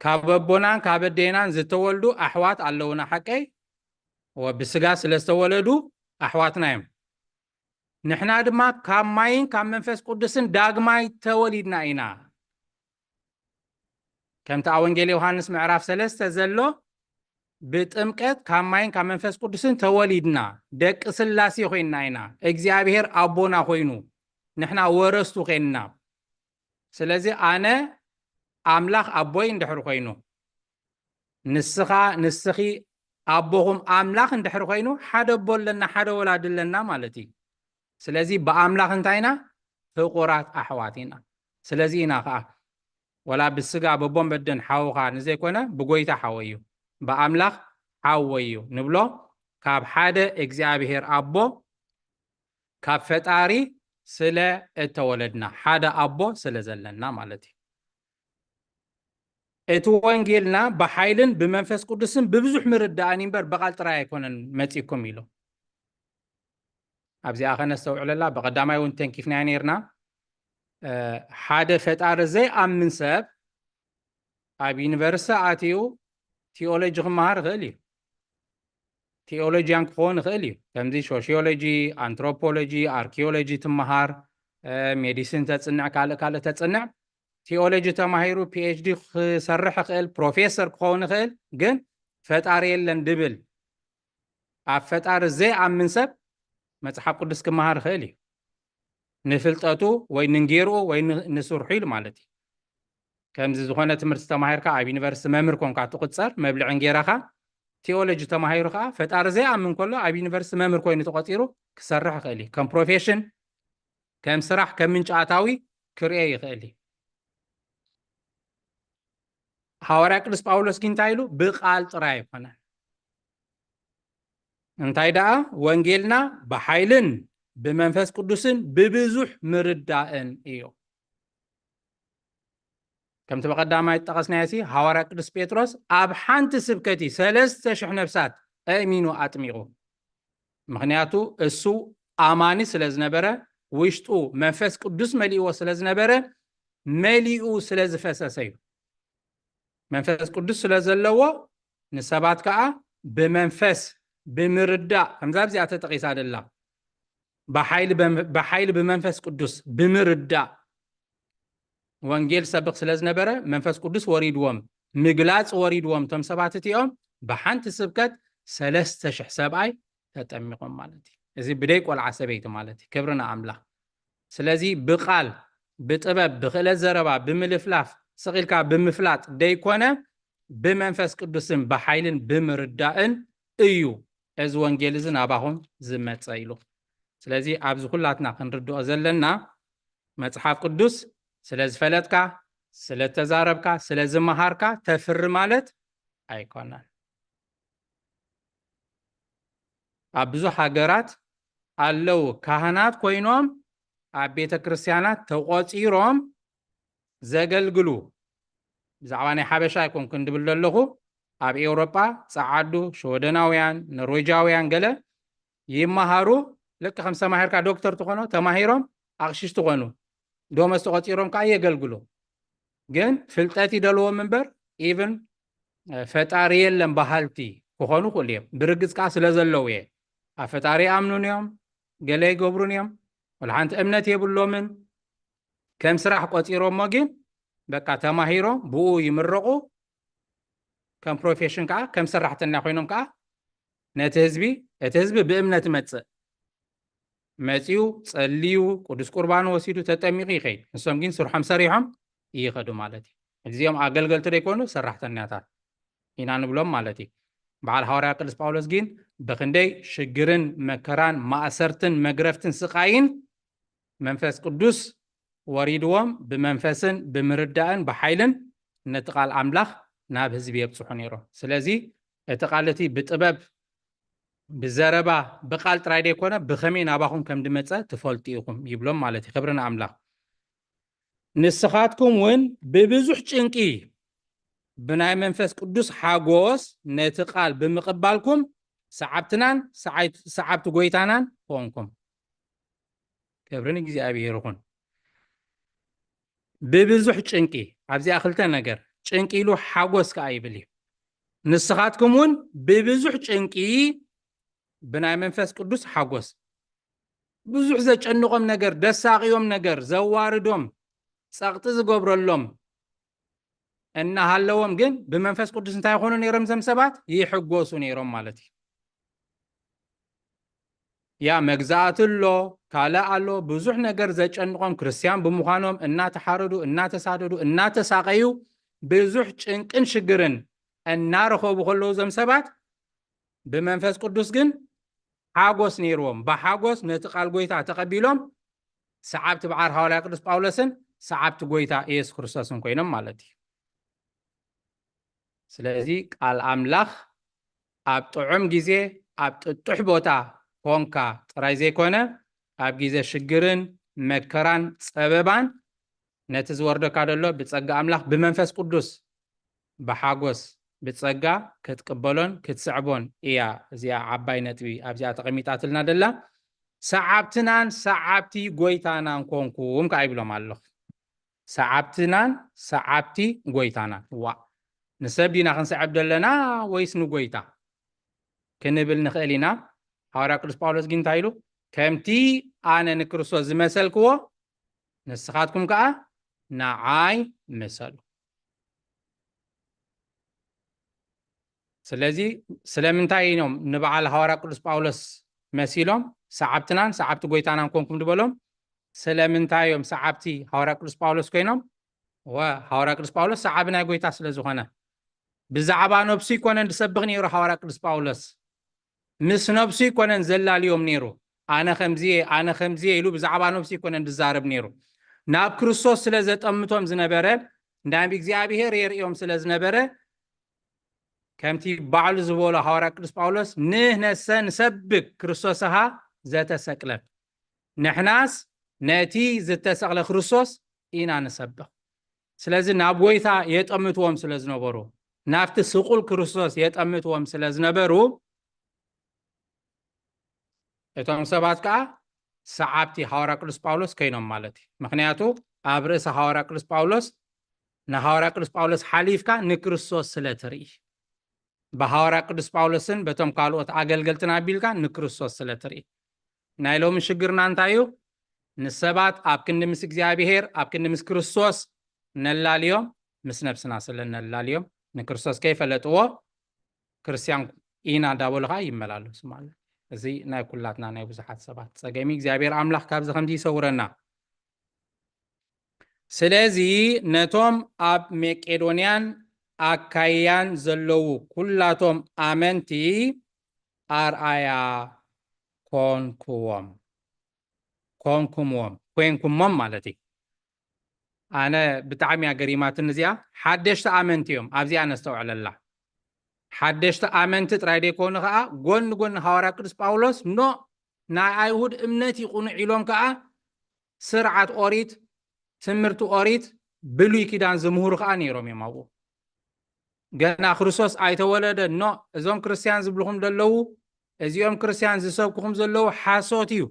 ካብ ኣቦናን ካብ ኣዴናን ዝተወልዱ ኣሕዋት ኣለውና፣ ሓቀይ? ወ-፣ ብስጋ ስለ ዝተወለዱ ኣሕዋትና እዮም። ንሕና ድማ ካብ ማይን ካብ መንፈስ ቅዱስን ዳግማይ ተወሊድና ኢና። ከምቲ ኣብ ወንጌል ዮሃንስ ምዕራፍ ሰለስተ ዘሎ፣ ብጥምቀት ካብ ማይን ካብ መንፈስ ቅዱስን ተወሊድና፣ ደቂ ስላሴ ኮይንና ኢና። እግዚኣብሔር ኣቦና ኮይኑ፣ ንሕና ወረስቱ ኮይንና። ስለዚ ኣነ ኣምላኽ ኣቦይ እንድሕር ኮይኑ፣ ንስኻ፣ ንስኺ ኣቦኹም ኣምላኽ እንድሕር ኮይኑ፣ ሓደ ኣቦ ኣለና፣ ሓደ ወላዲ ኣለና ማለት እዩ። ስለዚ ብኣምላኽ እንታይ ኢና? ፍቑራት ኣሕዋት ኢና። ስለዚ ኢና ኸዓ፣ ወላ ብስጋ በቦን በደን ሓውኻ ንዘይኮነ፣ ብጎይታ ሓወይ እዩ፣ ብኣምላኽ ሓወይ እዩ ንብሎ። ካብ ሓደ እግዚኣብሔር ኣቦ፣ ካብ ፈጣሪ ስለ እተወለድና፣ ሓደ ኣቦ ስለ ዘለና ማለት እዩ። እቲ ወንጌልና ብሓይልን ብመንፈስ ቅዱስን ብብዙሕ ምርዳእን እምበር፣ ብቓል ጥራይ ኣይኮነን መጺእኩም ኢሉ። ኣብዚኣ ኸ ነስተውዕለላ፣ ብቐዳማይ እውን ተንኪፍናያ ነይርና። እ፣ ሓደ ፈጣሪ ዘይኣምን ሰብ ኣብ ዩኒቨርሲቲ ኣትዩ ቲኦሎጂ ክመሃር ይኽእል እዩ። ቲኦሎጂያን ክኸውን ይኽእል እዩ። ከምዚ ሶሽዮሎጂ፣ ኣንትሮፖሎጂ፣ ኣርኪኦሎጂ ትመሃር፣ እ፣ ሜዲሲን ተጽንዕ፣ ካልእ ካልእ ተጽንዕ፣ ቲኦሎጂ ተማሂሩ ፒ ኤች ዲ ክሰርሕ ይኽእል፣ ፕሮፌሰር ክኸውን ይኽእል፣ ግን ፈጣሪ የለን ድብል፣ ኣብ ፈጣሪ ዘይኣምን ሰብ መጽሓፍ ቅዱስ ክመሃር ይኽእል እዩ። ንፍልጠቱ ወይ ንንጌርኡ ወይ ን-፣ ንስርሑ ኢሉ ማለት እዩ። ከምዚ ዝኾነ ትምህርቲ ተማሂርካ ኣብ ዩኒቨርሲቲ መምህር ኮንካ ትቑጸር፣ መብልዒ እንጌራኻ። ቲኦሎጂ ተማሂሩ ከኣ ፈጣሪ ዘይኣምን ከሎ ኣብ ዩኒቨርሲቲ መምህር ኮይኑ ተቖጺሩ ክሰርሕ ይኽእል እዩ። ከም ፕሮፌሽን፣ ከም ስራሕ፣ ከም ምንጪ ኣታዊ ክርእዮ ይኽእል እዩ። ሃዋርያ ቅዱስ ጳውሎስ ግን እንታይ ኢሉ? ብቓል ጥራይ ኣይኮነን። እንታይ ደኣ? ወንጌልና ብሓይልን ብመንፈስ ቅዱስን ብብዙሕ ምርዳእን እዩ። ከምቲ ብቐዳማይ ዝጠቐስናዮ ሲ፣ ሃዋርያ ቅዱስ ጴጥሮስ ኣብ ሓንቲ ስብከት እዩ ሰለስተ ሽሕ ነፍሳት ኣእሚኑ ኣጥሚቑ። ምኽንያቱ እሱ ኣማኒ ስለ ዝነበረ፣ ውሽጡ መንፈስ ቅዱስ መሊእዎ ስለ ዝነበረ፣ መሊኡ ስለ ዝፈሰሰ እዩ። መንፈስ ቅዱስ ስለ ዘለዎ፣ ንሰባት ከኣ ብመንፈስ ብምርዳእ፣ ከምዛ ኣብዚኣ ተጠቒሳ ደላ፣ ብሓይሊ በም-፣ ብሓይሊ ብመንፈስ ቅዱስ ብምርዳእ ወንጌል ሰብኽ ስለ ዝነበረ፣ መንፈስ ቅዱስ ወሪድዎም፣ ምግላጽ ወሪድዎም፣ እቶም ሰባት እቲኦም ብሓንቲ ስብከት ሰለስተ ሽሕ ሰብኣይ ተጠሚቖም ማለት እዩ። እዚ ብደይ ቆልዓ ሰበይቲ ማለት እዩ። ክብሪ ንኣምላኽ። ስለዚ ብቓል፣ ብጥበብ፣ ብክእለት ዘረባ፣ ብምልፍላፍ፣ ስቕ ኢልካ ብምፍላጥ ደይኮነ፣ ብመንፈስ ቅዱስን ብሓይልን ብምርዳእን እዩ እዚ ወንጌል እዚ ናባኹም ዝመጸ ኢሉ። ስለዚ ኣብዚ ኩላትና ክንርድኦ ዘለና፣ መጽሓፍ ቅዱስ ስለ ዝፈለጥካ፣ ስለ እተዛረብካ፣ ስለ ዝመሃርካ ተፍሪ ማለት ኣይኮነን። ኣብ ብዙሕ ሃገራት ኣለዉ ካህናት ኮይኖም ኣብ ቤተ ክርስቲያናት ተቖጺሮም ዘገልግሉ፣ ብዛዕባ ናይ ሓበሻ ኣይኮንኩን ድብል ዘለኹ። ኣብ ኤውሮጳ ጸዓዱ፣ ሽወደናውያን፣ ኖርዌጃውያን ገለ ይመሃሩ። ልክ ከም ዝተማሂርካ ዶክተር ትኾኖ፣ ተማሂሮም ኣቕሽሽ ትኾኑ፣ ደሞዝ ተቖጺሮም ከኣ የገልግሉ። ግን ፍልጠት ይደልዎም እምበር፣ ኢቭን ፈጣሪ የለን በሃልቲ ክኾኑ ይኽእሉ እዮም። ብርግጽ ከኣ ስለ ዘለዉ እየ። ኣብ ፈጣሪ ይኣምኑን እዮም፣ ገለ ይገብሩን እዮም። ወላ ሓንቲ እምነት የብሎምን። ከም ስራሕ ቆጺሮሞ ግን በቃ ተማሂሮም ብኡ ይምረቑ። ከም ፕሮፌሽን ከኣ ከም ሰራሕተኛ ኮይኖም ከኣ ነቲ ህዝቢ፣ እቲ ህዝቢ ብእምነት ይመጽእ። መጺኡ፣ ጸልዩ፣ ቅዱስ ቁርባን ወሲዱ፣ ተጠሚቑ ይኸይድ። ንሶም ግን ስርሖም ሰሪሖም ይኸዱ ማለት እዩ። እዚኦም ኣገልገልቲ ዘይኮኑ ሰራሕተኛታት ኢና ንብሎም ማለት እዩ። በዓል ሃዋርያ ቅዱስ ጳውሎስ ግን ብኽንደይ ሽግርን መከራን ማእሰርትን መግረፍትን ስቓይን መንፈስ ቅዱስ ወሪድዎም ብመንፈስን ብምርዳእን ብሓይልን ነቲ ቃል ኣምላኽ ናብ ህዝቢ የብጽሑ ነይሮም። ስለዚ እቲ ቃል እቲ ብጥበብ፣ ብዘረባ፣ ብቃል ጥራይ ዘይኮነ ብኸመይ ናባኹም ከም ድመጸ ትፈልጡ ኢኹም ይብሎም ማለት እዩ። ክብሪ ንኣምላኽ። ንስኻትኩም እውን ብብዙሕ ጭንቂ ብናይ መንፈስ ቅዱስ ሓጎስ ነቲ ቃል ብምቕባልኩም ሰዓብትናን ሰዓይ-፣ ሰዓብቲ ጎይታናን ኮንኩም። ክብሪ ንእግዚኣብሔር ይኹን። ብብዙሕ ጭንቂ፣ ኣብዚኣ ክልተ ነገር፣ ጭንቂ ኢሉ ሓጎስ ከኣ ይብል እዩ። ንስኻትኩም እውን ብብዙሕ ጭንቂ ብናይ መንፈስ ቅዱስ ሓጎስ፣ ብዙሕ ዘጨንቖም ነገር፣ ደሳቕዮም ነገር፣ ዘዋርዶም፣ ጸቕጢ ዝገብረሎም እናሃለዎም ግን ብመንፈስ ቅዱስ እንታይ ይኾኑ ነይሮም? እዞም ሰባት ይሕጎሱ ነይሮም ማለት እዩ። ያ መግዛእቲ ኣሎ፣ ካልእ ኣሎ፣ ብዙሕ ነገር ዘጨንቖም ክርስቲያን ብምዃኖም እናተሓረዱ፣ እናተሳደዱ፣ እናተሳቐዩ ብዙሕ ጭንቅን ሽግርን እናረኸቡ ከለዉ እዞም ሰባት ብመንፈስ ቅዱስ ግን ሓጎስ ነይርዎም። ብሓጎስ ነቲ ቃል ጎይታ ተቐቢሎም ሰዓብቲ በዓል ሃዋርያ ቅዱስ ጳውሎስን ሰዓብቲ ጎይታ ኢየሱስ ክርስቶስን ኮይኖም ማለት እዩ። ስለዚ ቃል ኣምላኽ ኣብ ጥዑም ግዜ ኣብ ጥጡሕ ቦታ ኮንካ ጥራይ ዘይኮነ ኣብ ግዜ ሽግርን መከራን ጸበባን ነቲ ዝወርደካ ዘሎ ብጸጋ ኣምላኽ ብመንፈስ ቅዱስ ብሓጎስ ብጸጋ ክትቅበሎን ክትስዕቦን እያ። እዚኣ ዓባይ ነጥቢ ኣብዚኣ ተቐሚጣትልና ደላ። ሰዓብትናን ሰዓብቲ ጎይታናን ኮንኩም ከኣ ይብሎም ኣለኹ። ሰዓብትናን ሰዓብቲ ጎይታናን። ዋ፣ ንሰብ ዲና ክንስዕብ ደለና ወይስ ንጎይታ? ክንብል ንኽእል ኢና። ሃዋርያ ቅዱስ ጳውሎስ ግን እንታይ ኢሉ? ከምቲ ኣነ ንክርስቶስ ዝመሰልክዎ ንስኻትኩም ከኣ ንዓይ ምሰሉ። ስለዚ ስለምንታይ እዮም ንበዓል ሃዋርያ ቅዱስ ጳውሎስ መሲሎም ሰዓብትናን ሰዓብቲ ጎይታናን ኮንኩም ዝበሎም? ስለምንታይ እዮም ሰዓብቲ ሃዋርያ ቅዱስ ጳውሎስ ኮይኖም? ወ-፣ ሃዋርያ ቅዱስ ጳውሎስ ሰዓቢ ናይ ጎይታ ስለ ዝኾነ። ብዛዕባ ነብሱ ይኮነን ዝሰብኽ ነይሩ ሃዋርያ ቅዱስ ጳውሎስ። ምስ ነብሱ ይኮነን ዘላልዮም ነይሩ። ኣነ ከምዚ እየ፣ ኣነ ከምዚ እየ ኢሉ ብዛዕባ ነብሱ ይኮነን ዝዛረብ ነይሩ። ናብ ክርስቶስ ስለ ዘጠምቶም ዝነበረ፣ ናብ እግዚኣብሔር የርእዮም ስለ ዝነበረ፣ ከምቲ ባዕሉ ዝበሎ ሃዋርያ ቅዱስ ጳውሎስ፣ "ንሕነሰ ንሰብክ ክርስቶስሃ ዘተሰቅለ"፣ ንሕናስ ነቲ ዝተሰቕለ ክርስቶስ ኢና ንሰብኽ። ስለዚ ናብ ጎይታ የጠምትዎም ስለ ዝነበሩ፣ ናብቲ ስቑል ክርስቶስ የጠምትዎም ስለ ዝነበሩ፣ እቶም ሰባት ከኣ ሰዓብቲ ሃዋርያ ቅዱስ ጳውሎስ ኮይኖም ማለት እዩ። ምኽንያቱ ኣብ ርእሲ ሃዋርያ ቅዱስ ጳውሎስ፣ ንሃዋርያ ቅዱስ ጳውሎስ ሓሊፍካ ንክርስቶስ ስለ ትርኢ፣ ብሃዋርያ ቅዱስ ጳውሎስን በቶም ካልኦት ኣገልገልትን ኣቢልካ ንክርስቶስ ስለ ትርኢ። ናይ ሎሚ ሽግርና እንታይ እዩ? ንሰባት ኣብ ክንዲ ምስ እግዚኣብሄር፣ ኣብ ክንዲ ምስ ክርስቶስ ነላልዮም፣ ምስ ነብስና ስለ ነላልዮም፣ ንክርስቶስ ከይፈለጥዎ ክርስትያን ኢና እንዳበሉ ከዓ ይመላለሱ ማለት እዩ። እዚ ናይ ኩላትና ናይ ብዙሓት ሰባት ጸገም እዩ። እግዚኣብሔር ኣምላኽ ካብዚ ከምዚ ይሰውረና። ስለዚ ነቶም ኣብ መቄዶንያን ኣካይያን ዘለዉ ኩላቶም ኣመንቲ ኣርኣያ ኮንክዎም፣ ኮንኩምዎም፣ ኮንኩሞም ማለት እዩ። ኣነ ብጣዕሚ እያ ገሪማትኒ እዚኣ። ሓደሽቲ ኣመንቲ እዮም፣ ኣብዚኣ ነስተውዕለላ። ሓደሽቲ ኣመንቲ ጥራይ ዘይኮኑ ከዓ ጎኒ ጎኒ ሃዋርያ ቅዱስ ጳውሎስ ኖ ናይ ኣይሁድ እምነት እዩ ቅኑዕ ኢሎም ከዓ ስርዓት ኦሪት፣ ትምህርቲ ኦሪት፣ ብሉይ ኪዳን ዝምህሩ ከዓ ነይሮም እዮም ኣብኡ። ገና ክርስቶስ ኣይተወለደ። ኖ፣ እዞም ክርስትያን ዝብልኹም ዘለዉ፣ እዚኦም ክርስትያን ዝሰብክኹም ዘለዉ ሓሶት እዩ።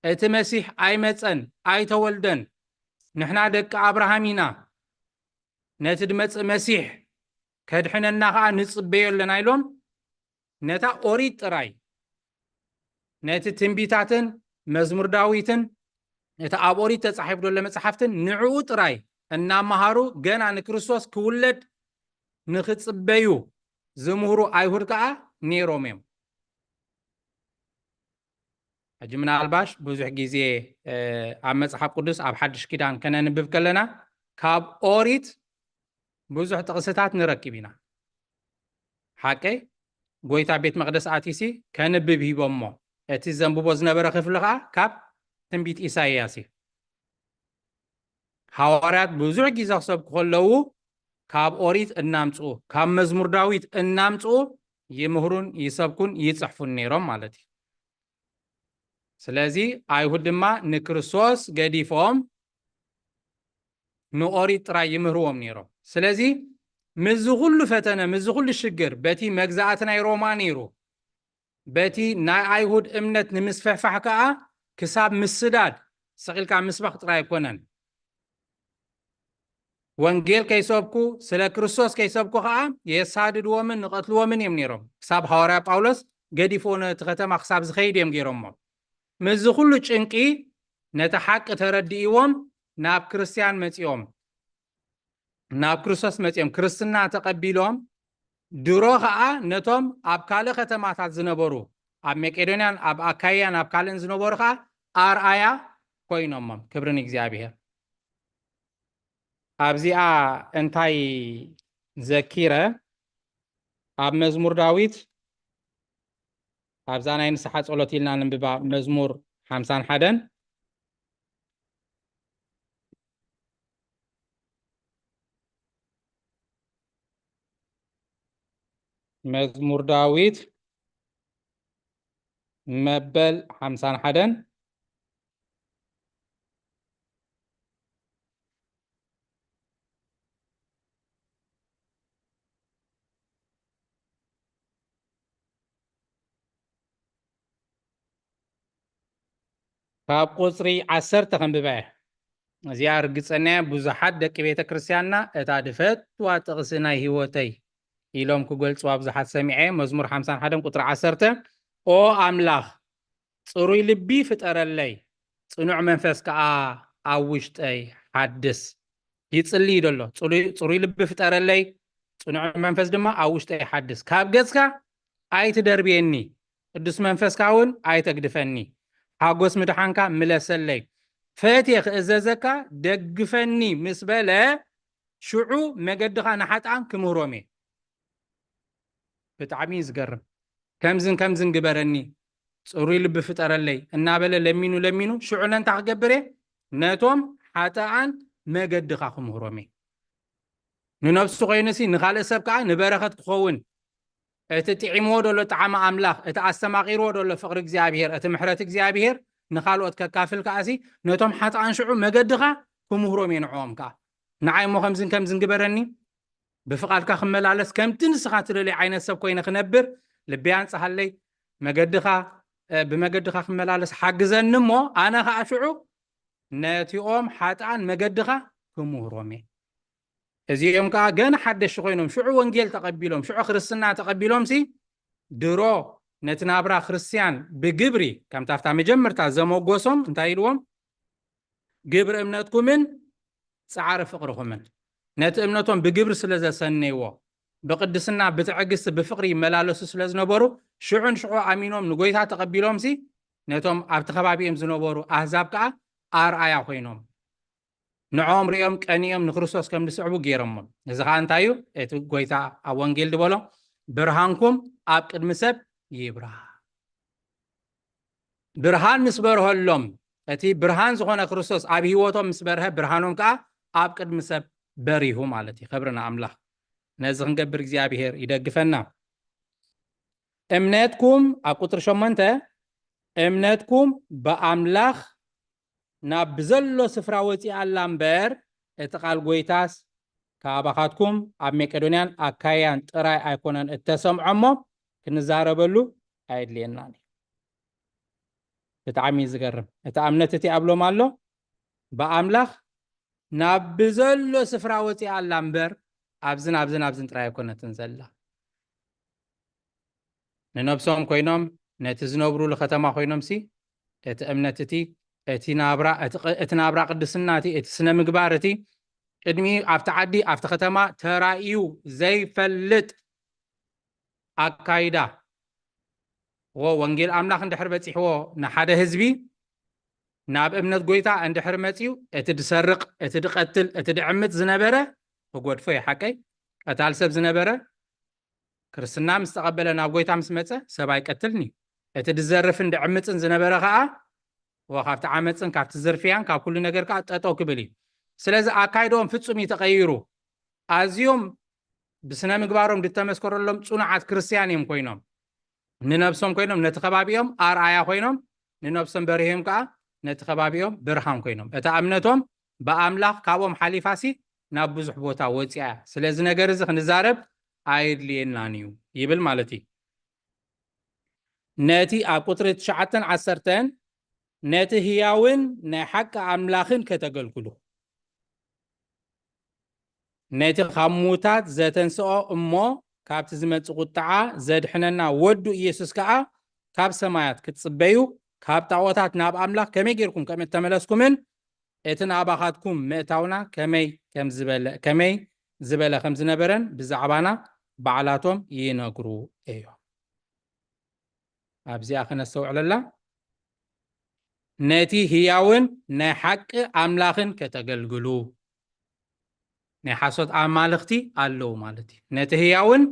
እቲ መሲሕ ኣይመፀን፣ ኣይተወልደን። ንሕና ደቂ ኣብርሃም ኢና፣ ነቲ ድመፅእ መሲሕ ከድሕነና ከዓ ንፅበዮ ኣለና ኢሎም፣ ነታ ኦሪት ጥራይ፣ ነቲ ትንቢታትን መዝሙር ዳዊትን እቲ ኣብ ኦሪት ተፃሒፉ ዘሎ መፅሓፍትን ንዕኡ ጥራይ እናመሃሩ፣ ገና ንክርስቶስ ክውለድ ንክፅበዩ ዝምህሩ ኣይሁድ ከዓ ነይሮም እዮም። ሕጂ ምናልባሽ ብዙሕ ግዜ ኣብ መፅሓፍ ቅዱስ ኣብ ሓድሽ ኪዳን ከነንብብ ከለና ካብ ኦሪት ብዙሕ ጥቕስታት ንረክብ ኢና። ሓቀይ? ጎይታ ቤት መቕደስ ኣቲሲ ከንብብ ሂቦሞ፣ እቲ ዘንብቦ ዝነበረ ክፍሊ ከዓ ካብ ትንቢት ኢሳይያስ እዩ። ሃዋርያት ብዙሕ ግዜ ክሰብኩ ከለዉ ካብ ኦሪት እናምፅኡ፣ ካብ መዝሙር ዳዊት እናምፅኡ ይምህሩን ይሰብኩን ይፅሕፉን ነይሮም ማለት እዩ። ስለዚ ኣይሁድ ድማ ንክርስቶስ ገዲፎም ንኦሪት ጥራይ ይምህርዎም ነይሮም። ስለዚ ምስዚ ኩሉ ፈተነ፣ ምስዚ ኩሉ ሽግር፣ በቲ መግዛእቲ ናይ ሮማ ነይሩ፣ በቲ ናይ ኣይሁድ እምነት ንምስፍሕፋሕ ከዓ ክሳብ ምስዳድ፣ ስቕ ኢልካ ምስባኽ ጥራይ ኣይኮነን። ወንጌል ከይሰብኩ፣ ስለ ክርስቶስ ከይሰብኩ ከዓ የሳድድዎምን ንቐትልዎምን እዮም ነይሮም። ክሳብ ሃዋርያ ጳውሎስ ገዲፎ ነቲ ከተማ ክሳብ ዝኸይድ እዮም ገይሮሞ። ምስዚ ኩሉ ጭንቂ ነቲ ሓቂ ተረዲእዎም ናብ ክርስትያን መፂኦም፣ ናብ ክርስቶስ መፂኦም ክርስትና ተቐቢሎም፣ ድሮ ከዓ ነቶም ኣብ ካልእ ከተማታት ዝነበሩ፣ ኣብ መቄዶንያን ኣብ ኣካያን ኣብ ካልእን ዝነበሩ ከዓ ኣርኣያ ኮይኖሞም። ክብሪ ንእግዚኣብሔር። ኣብዚኣ እንታይ ዘኪረ? ኣብ መዝሙር ዳዊት፣ ኣብዛ ናይ ንስሓ ጸሎት ኢልና ንንብባ፣ መዝሙር ሓምሳን ሓደን። መዝሙር ዳዊት መበል ሓምሳን ሓደን። ካብ ቁጽሪ ዓሰርተ ከንብባ እየ። እዚኣ ርግጸኛ እየ፣ ብዙሓት ደቂ ቤተ ክርስቲያንና እታ ድፈትዋ ጥቕሲ ናይ ህይወተይ ኢሎም ክገልጽዋ ብዙሓት ሰሚዐ። መዝሙር ሓምሳን ሓደን ቁጽሪ ዓሰርተ፣ ኦ ኣምላኽ፣ ጽሩይ ልቢ ፍጠረለይ፣ ጽኑዕ መንፈስ ከኣ ኣብ ውሽጠይ ሓድስ። ይጽሊ እዩ ዘሎ። ጽሩይ፣ ጽሩይ ልቢ ፍጠረለይ፣ ጽኑዕ መንፈስ ድማ ኣብ ውሽጠይ ሓድስ። ካብ ገጽካ ኣይትደርብየኒ፣ ቅዱስ መንፈስካ እውን ኣይተግድፈኒ። ሓጎስ ምድሓንካ ምለሰለይ። ፈትየ ክእዘዘካ ደግፈኒ ምስ በለ፣ ሽዑ መገድኻ ንሓጥኣን ክምህሮም እየ። ብጣዕሚ እዩ ዝገርም። ከምዝን ከምዝን ግበረኒ፣ ጽሩይ ልቢ ፍጠረለይ እናበለ ለሚኑ ለሚኑ፣ ሽዑ ለንታ ክገብር እየ፣ ነቶም ሓጥኣን መገድኻ ክምህሮም እየ። ንነብሱ ኮይኑሲ ንኻልእ ሰብ ከኣ ንበረኸት ክኸውን፣ እቲ ጥዒምዎ ዘሎ ጣዕሚ ኣምላኽ፣ እቲ ኣስተማቒርዎ ዘሎ ፍቕሪ እግዚኣብሔር፣ እቲ ምሕረት እግዚኣብሔር ንኻልኦት ከካፍል ከኣሲ፣ ነቶም ሓጥኣን ሽዑ መገድኻ ክምህሮም እየ ንዕኦም ከኣ። ንዓይ እሞ ከምዝን ከምዝን ግበረኒ፣ ብፍቓድካ ክመላለስ፣ ከምቲ ንስኻ ትደልዮ ዓይነት ሰብ ኮይነ ክነብር ልበይ ኣንጽሃለይ፣ መገድኻ፣ እ፣ ብመገድኻ ክመላለስ ሓግዘኒ እሞ፣ ኣነ ኸኣ ሽዑ ነቲኦም ሓጥኣን መገድኻ ክምህሮም እየ። እዚኦም ከኣ ገና ሓደሽቲ ኮይኖም፣ ሽዑ ወንጌል ተቐቢሎም፣ ሽዑ ክርስትና ተቐቢሎምሲ፣ ድሮ ነቲ ናብራ ክርስትያን ብግብሪ፣ ከምታ ኣብታ መጀመርታ ዘመጎሶም፣ እንታይ ኢልዎም? ግብሪ እምነትኩምን ጻዕሪ ፍቕርኹምን። ነቲ እምነቶም ብግብሪ ስለ ዘሰነይዎ፣ ብቅድስና፣ ብትዕግስቲ፣ ብፍቕሪ ይመላለሱ ስለ ዝነበሩ፣ ሽዑ ንሽዑ ኣሚኖም ንጎይታ ተቐቢሎምሲ፣ ነቶም ኣብቲ ከባቢኦም ዝነበሩ ኣህዛብ ከኣ ኣርኣያ ኮይኖም። ንዕኦም ሪኦም ቀኒኦም ንክርስቶስ ከም ዝስዕቡ ገይሮሞም። እዚ ኸኣ እንታይ እዩ? እቲ ጎይታ ኣብ ወንጌል ዝበሎ፣ "ብርሃንኩም ኣብ ቅድሚ ሰብ ይብራህ።" ብርሃን ምስ በርሀሎም፣ እቲ ብርሃን ዝኾነ ክርስቶስ ኣብ ህይወቶም ምስ በርሀ፣ ብርሃኖም ከኣ ኣብ ቅድሚ ሰብ በሪሁ ማለት እዩ። ክብሪ ንኣምላኽ። ነዚ ክንገብር እግዚኣብሔር ይደግፈና። እምነትኩም፣ ኣብ ቁጽሪ ሸሞንተ፣ እምነትኩም ብኣምላኽ ናብ ብዘሎ ስፍራ ወጺኣ ኣላ እምበር፣ እቲ ቃል ጎይታስ ካባኻትኩም ኣብ መቄዶንያን ኣካያን ጥራይ ኣይኮነን እተሰምዖ እሞ፣ ክንዛረበሉ ኣየድልየናን እዩ። ብጣዕሚ እዩ ዝገርም። እታ እምነት እቲኣ ብሎም ኣሎ፣ ብኣምላኽ ናብ ብዘሎ ስፍራ ወፂኣ ኣላ እምበር፣ ኣብዝን ኣብዝን ኣብዝን ጥራይ ኣይኮነትን ዘላ። ንነብሶም ኮይኖም፣ ነቲ ዝነብሩሉ ከተማ ኮይኖም ሲ፣ እቲ እምነት እቲ፣ እቲ ናብራ፣ እቲ ቅ-፣ እቲ ናብራ ቅድስና እቲ፣ እቲ ስነ ምግባር እቲ፣ ቅድሚ ኣብቲ ዓዲ፣ ኣብቲ ከተማ ተራእዩ ዘይፈልጥ ኣካይዳ። ወ-፣ ወንጌል ኣምላኽ እንድሕር በጺሕዎ ንሓደ ህዝቢ፣ ናብ እምነት ጎይታ እንድሕር መጺኡ፣ እቲ ድሰርቕ፣ እቲ ድቐትል፣ እቲ ድዕምጽ ዝነበረ፣ ክጎድፎ እዩ ሓቀይ፣ ቀታል ሰብ ዝነበረ፣ ክርስትና ምስ ተቐበለ፣ ናብ ጎይታ ምስ መጸ፣ ሰብ ኣይቀትልን እዩ። እቲ ድዘርፍን ድዕምጽን ዝነበረ ኸኣ፣ ወ-፣ ካብቲ ዓመጽን ካብቲ ዝርፍያን ካብ ኩሉ ነገር ከኣ ጠጠው ክብል እዩ። ስለዚ ኣካይድኦም ፍጹም እዩ ተቐይሩ። ኣዝዮም ብስነ ምግባሮም ድተመስከረሎም ጽኑዓት ክርስትያን እዮም ኮይኖም። ንነብሶም ኮይኖም፣ ነቲ ከባቢኦም ኣርኣያ ኮይኖም፣ ንነብሶም በሪሆም ከኣ ነቲ ከባቢኦም ብርሃን ኮይኖም። እታ እምነቶም ብኣምላኽ ካብኦም ሓሊፋሲ ናብ ብዙሕ ቦታ ወጺኣ እያ። ስለዚ ነገር እዚ ክንዛረብ ኣየድልየናን እዩ ይብል ማለት እዩ። ነቲ ኣብ ቁጽሪ ትሽዓተን ዓሰርተን ነቲ ህያውን ናይ ሓቂ ኣምላኽን ከተገልግሉ፣ ነቲ ካብ ምዉታት ዘተንስኦ እሞ ካብቲ ዝመጽእ ቁጥዓ ዘድሕነና ወዱ ኢየሱስ ከኣ ካብ ሰማያት ክትጽበዩ፣ ካብ ጣዖታት ናብ ኣምላኽ ከመይ ጌርኩም ከም እተመለስኩምን እቲ ናባኻትኩም ምእታውና ከመይ ከም ዝበለ፣ ከመይ ዝበለ ከም ዝነበረን ብዛዕባና ባዕላቶም ይነግሩ እዮም። ኣብዚኣ ከነስተውዕለላ፣ ነቲ ህያውን ናይ ሓቂ ኣምላኽን ከተገልግሉ። ናይ ሓሶት ኣማልኽቲ ኣለዉ ማለት እዩ። ነቲ ህያውን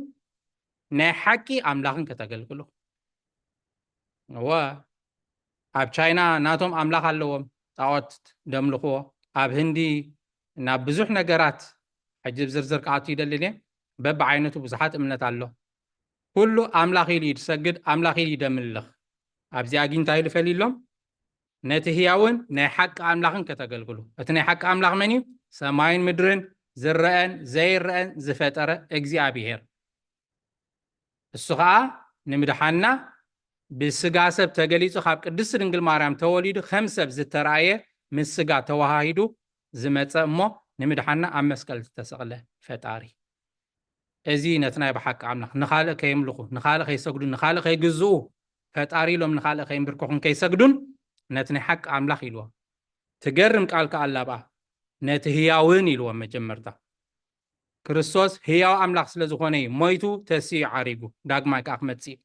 ናይ ሓቂ ኣምላኽን ከተገልግሉ። እወ፣ ኣብ ቻይና ናቶም ኣምላኽ ኣለዎም፣ ጣዖት ደምልኽዎ። ኣብ ህንዲ ናብ ብዙሕ ነገራት፣ ሕጂ ብዝርዝር ክኣቱ ይደልን እየ፣ በብዓይነቱ ብዙሓት እምነት ኣሎ። ኩሉ ኣምላኽ ኢሉ እዩ ዝሰግድ፣ ኣምላኽ ኢሉ እዩ ደምልኽ። ኣብዚ ኣግኝ እንታይ ኢሉ ፈሊሎም? ነቲ ህያውን ናይ ሓቂ ኣምላኽን ከተገልግሉ። እቲ ናይ ሓቂ ኣምላኽ መን እዩ? ሰማይን ምድርን ዝረአን ዘይረአን ዝፈጠረ እግዚኣብሄር። እሱ ኸኣ ንምድሓንና ብስጋ ሰብ ተገሊጹ ካብ ቅድስቲ ድንግል ማርያም ተወሊዱ ከም ሰብ ዝተራእየ ምስ ስጋ ተዋሃሂዱ ዝመጸ እሞ ንምድሓንና ኣብ መስቀል ዝተሰቕለ ፈጣሪ። እዚ ነቲ ናይ ብሓቂ ኣምላኽ ንኻልእ ከየምልኹ፣ ንኻልእ ከይሰግዱ፣ ንኻልእ ከይግዝኡ፣ ፈጣሪ ኢሎም ንኻልእ ከይንብርከኹን ከይሰግዱን ነቲ ናይ ሓቂ ኣምላኽ ኢልዎ። ትገርም ቃል ከኣ ኣላ ብኣ፣ ነቲ ህያውን ኢልዎ መጀመርታ። ክርስቶስ ህያው ኣምላኽ ስለ ዝኾነ እዩ ሞይቱ፣ ተሲኡ፣ ዓሪጉ፣ ዳግማይ ከኣ ክመጽእ እዩ።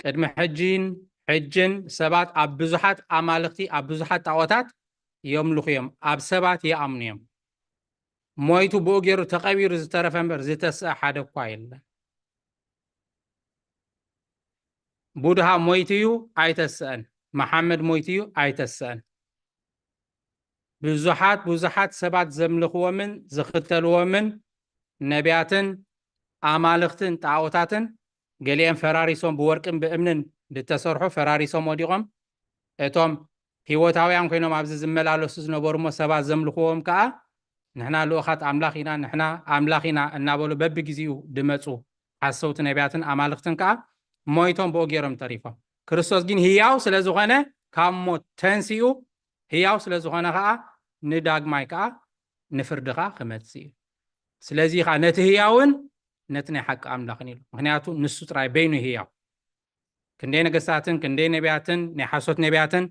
ቅድሚ ሕጂን ሕጅን ሰባት ኣብ ብዙሓት ኣማልኽቲ፣ ኣብ ብዙሓት ጣዖታት የምልኹ እዮም፣ ኣብ ሰባት ይኣምኑ እዮም። ሞይቱ ብኡ ገይሩ ተቐቢሩ ዝተረፈ እምበር ዝተስአ ሓደ እኳ የለን። ቡድሃ ሞይቱ እዩ ኣይተስአን፣ መሓመድ ሞይቱ እዩ ኣይተስአን። ብዙሓት ብዙሓት ሰባት ዘምልኽዎምን ዝኽተልዎምን ነቢያትን ኣማልኽትን ጣዖታትን ገሊኦም ፈራሪሶም ብወርቅን ብእምንን ዝተሰርሑ ፈራሪሶም ወዲቖም። እቶም ህይወታውያን ኮይኖም ኣብዚ ዝመላለሱ ዝነበሩ እሞ ሰባት ዘምልኽዎም ከኣ ንሕና ልኡኻት ኣምላኽ ኢና፣ ንሕና ኣምላኽ ኢና እናበሉ በብግዜኡ ድመጹ ሓሰውቲ ነቢያትን ኣማልኽትን ከኣ ሞይቶም ብኡ ገይሮም ተሪፎም። ክርስቶስ ግን ህያው ስለ ዝኾነ ካብ ሞት ተንሲኡ፣ ህያው ስለ ዝኾነ ከኣ ንዳግማይ ከኣ ንፍርዲ ከኣ ክመጽእ እዩ። ስለዚ ከኣ ነቲ ህያውን ነቲ ናይ ሓቂ ኣምላኽን ኢሉ። ምኽንያቱ ንሱ ጥራይ በይኑ ህያው። ክንደይ ነገስታትን ክንደይ ነቢያትን ናይ ሓሶት ነቢያትን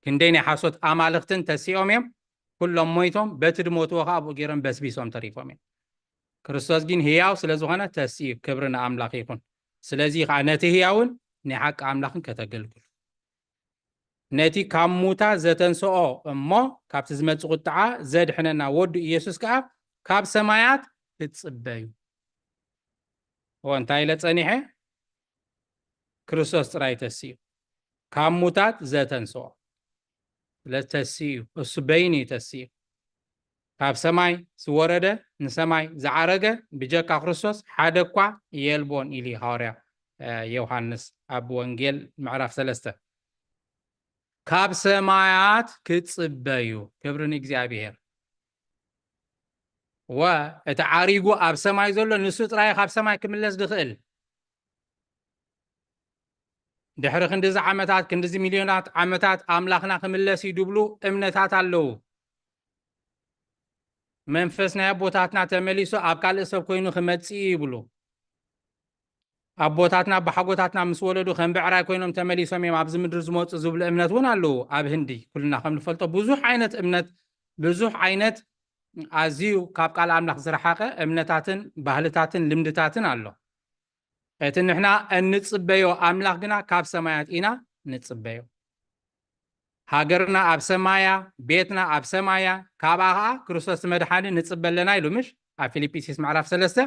ክንደይ ናይ ሓሶት ኣማልኽትን ተሲኦም እዮም። ኩሎም ሞይቶም፣ በቲ ድሞትዎ ከኣ ብኡ ገይሮም በስቢሶም ተሪፎም እዮም። ክርስቶስ ግን ህያው ስለ ዝኾነ ተሲኡ፣ ክብሪ ንኣምላኽ ይኹን። ስለዚ ከኣ ነቲ ህያውን ናይ ሓቂ ኣምላኽን ከተገልግሉ። ነቲ ካብ ሙታ ዘተንስኦ እሞ ካብቲ ዝመጽእ ቁጥዓ ዘድሕነና ወዱ ኢየሱስ ከኣ ካብ ሰማያት ክትጽበዩ። እወ፣ እንታይ ኢለ ጸኒሐ? ክርስቶስ ጥራይ ተስኡ። ካብ ሙታት ዘተንስኦ። ስለዚ ተስኡ እዩ። እሱ በይኑ እዩ ተስኡ። ካብ ሰማይ ዝወረደ፣ ንሰማይ ዝዓረገ ብጀካ ክርስቶስ ሓደ እኳ የልቦን ኢሉ እዩ ሃዋርያ፣ እ፣ ዮሃንስ ኣብ ወንጌል ምዕራፍ ሰለስተ። ካብ ሰማያት ክጽበዩ። ክብሪ ንእግዚኣብሔር። ወ እቲ ዓሪጉ ኣብ ሰማይ ዘሎ ንሱ ጥራይ ካብ ሰማይ ክምለስ ዝኽእል። ድሕሪ ክንድዚ ዓመታት ክንድዚ ሚልዮናት ዓመታት ኣምላኽና ክምለስ እዩ ድብሉ እምነታት ኣለዉ። መንፈስ ናይ ኣቦታትና ተመሊሱ ኣብ ካልእ ሰብ ኮይኑ ክመጽእ እዩ ይብሉ። ኣቦታትና ኣቦሓጎታትና ምስ ወለዱ ከም ብዕራይ ኮይኖም ተመሊሶም እዮም ኣብዚ ምድሪ ዝመጹ ዝብሉ እምነት እውን ኣለዉ። ኣብ ህንዲ ኩልና ከም ንፈልጦ ብዙሕ ዓይነት እምነት ብዙሕ ዓይነት ኣዝዩ ካብ ቃል ኣምላኽ ዝረሓቐ እምነታትን ባህልታትን ልምድታትን ኣሎ። እቲ ንሕና እንጽበዮ ኣምላኽ ግና ካብ ሰማያት ኢና ንጽበዮ። ሃገርና ኣብ ሰማያ፣ ቤትና ኣብ ሰማያ፣ ካብኣ ኸዓ ክርስቶስ መድሓኒ ንጽበ ኣለና ኢሉ ምሽ ኣብ ፊልጵስዩስ ምዕራፍ ሰለስተ።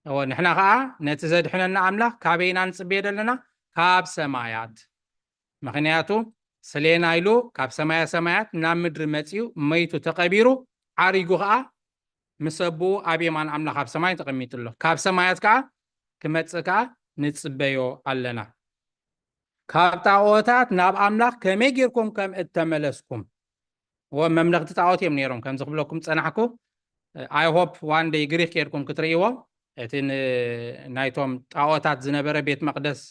እወ ንሕና ኸዓ ነቲ ዘድሕነና ኣምላኽ ካበይ ኢና ንጽበዮ ዘለና? ካብ ሰማያት። ምኽንያቱ ስሌና ኢሉ ካብ ሰማያ ሰማያት ናብ ምድሪ መጺኡ መይቱ ተቐቢሩ ዓሪጉ ኸዓ ምስ ኣቦኡ ኣብ የማን ኣምላኽ ኣብ ሰማይ ተቐሚጡ ኣሎ። ካብ ሰማያት ከኣ ክመጽእ ከኣ ንጽበዮ ኣለና። ካብ ጣኦታት ናብ ኣምላኽ ከመይ ጌርኩም ከም እተመለስኩም። እወ መምለኽቲ ጣኦት እዮም ነይሮም። ከምዚ ክብለኩም ጸናሕኩ። I hope one day ግሪኽ ኬድኩም ክትርእይዎ። እቲ ን-፣ ናይቶም ጣኦታት ዝነበረ ቤት መቕደስ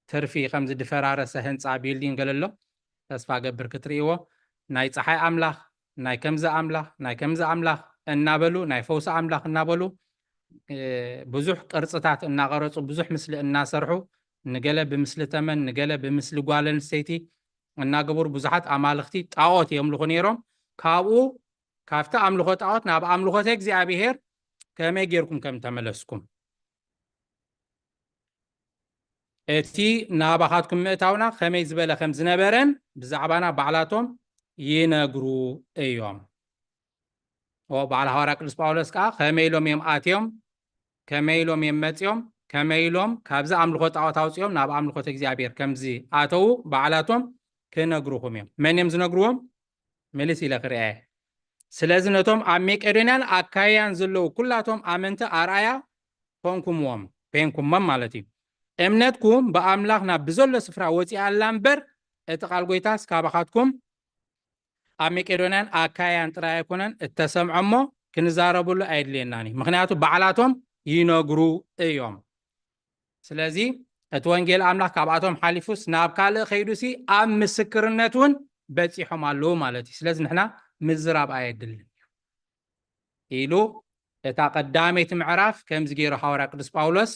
ትርፊ ከም ዝድፈራረሰ ህንፃ ቢልዲንግ ገለ ኣሎ። ተስፋ ገብር ክትርእይዎ። ናይ ፀሓይ ኣምላኽ፣ ናይ ከምዚ ኣምላኽ፣ ናይ ከምዚ ኣምላኽ እናበሉ፣ ናይ ፈውሲ ኣምላኽ እናበሉ ብዙሕ ቅርፅታት እናቐረፁ ብዙሕ ምስሊ እናሰርሑ ንገለ ብምስሊ ተመን ንገለ ብምስሊ ጓል ኣንስተይቲ እናገበሩ ብዙሓት ኣማልኽቲ ጣዖት የምልኹ ነይሮም። ካብኡ ካብቲ ኣምልኾ ጣዖት ናብ ኣምልኾተ እግዚኣብሔር ከመይ ጌርኩም ከም ተመለስኩም እቲ ናባኻትኩም ምእታውና ከመይ ዝበለ ከም ዝነበረን ብዛዕባና ባዕላቶም ይነግሩ እዮም። በዓል ሃዋርያ ቅዱስ ጳውሎስ ከዓ ከመይ ኢሎም እዮም ኣትዮም፣ ከመይ ኢሎም እዮም መፅዮም፣ ከመይ ኢሎም ካብዚ ኣምልኾ ጣዖት ኣውፅኦም ናብ ኣምልኾት እግዚኣብሔር ከምዚ ኣተዉ ባዕላቶም ክነግሩኹም እዮም። መን እዮም ዝነግርዎም? ምልስ ኢለ ክርአየ። ስለዚ ነቶም ኣብ መቄዶንያን ኣካያን ዘለዉ ኩላቶም ኣመንቲ ኣርኣያ ኮንኩምዎም፣ ኮንኩሞም ማለት እዩ። እምነትኩም ብኣምላኽ ናብ ብዘሎ ስፍራ ወፂኣ ኣላ እምበር እቲ ቃል ጎይታስ ካባኻትኩም ኣብ መቄዶንያን ኣካያን ጥራይ ኣይኮነን እተሰምዖ እሞ ክንዛረበሉ ኣየድልየናን እዩ። ምኽንያቱ ባዕላቶም ይነግሩ እዮም። ስለዚ እቲ ወንጌል ኣምላኽ ካብኣቶም ሓሊፉስ ናብ ካልእ ከይዱሲ ኣብ ምስክርነት እውን በፂሖም ኣለዉ ማለት እዩ። ስለዚ ንሕና ምዝራብ ኣየድልን እዩ ኢሉ እታ ቀዳመይቲ ምዕራፍ ከምዚ ገይሩ ሃዋርያ ቅዱስ ጳውሎስ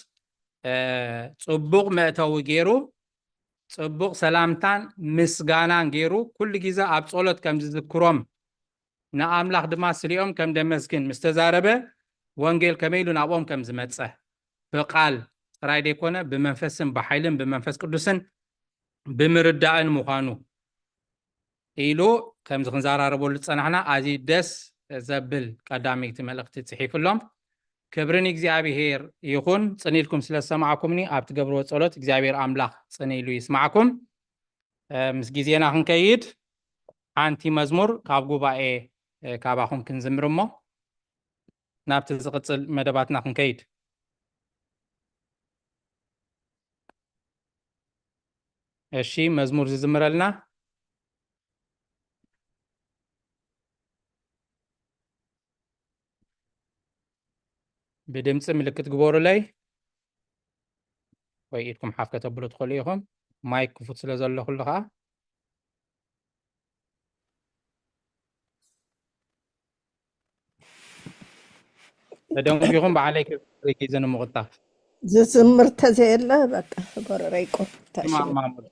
ፅቡቕ መእተዊ ገይሩ ፅቡቕ ሰላምታን ምስጋናን ገይሩ ኩሉ ግዜ ኣብ ጸሎት ከም ዝዝክሮም ንኣምላኽ ድማ ስሊኦም ከም ደመስግን ምስ ተዛረበ ወንጌል ከመይ ኢሉ ናብኦም ከም ዝመጸ ብቃል ጥራይ ደይኮነ ብመንፈስን ብሓይልን ብመንፈስ ቅዱስን ብምርዳእን ምዃኑ ኢሉ ከምዚ ክንዘራረበሉ ዝጸናሕና ኣዝዩ ደስ ዘብል ቀዳመይቲ መልእኽቲ ጽሒፉሎም። ክብሪ ንእግዚኣብሔር ይኹን። ጽን ኢልኩም ስለ ዝሰማዕኩምኒ ኣብ ትገብርዎ ጸሎት እግዚኣብሔር ኣምላኽ ጽን ኢሉ ይስማዕኩም። ምስ ግዜና ክንከይድ ሓንቲ መዝሙር ካብ ጉባኤ ካባኹም ክንዝምር እሞ ናብቲ ዝቕጽል መደባትና ክንከይድ። እሺ መዝሙር ዝዝምረልና ብድምፂ ምልክት ግበሩለይ ወይ ኢድኩም ሓፍ ከተብሉ ትኽእሉ ኢኹም። ማይክ ክፉት ስለ ዘሎ ኩሉ ከዓ ተደንጒኹም ብዓለይ ክብሪ ሒዘ ንምቕጣፍ። ዝዝምር ተዘየለ በቃ በረረይ ቆም ታሽማማሙል።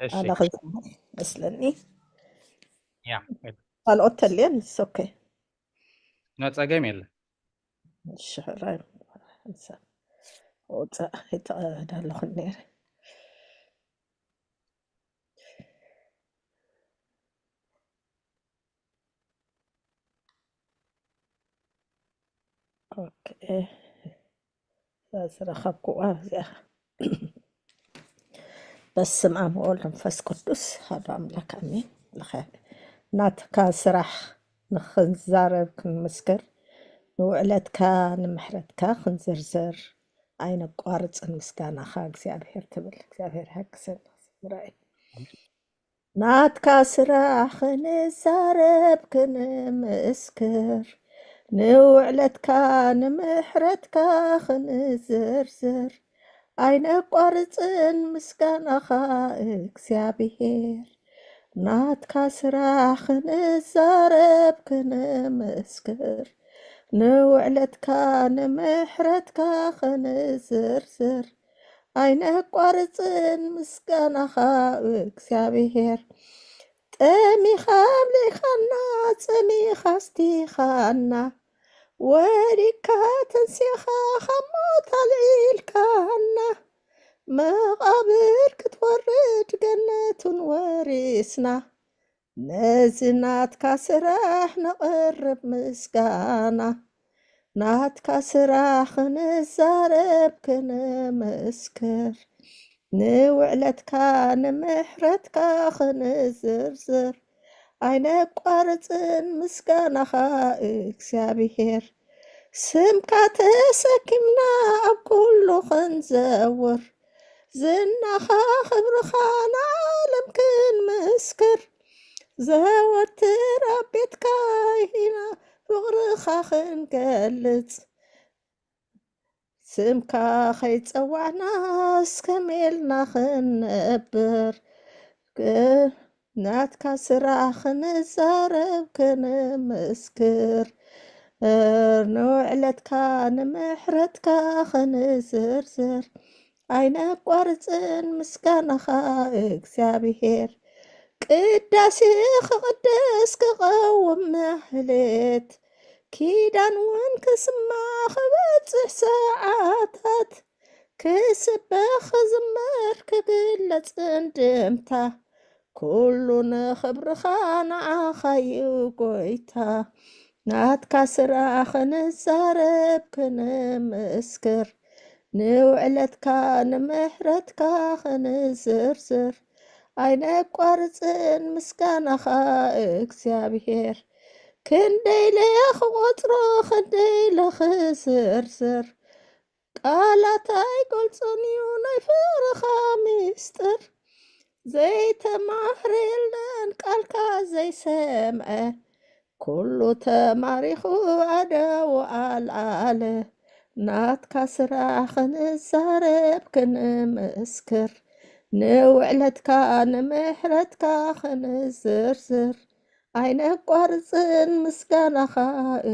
እሺ። ኣነ ክዝምር መስለኒ። ያ። ካልኦት ተልየን ኦኬ። ኖ ጸገም የለ። ሽሕራይ ወፃእ ይተቐዳ ኣለኹ ነይረ። ኦኬ። ዝረኸብኩዋ እዚኣ። በስመ ኣብ ወወልድ መንፈስ ቅዱስ ኣሐዱ ኣምላክ ኣሜን። ናትካ ስራሕ ንኽንዛረብ ክንምስክር፣ ንውዕለትካ ንምሕረትካ ክንዝርዝር ኣይነቋርፅን ምስጋናኻ እግዚኣብሔር ክብል። እግዚኣብሔር ይሓግዘና። ራእይ። ናትካ ስራሕ ክንዛረብ ክንምስክር፣ ንውዕለትካ ንምሕረትካ ክንዝርዝር፣ ኣይነቋርጽን ምስጋናኻ እግዚኣብሔር። ናትካ ስራሕ ክንዛረብ ክንምስክር፣ ንውዕለትካ ንምሕረትካ ክንዝርዝር፣ ኣይነቋርጽን ምስጋናኻ እግዚኣብሔር። ጠሚኻ ኣብሊኻና፣ ጸሚኻ ኣስቲኻና፣ ወዲካ ተንሲኻ ካብ ሞት ኣልዒልካና፣ መቓብር ክትወርድ ገነቱን ወሪስና፣ ነዚ ናትካ ስራሕ ነቕርብ ምስጋና። ናትካ ስራሕ ክንዛረብ ክንምስክር፣ ንውዕለትካ ንምሕረትካ ክንዝርዝር፣ ኣይነቋርጽን ምስጋናኻ እግዚኣብሔር። ስምካ ተሰኪምና ኣብ ኩሉ ክንዘውር፣ ዝናኻ ክብርኻ ንዓለም ክንምስክር፣ ዘወትር ኣብ ቤትካ ኢና ፍቕርኻ ክንገልጽ፣ ስምካ ከይጸዋዕና እስከመይ ኢልና ክንነብር? ክ-፣ ናትካ ስራሕ ክንዛረብ ክንምስክር፣ ንውዕለትካ ንምሕረትካ ክንዝርዝር፣ ኣይነቋርጽን ምስጋናኻ እግዚኣብሔር። ቅዳሴ ክቕደስ ክቐውም ማህሌት፣ ኪዳን እውን ክስማዕ ክበጽሕ ሰዓታት፣ ክስበኽ ክዝመር ክግለጽ እንድምታ፣ ኩሉ ንኽብርኻ ንዓኻ እዩ ጎይታ። ናትካ ስራሕ ክንዛረብ ክንምስክር፣ ንውዕለትካ ንምሕረትካ ክንዝርዝር፣ ኣይነቋርጽን ምስጋናኻ እግዚኣብሔር። ክንደይ ኢለ ክቖጽሮ፣ ክንደይ ኢለ ክዝርዝር፣ ቃላት ኣይገልጾን እዩ ናይ ፍቕርኻ ሚስጥር። ዘይተማህረ የለን ቃልካ ዘይሰምዐ፣ ኩሉ ተማሪኹ ኣደው ኣልዓለ። ናትካ ስራሕ ክንዛረብ ክንምስክር፣ ንውዕለትካ ንምሕረትካ ክንዝርዝር፣ ኣይነቋርጽን ምስጋናኻ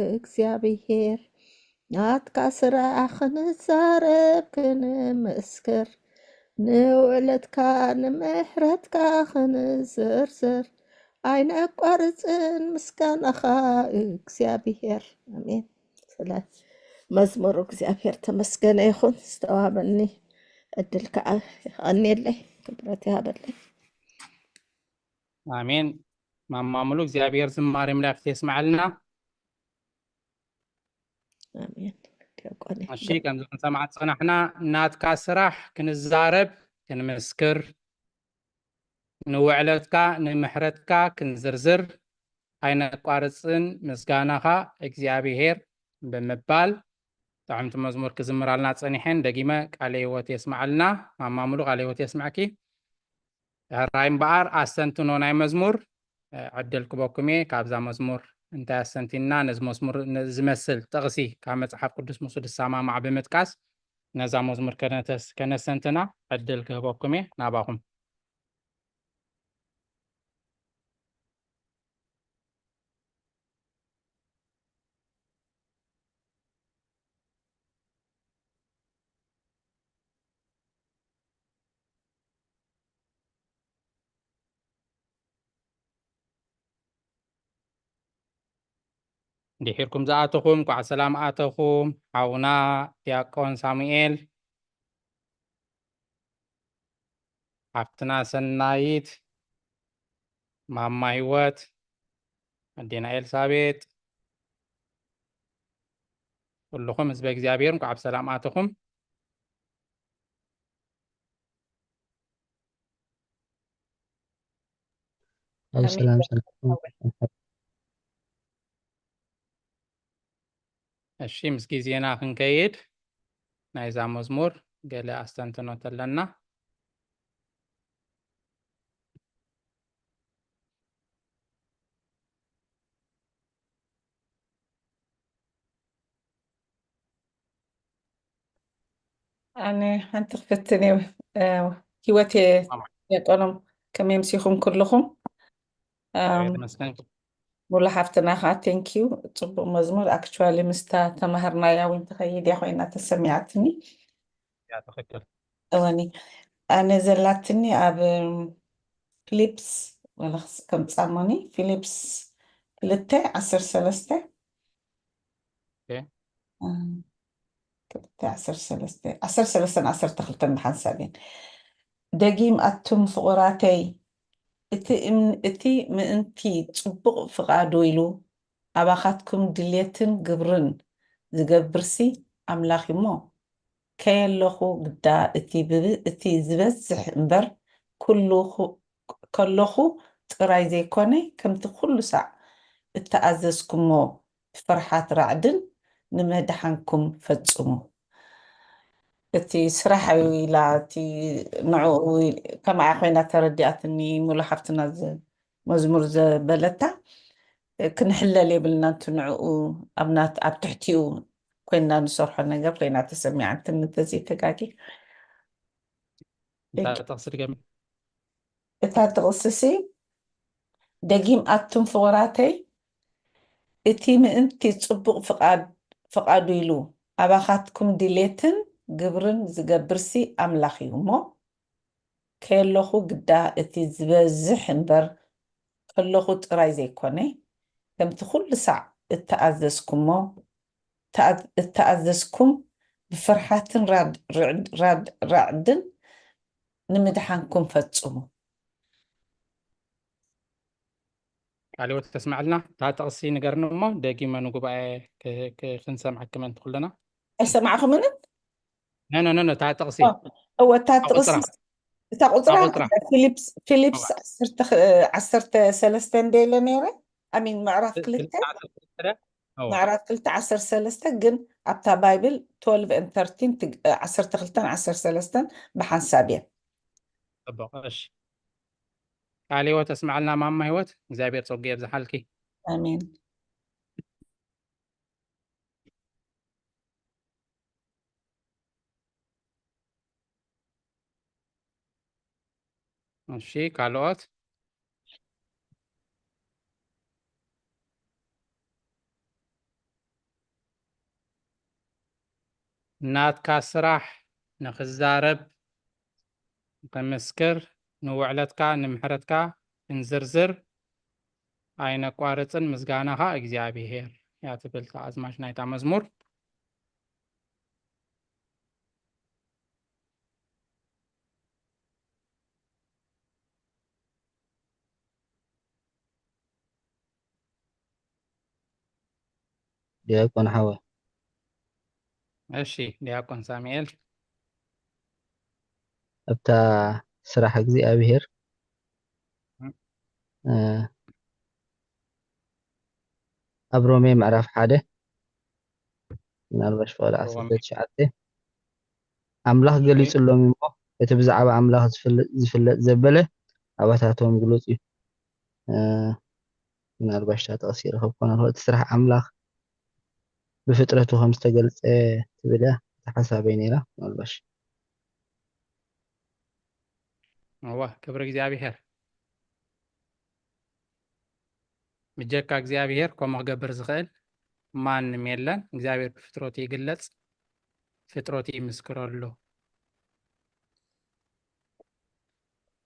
እግዚኣብሔር። ናትካ ስራሕ ክንዛረብ ክንምስክር፣ ንውዕለትካ ንምሕረትካ ክንዝርዝር፣ ኣይነቋርጽን ምስጋናኻ እግዚኣብሔር። ኣሜን። ስለ መዝሙሩ እግዚኣብሔር ተመስገነ ይኹን። ዝተዋበኒ ዕድል ከዓ የቐንየለይ፣ ክብረት ይሃበለይ። ኣሜን። ማማ ሙሉ እግዚኣብሔር ዝማሬ መላእክት የስምዓልና። ኣሜን። ዲያቆን እሺ፣ ከምዚ ክንሰምዓ ዝጸናሕና፣ ናትካ ስራሕ ክንዛረብ ክንምስክር፣ ንውዕለትካ ንምሕረትካ ክንዝርዝር፣ ኣይነቋርጽን ምስጋናኻ እግዚኣብሔር ብምባል ጥዕምቲ መዝሙር ክዝምራልና ጸኒሐን። ደጊመ ቃለ ህይወት የስምዓልና። ማማ ሙሉ ቃለ ህይወት የስምዐኪ። ሕራይ እምበኣር ኣስተንትኖ ናይ መዝሙር፣ እ፣ ዕድል ክበኩም እየ። ካብዛ መዝሙር እንታይ ኣስተንቲንና፣ ነዚ መዝሙር ን-፣ ዝመስል ጥቕሲ ካብ መጽሓፍ ቅዱስ ምስኡ ዝሰማማዕ ብምጥቃስ ነዛ መዝሙር ከነተስ-፣ ከነስተንትና ዕድል ክህበኩም እየ። ናባኹም። ድሒርኩም ዝኣተኹም፣ እንኳዕ ሰላም ኣተኹም። ሓውና ዲያቆን ሳሙኤል፣ ሓፍትና ሰናይት፣ ማማ ህይወት፣ ኣዴና ኤልሳቤጥ፣ ኩልኹም ህዝበ እግዚኣብሔር እንኳዕ ብሰላም ኣተኹም። ኣብ ኣሜን። ሰላም ሰላም። እሺ፣ ምስ ግዜና ክንከይድ ናይዛ መዝሙር ገለ ኣስተንትኖ ተለና። ኣነ ሓንቲ ክፍትን እየ። እ፣ ህይወት እየ። ማማ። የቀኖም፣ ከመይ ምሲኹም ኩልኹም? እም፣ ተመስገን። ሙሉ ሓፍትና ከዓ ቴንኪዩ። ጽቡቕ መዝሙር። ኣክቹዋሊ ምስታ ተማህርናያ እውን ትኸይድ እያ ኮይና ተሰሚዓትኒ። ያ፣ ትኽክል። እወኒ፣ ኣነ ዘላትኒ ኣብ፣ እም፣ ፊሊፕስ፣ ወላ ክስ-፣ ከም ጻሞኒ፣ ፊሊፕስ ክልተ ዓሰርተ ሰለስተ። ኦኬ። እም፣ ክልተ ዓሰርተ ሰለስተ፣ ዓሰርተ ሰለስተን ዓሰርተ ክልተን ብሓንሳብ እየን። ደጊም ኣቱም ፍቑራተይ፣ እቲ እም-፣ እቲ ምእንቲ ጽቡቕ ፍቓዱ ኢሉ ኣባኻትኩም ድሌትን ግብርን ዝገብርሲ ኣምላኽ እዩ እሞ፣ ከየለኹ ግዳ እቲ ብብ-፣ እቲ ዝበዝሕ እምበር ኩሉ ኹ-፣ ከለኹ ጥራይ ዘይኮነ፣ ከምቲ ኩሉ ሳዕ እተኣዘዝኩሞ ብፍርሓት ራዕድን ንመድሓንኩም ፈጽሙ። እቲ ስራሕ እዩ ኢላ፣ እቲ ንዕኡ ከምኣ ኮይና ተረዲኣትኒ፣ ሙሉ ሓፍትና ዝ-፣ መዝሙር ዘበለታ፣ ክንሕለል የብልና፣ እቲ ንዕኡ ኣብ ናት-፣ ኣብ ትሕቲኡ ኮይንና ንሰርሖ ነገር ኮይና ተሰሚዓትኒ፣ እንተዘይተጋጊ። እታ ጥቕሲ ድገሚ። እታ ጥቕስሲ፣ ደጊም ኣቱም ፍቑራተይ፣ እቲ ምእንቲ ጽቡቕ ፍቓድ-፣ ፍቓዱ ኢሉ ኣባኻትኩም ድሌትን ግብርን ዝገብርሲ ኣምላኽ እዩ እሞ፣ ከየለኹ ግዳ እቲ ዝበዝሕ እምበር፣ ከለኹ ጥራይ ዘይኮነ፣ ከምቲ ኩሉ ሳዕ እተኣዘዝኩሞ፣ ተኣ-፣ እተኣዘዝኩም ብፍርሓትን ራድ-፣ ርዕድ-፣ ራድ-፣ ራዕድን ንምድሓንኩም ፈጽሙ። ቃለ ሕይወት ተስምዐልና። እታ ጥቕሲ ንገርኒ እሞ ደጊመ ንጉባኤ ክ-፣ ክ-፣ ክንሰምዐኪ ምእንቲ ኩልና። ኣይሰማዕኹምንን? ኖ፣ ኖ፣ ኖ፣ ኖ፣ እታ ጥቕሲ። ኦ፣ እወ፣ እታ እታ ጥቕሲ፣ ቁጽራ። እታ እታ ቁጽራ፣ ቁጽራ። ፊሊፕስ፣ ፊሊፕስ እወ። ዓሰርተ ኽ-፣ ዓሰርተ ሰለስተ እንደ ኢለ ነይረ? ኣሚን፣ ምዕራፍ ፊ-፣ ክልተ? ፊልም ዓሰርተ ክልተ? እወ። ምዕራፍ ክልተ ዓሰርተ ሰለስተ፣ ግን ኣብታ ባይብል ትወልቭ ኤንድ ተርቲን ትግ-፣ ዓሰርተ ክልተን ዓሰርተ ሰለስተን ብሓንሳብ እየን። ጽቡቕ፣ እሺ። ቃለ ሕይወት ኣስምዓልና ማማ ሕይወት፣ እግዚኣብሔር ጸጉ የብዝሓልኪ። ኣሜን። እሺ፣ ካልኦት? ናትካ ስራሕ ንኽዛረብ፣ ንኽምስክር፣ ንውዕለትካ፣ ንምሕረትካ ክንዝርዝር ኣይነቋርጽን፣ ምስጋናኻ እግዚኣብሔር እያ ትብል እታ ኣዝማች ናይታ መዝሙር። ዲያቆን ሓወ። እሺ፣ ዲያቆን ሳሙኤል። ኣብታ ስራሕ እግዚኣብሔር፣ እም። እ፣ ኣብ ሮሜ ምዕራፍ ሓደ፣ ምናልባሽ ፍቕዲ ሮሜ። ዓሰርተ ትሽዓተ፣ ኣምላኽ እሺ። ገሊጹሎም እሞ፣ እቲ ብዛዕባ ኣምላኽ ዝፍለ-፣ ዝፍለጥ ዘበለ ኣባታቶም ግሉጽ እዩ። እ፣ ምናልባሽ እታ ጥቕሲ ይረኸብኮ ኣለኹ። እቲ ስራሕ ኣምላኽ ብፍጥረቱ ከም ዝተገልጸ ትብል እያ። እታ ሓሳበይ ነይራ፣ ምናልባሽ። እወ፣ ክብሪ እግዚኣብሔር። ብጀካ እግዚኣብሔር ከምኡ ክገብር ዝኽእል ማንም የለን። እግዚኣብሔር ብፍጥረቱ ይግለጽ፣ ፍጥረቱ ይምስክረሉ።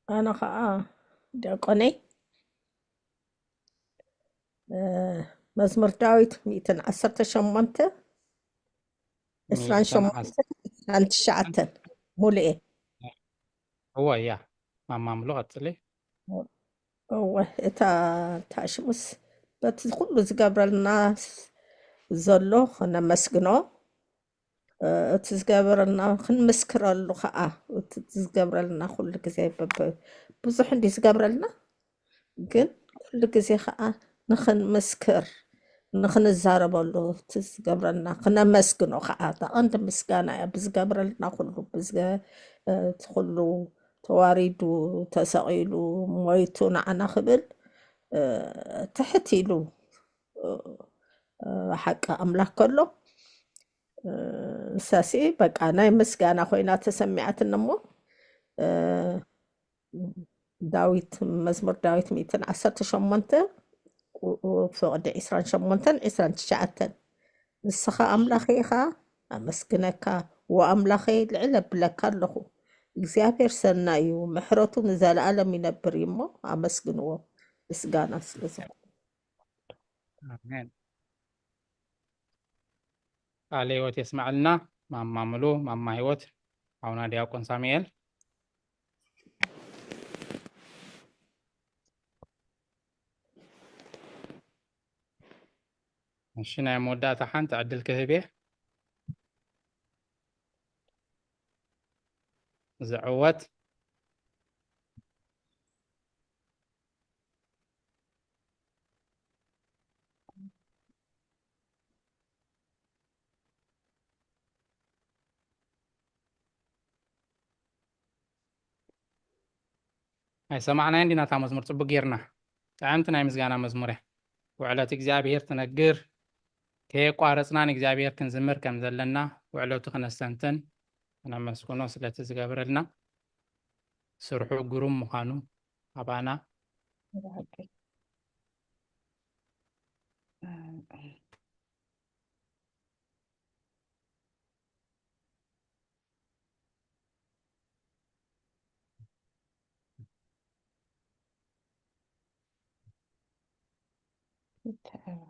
ኣነ ኸዓ ዲያቆነይ፣ እ፣ መዝሙር ዳዊት ሚእትን ዓሰርተ ሸሞንተ፣ ሚእትን ዕስራን ሸሞንተን፣ ዓሰርተ ዕስራን ትሽዓተን፣ ሙሉኤ። እወ፣ እያ። ማማ ሙሉ ቀጽሊ። እወ፣ እታ፣ እታ ሽሙስ በቲ ኩሉ ዝገብረልና ዘሎ ክነመስግኖ፣ እ፣ እቲ ዝገበረልና ክንምስክረሉ ኸዓ፣ እቲ ዝገብረልና ኩሉ ግዜ በብ-፣ ብዙሕ እንዲ ዝገብረልና፣ ግን ኩሉ ግዜ ኸዓ ንኽንምስክር፣ ንኽንዛረበሉ፣ እቲ ዝገብረልና ክነመስግኖ ኸዓ፣ እታ ቀንዲ ምስጋና እያ። ብዝገብረልና ኩሉ፣ ብዝገ-፣ እ፣ እቲ ኩሉ ተዋሪዱ፣ ተሰቒሉ፣ ሞይቱ ንዓና ክብል፣ እ፣ ትሕት ኢሉ፣ እ፣ እ፣ ሓቂ ኣምላኽ ከሎ፣ ንሳሲ በቃ ናይ ምስጋና ኮይና ተሰሚዓትን እሞ፣ እ፣ ዳዊት፣ መዝሙር ዳዊት ሚእትን ዓሰርተ ሸሞንተ ፍቕዲ ዒስራን ሸሞንተን ዒስራን ትሽዓተን። "ንስኻ ኣምላኸይ ኢኻ፣ ኣመስግነካ፣ ወኣምላኸይ ልዕል ኣብለካ ኣለኹ። እግዚኣብሔር ሰናይ እዩ፣ ምሕረቱ ንዘለኣለም ይነብር እዩ እሞ ኣመስግንዎ፣ ምስጋና ስለ ዝኾነ።" ኣሜን። ቃለ ህይወት የስማዕልና። ማማ ሙሉ፣ ማማ ህይወት፣ ሓውና ዲያቆን ሳሙኤል። እሺ፣ ናይ መወዳእታ ሓንቲ ዕድል ክህብ እየ። ዝዕወት። ኣይሰማዕናዮን ዲና እታ መዝሙር? ጽቡቅ ጌርና። ጥዕምቲ ናይ ምስጋና መዝሙር እያ። ውዕለት እግዚኣብሔር ትነግር። ከየቋረጽና ንእግዚኣብሔር ክንዝምር ከም ዘለና ውዕለቱ ክነስተንትን ክነመስግኖ ስለቲ ዝገብረልና። ስርሑ ግሩም ምዃኑ ኣባና። ብሓቂ። ይተኣባ።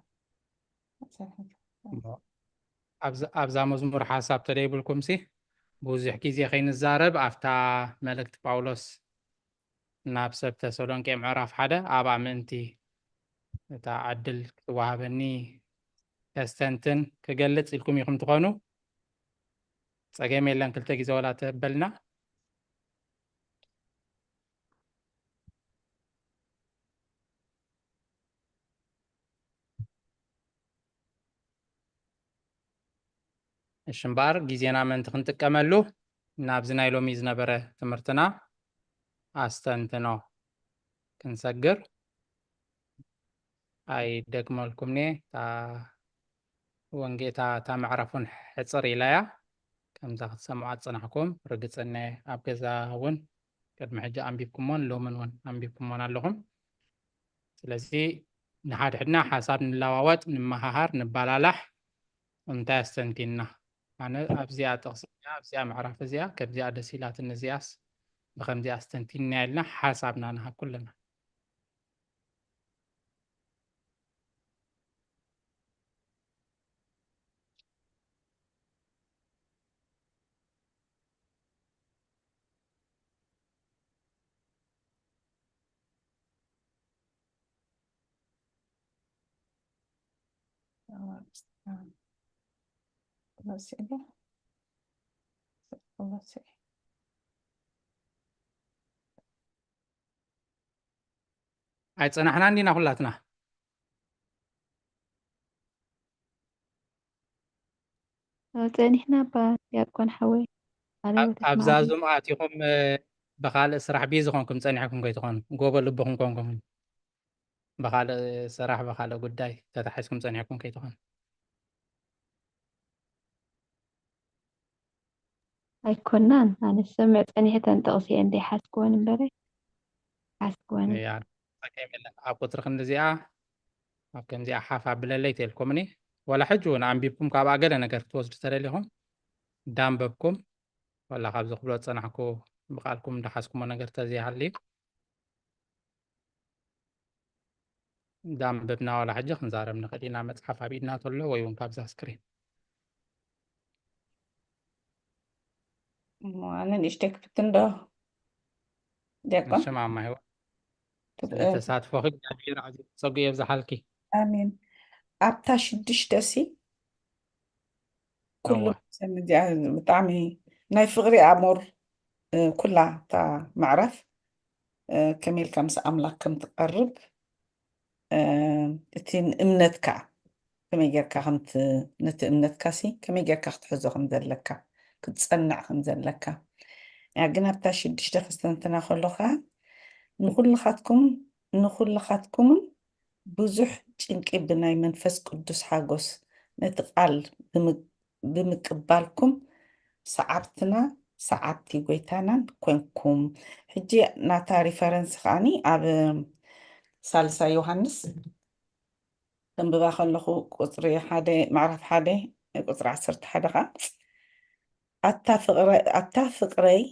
ኣብዛ፣ ኣብዛ መዝሙር ሓሳብ ተደይብልኩምሲ፣ ብዙሕ ግዜ ከይንዛረብ፣ ኣብታ መልእክቲ ጳውሎስ ናብ ሰብ ተሰሎንቄ ምዕራፍ ሓደ፣ ኣብኣ ምእንቲ እታ ዕድል ክትወሃበኒ ከስተንትን ክገልጽ ኢልኩም ኢኹም ትኾኑ። ጸገም የለን፣ ክልተ ግዜ ወላ ተበልና። እሺ፣ እምበኣር ግዜና ምእንቲ ክንጥቀመሉ፣ ናብዚ ናይ ሎሚ ዝነበረ ትምህርትና ኣስተንትኖ ክንሰግር። ኣይደግመልኩምኒ፣ እታ ወንጌ-፣ እታ፣ እታ መዕረፍ እውን ሕጽር ኢላ እያ። ከምዛ ክትሰምዑ ዝጸናሕኩም ርግጽ እየ። ኣብ ገዛ እውን ቅድሚ ሕጂ ኣንቢብኩሞን ሎምን እውን ኣንቢብኩሞን ኣለኹም። ስለዚ ንሓድሕድና ሓሳብ ንለዋወጥ፣ ንመሃሃር፣ ንባላላሕ፣ እንታይ ኣስተንቲንና? ኣነ ኣብዚኣ ጥቕሲ እዚኣ፣ ኣብዚኣ ምዕራፍ እዚኣ፣ ከምዚኣ ደስ ኢላትኒ፣ እዚኣስ ብኸምዚኣ ኣስተንቲንና ኢልና ሓሳብና ንሃብ ኩልና። ኣይጸናሕናን ዲና ኩላትና? ጸኒሕና እባ ዲያቆን ሓወይ። ኣነ ኣብ-፣ ኣብዛ በተማሪ። ዙም ኣቲኹም፣ እ፣ ብኻልእ ስራሕ ቢዚ ኾንኩም ጸኒሕኩም ከይትኾኑ፣ ጎቦ ልብኹም ኮንኩም፣ ብኻልእ ስራሕ፣ ብኻልእ ጉዳይ ተታሒዝኩም ጸኒሕኩም ከይትኾኑ። ኣይኮናን፣ ኣነ ዝሰምዕ ጸኒሐ፣ እተን ጥቕሲ እየን ደይሓዝክወን እምበረ፣ ሓዝክወን። እያ፣ ጸገም የለን። ኣብ ቁጽሪ ክንዲዚኣ፣ ኣብ ከምዚኣ ሓፍ ኣብለለይ ተልኩምኒ፣ ወላ ሕጂ እውን ኣንቢብኩም ካብኣ ገለ ነገር ክትወስዱ ተደሊኹም፣ ዳንበብኩም፣ ወላ ካብዚ ክብሎ ዝጸናሕኩ ብቓልኩም እንዳሓዝኩሞ ነገር ተዘይሃልዩ፣ እንዳንበብና ዋላ ሕጂ ክንዛረብ ንኽእል ኢና፣ መጽሓፍ ኣብ ኢድና ተሎ ወይ እውን ካብዛ ስክሪን። እሞ ኣነ ንእሽተይ ክፍትን ዶ? ዲያቆን? እሺ፣ ማማ ህይወት፣ ትብ-፣ ስለ እ፣ ተሳትፎኺ እግዚኣብሔር ኣዝዩ ጸጉ የብዝሓልኪ። ኣሜን። ኣብታ ሽዱሽተ ሲ ኩሉ እወ። ሰብ እዚኣ ብጣዕሚ ናይ ፍቕሪ ኣሞር፣ እ፣ ኩላ እታ መዕረፍ፣ እ፣ ከመይ ኢልካ ምስ ኣምላኽ ከም ትቐርብ፣ እ፣ እቲ ንእምነትካ ከመይ ጌርካ ከም ት-፣ ነቲ እምነትካ ሲ ከመይ ጌርካ ክትሕዞ ከም ዘለካ፣ ክትጸንዕ ከም ዘለካ። ያ ግን ኣብታ ሽዱሽተ ከስተንትና ከሎ ኸኣ ንኹልኻትኩም፣ ንኹልኻትኩምን ብዙሕ ጭንቂ ብናይ መንፈስ ቅዱስ ሓጎስ ነቲ ቃል ብምግ-፣ ብምቅባልኩም ሰዓብትና ሰዓብቲ ጎይታናን ኮንኩም። ሕጂ ናታ ሪፈረንስ ከዓኒ ኣብ ሳልሳይ ዮሃንስ ከንብባ ከለኹ ቁፅሪ ሓደ ምዕራፍ ሓደ ቁፅሪ ዓሰርተ ሓደ ከዓ ኣታ ፍቕረ- ኣታ ፍቕረይ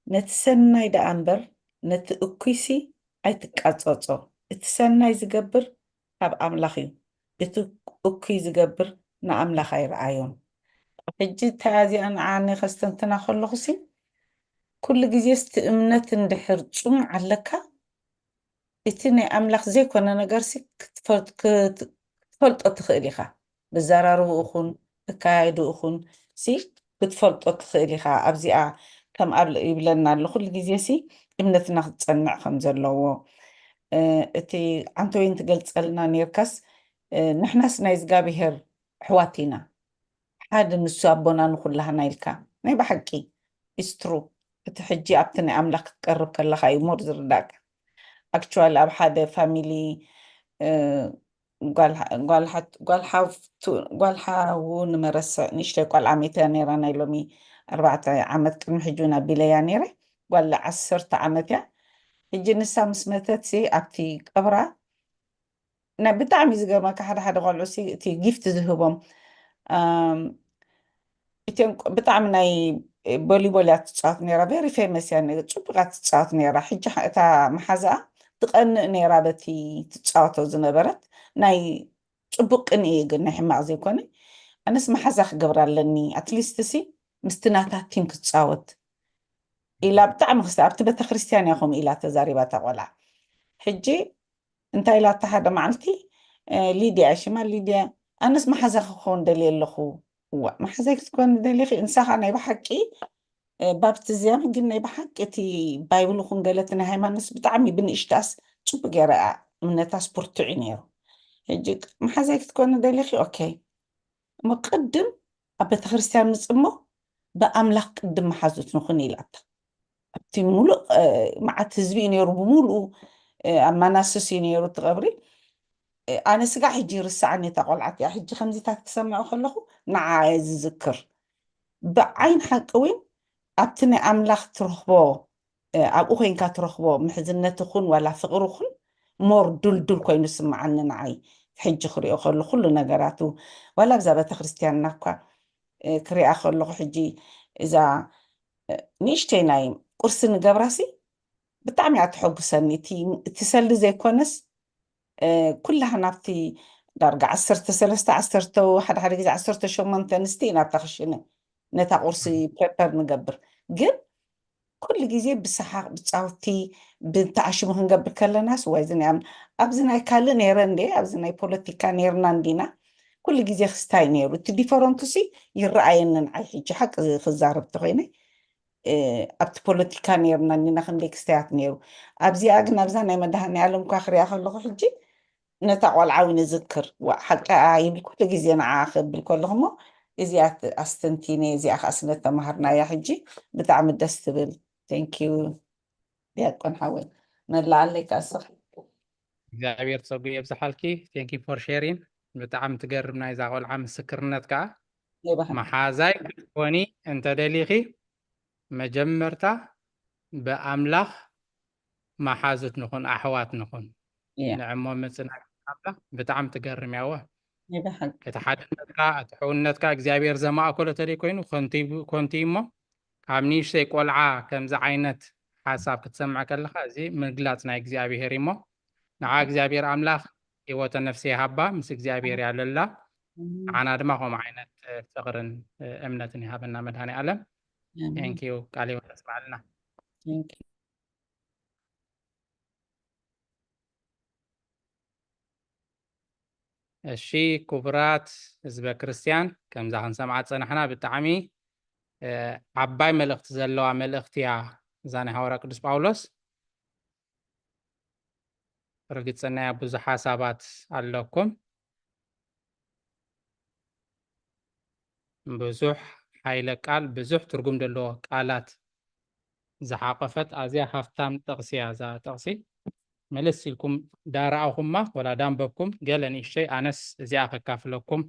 ነቲ ሰናይ ደኣ እምበር ነቲ እኩይሲ ኣይትቃጸጾ። እቲ ሰናይ ዝገብር ካብ ኣምላኽ እዩ፣ እቲ እኩይ ዝገብር ንኣምላኽ ኣይረኣዮን። ሕጂ እታ እዚኣ ንዓኒ ከስተንትና ከለኹሲ ኩሉ ግዜ ስቲ እምነት እንድሕር ጽኑዕ ኣለካ እቲ ናይ ኣምላኽ ዘይኮነ ነገርሲ ክትፈልጥ- ክት- ክትፈልጦ ትኽእል ኢኻ። ብዘራርብኡ ኹን ብካያይድኡ ኹን ሲ ክትፈልጦ ትኽእል ኢኻ። ኣብዚኣ ከም ኣብ ይብለና ኣሎ ኩሉ ግዜ ሲ እምነትና ክትጸንዕ ከም ዘለዎ እቲ ዓንተወይን ትገልጸልና ነርካስ ንሕናስ ናይ እግዚኣብሄር ኣሕዋት ኢና። ሓደ ንሱ ኣቦና ንኩላህና ኢልካ ናይ ብሓቂ ኢስትሩ እቲ ሕጂ ኣብቲ ናይ ኣምላኽ ክትቀርብ ከለኻ እዩ ሞር ዝርዳእካ። ኣክቹዋሊ ኣብ ሓደ ፋሚሊ ጓል ሓው ንመረስዕ ንእሽተይ ቋልዓ ሜትያ ነይራ ናይ ሎሚ ኣርባዕተ ዓመት ቅድሚ ሕጂ እውን ኣቢለያ ነይረ። ጓል ዓሰርተ ዓመት እያ። ሕጂ ንሳ ምስ መተት ኣብቲ ቀብራ ናይ ብጣዕሚ ዝገርመካ ሓደ ሓደ ቆልዑ ሲ እቲ ጊፍት ዝህቦም እቲን ብጣዕሚ ናይ ቦሊቦል እያ ትፃወት ነራ ቨሪ ፌመስ እያ ጽቡቃ ትፃወት ነራ ሕጂ እታ መሓዛኣ ትቀንእ ነራ በቲ ትፃወቶ ዝነበረት ናይ ጽቡቅ ቅንኢ እዩ ግን ናይ ሕማቅ ዘይኮነ ኣነስ መሓዛ ክገብር ኣለኒ ኣትሊስት ሲ ምስቲ ናታ ቲም ክትፃወት ኢላ ብጣዕሚ ክስተ ኣብቲ ቤተክርስትያን እያ ከምኡ ኢላ ተዛሪባ እታ ቆልዓ ሕጂ እንታይ ኢላ እታ ሓደ መዓልቲ ሊድያ እያ ሽማ ሊድያ ኣነስ መሓዛ ክኸውን ደልየ ኣለኹ እዋ መሓዛይ ክትኮኒ ደሊኺ እንሳኻ ናይ ብሓቂ ባፕቲዝያም ግን ናይ ብሓቂ እቲ ባይብል ኹን ገለ እቲ ናይ ሃይማኖት ብጣዕሚ ብንእሽታስ ፅቡቅ ገይራ እያ እምነታስ ብርቱዕ እዩ ነይሩ ሕጂ መሓዛይ ክትኮኒ ደሊኺ ኦኬ እሞ ቅድም ኣብ ቤተክርስትያን ምፅሞ ብኣምላኽ ቅድም መሓዙት ንኹን ኢላታ ኣብቲ ሙሉእ መዓት ህዝቢ እዩ ነይሩ ብምሉኡ ኣብ ማናስስ እዩ ነይሩ እቲ ቀብሪ ኣነ ስጋ ሕጂ ይርስዓኒ እታ ቆልዓት እያ ሕጂ ከምዚታት ክሰምዖ ከለኹ ንዓ እየ ዝዝክር ብዓይን ሓቂ እውን ኣብቲ ናይ ኣምላኽ ትረኽቦ ኣብኡ ኮይንካ ትረኽቦ ምሕዝነት ኹን ዋላ ፍቕሪ ኹን ሞር ዱልዱል ኮይኑ ስምዓኒ ንዓይ ሕጂ ክሪኦ ከሉ ኩሉ ነገራቱ ዋላ ብዛ ቤተክርስትያንና እኳ ክሪኣ ከለኹ ሕጂ እዛ ንእሽተይ ናይ ቁርሲ ንገብራሲ ብጣዕሚ እያ ትሐጉሰኒ እቲ ሰልዲ ዘይኮነስ ኩላህና ኣብቲ ዳርጋ ዓሰርተ ሰለስተ ዓሰርተ ሓደ ሓደ ግዜ ዓሰርተ ሸሞንተ ኣንስቲ ኢና ኣብታ ክሽነ ነታ ቁርሲ ፕሬፐር ንገብር ግን ኩሉ ግዜ ብሰሓቅ ብፃውቲ ብተዓሽሙ ክንገብር ከለናስ ዋይ ዝኒኣም ኣብዚ ናይ ካልእ ነይረ እንዴ ኣብዚ ናይ ፖለቲካ ነይርና እንዲና ኩሉ ግዜ ክስታይ ነይሩ እቲ ዲፈረንቱ ሲ ይረኣየኒ ንዓይ ሕጂ ሓቂ ክዛረብ ተኮይነ ኣብቲ ፖለቲካ ነይርና እንዲና ክንደይ ክስተያት ነይሩ ኣብዚኣ ግን ኣብዛ ናይ መድሃኒ ኣለም ኳ ክሪኣ ከለኩ ሕጂ ነታ ቆልዓ እውን እዝክር ዋእ ሓቂ ይብል ኩሉ ግዜ ንዓ ክብል ከለኹ እሞ እዚኣ ኣስተንቲነ እዚኣ ከዓ ስለ ተማሃርናያ ሕጂ ብጣዕሚ ደስ ትብል thank you ዲያቆን ሓወይ መላኣለይ ከዓ ስኽ እግዚኣብሔር ፀጉ የብዝሓልኪ thank you for sharing ብጣዕሚ ትገርም ናይዛ ቆልዓ ምስክርነት ከዓ መሓዛይ ክትኮኒ እንተደሊኺ መጀመርታ ብኣምላኽ መሓዙት ንኹን ኣሕዋት ንኹን ንዕሞ ምፅናዕ ኣምላኽ ብጣዕሚ ትገርም ያወ እቲ ሓድነትካ እቲ ሕውነትካ እግዚኣብሔር ዘማእከሎ ተደይ ኮይኑ ኮንቲ እሞ ካብ ንእሽተይ ቆልዓ ከምዚ ዓይነት ሓሳብ ክትሰምዕ ከለካ እዚ ምግላፅ ናይ እግዚኣብሔር እሞ ንዓ እግዚኣብሔር ኣምላኽ ህይወተ ነፍሲ ይሃባ ምስ እግዚኣብሔር ያለላ ንዓና ድማ ከምኡ ዓይነት ፍቅርን እምነትን ይሃበና መድሃኒ ኣለም ንኪዩ ቃል ይወረስ በዓልና እሺ ክቡራት ህዝበ ክርስትያን ከምዛ ክንሰምዓ ዝፀናሕና ብጣዕሚ ዓባይ መልእኽቲ ዘለዋ መልእኽቲ እያ እዛ ናይ ሃዋርያ ቅዱስ ጳውሎስ ርግፀና እያ ብዙሕ ሓሳባት ኣለኩም ብዙሕ ሓይለ ቃል ብዙሕ ትርጉም ዘለዎ ቃላት ዝሓቆፈት ኣዝያ ሃፍታም ጥቕሲ እያ እዛ ጥቕሲ መለስ ኢልኩም ዳረኣኹማ ወላ ዳንበብኩም ገለ ንእሽተይ ኣነስ እዚኣ ከካፍለኩም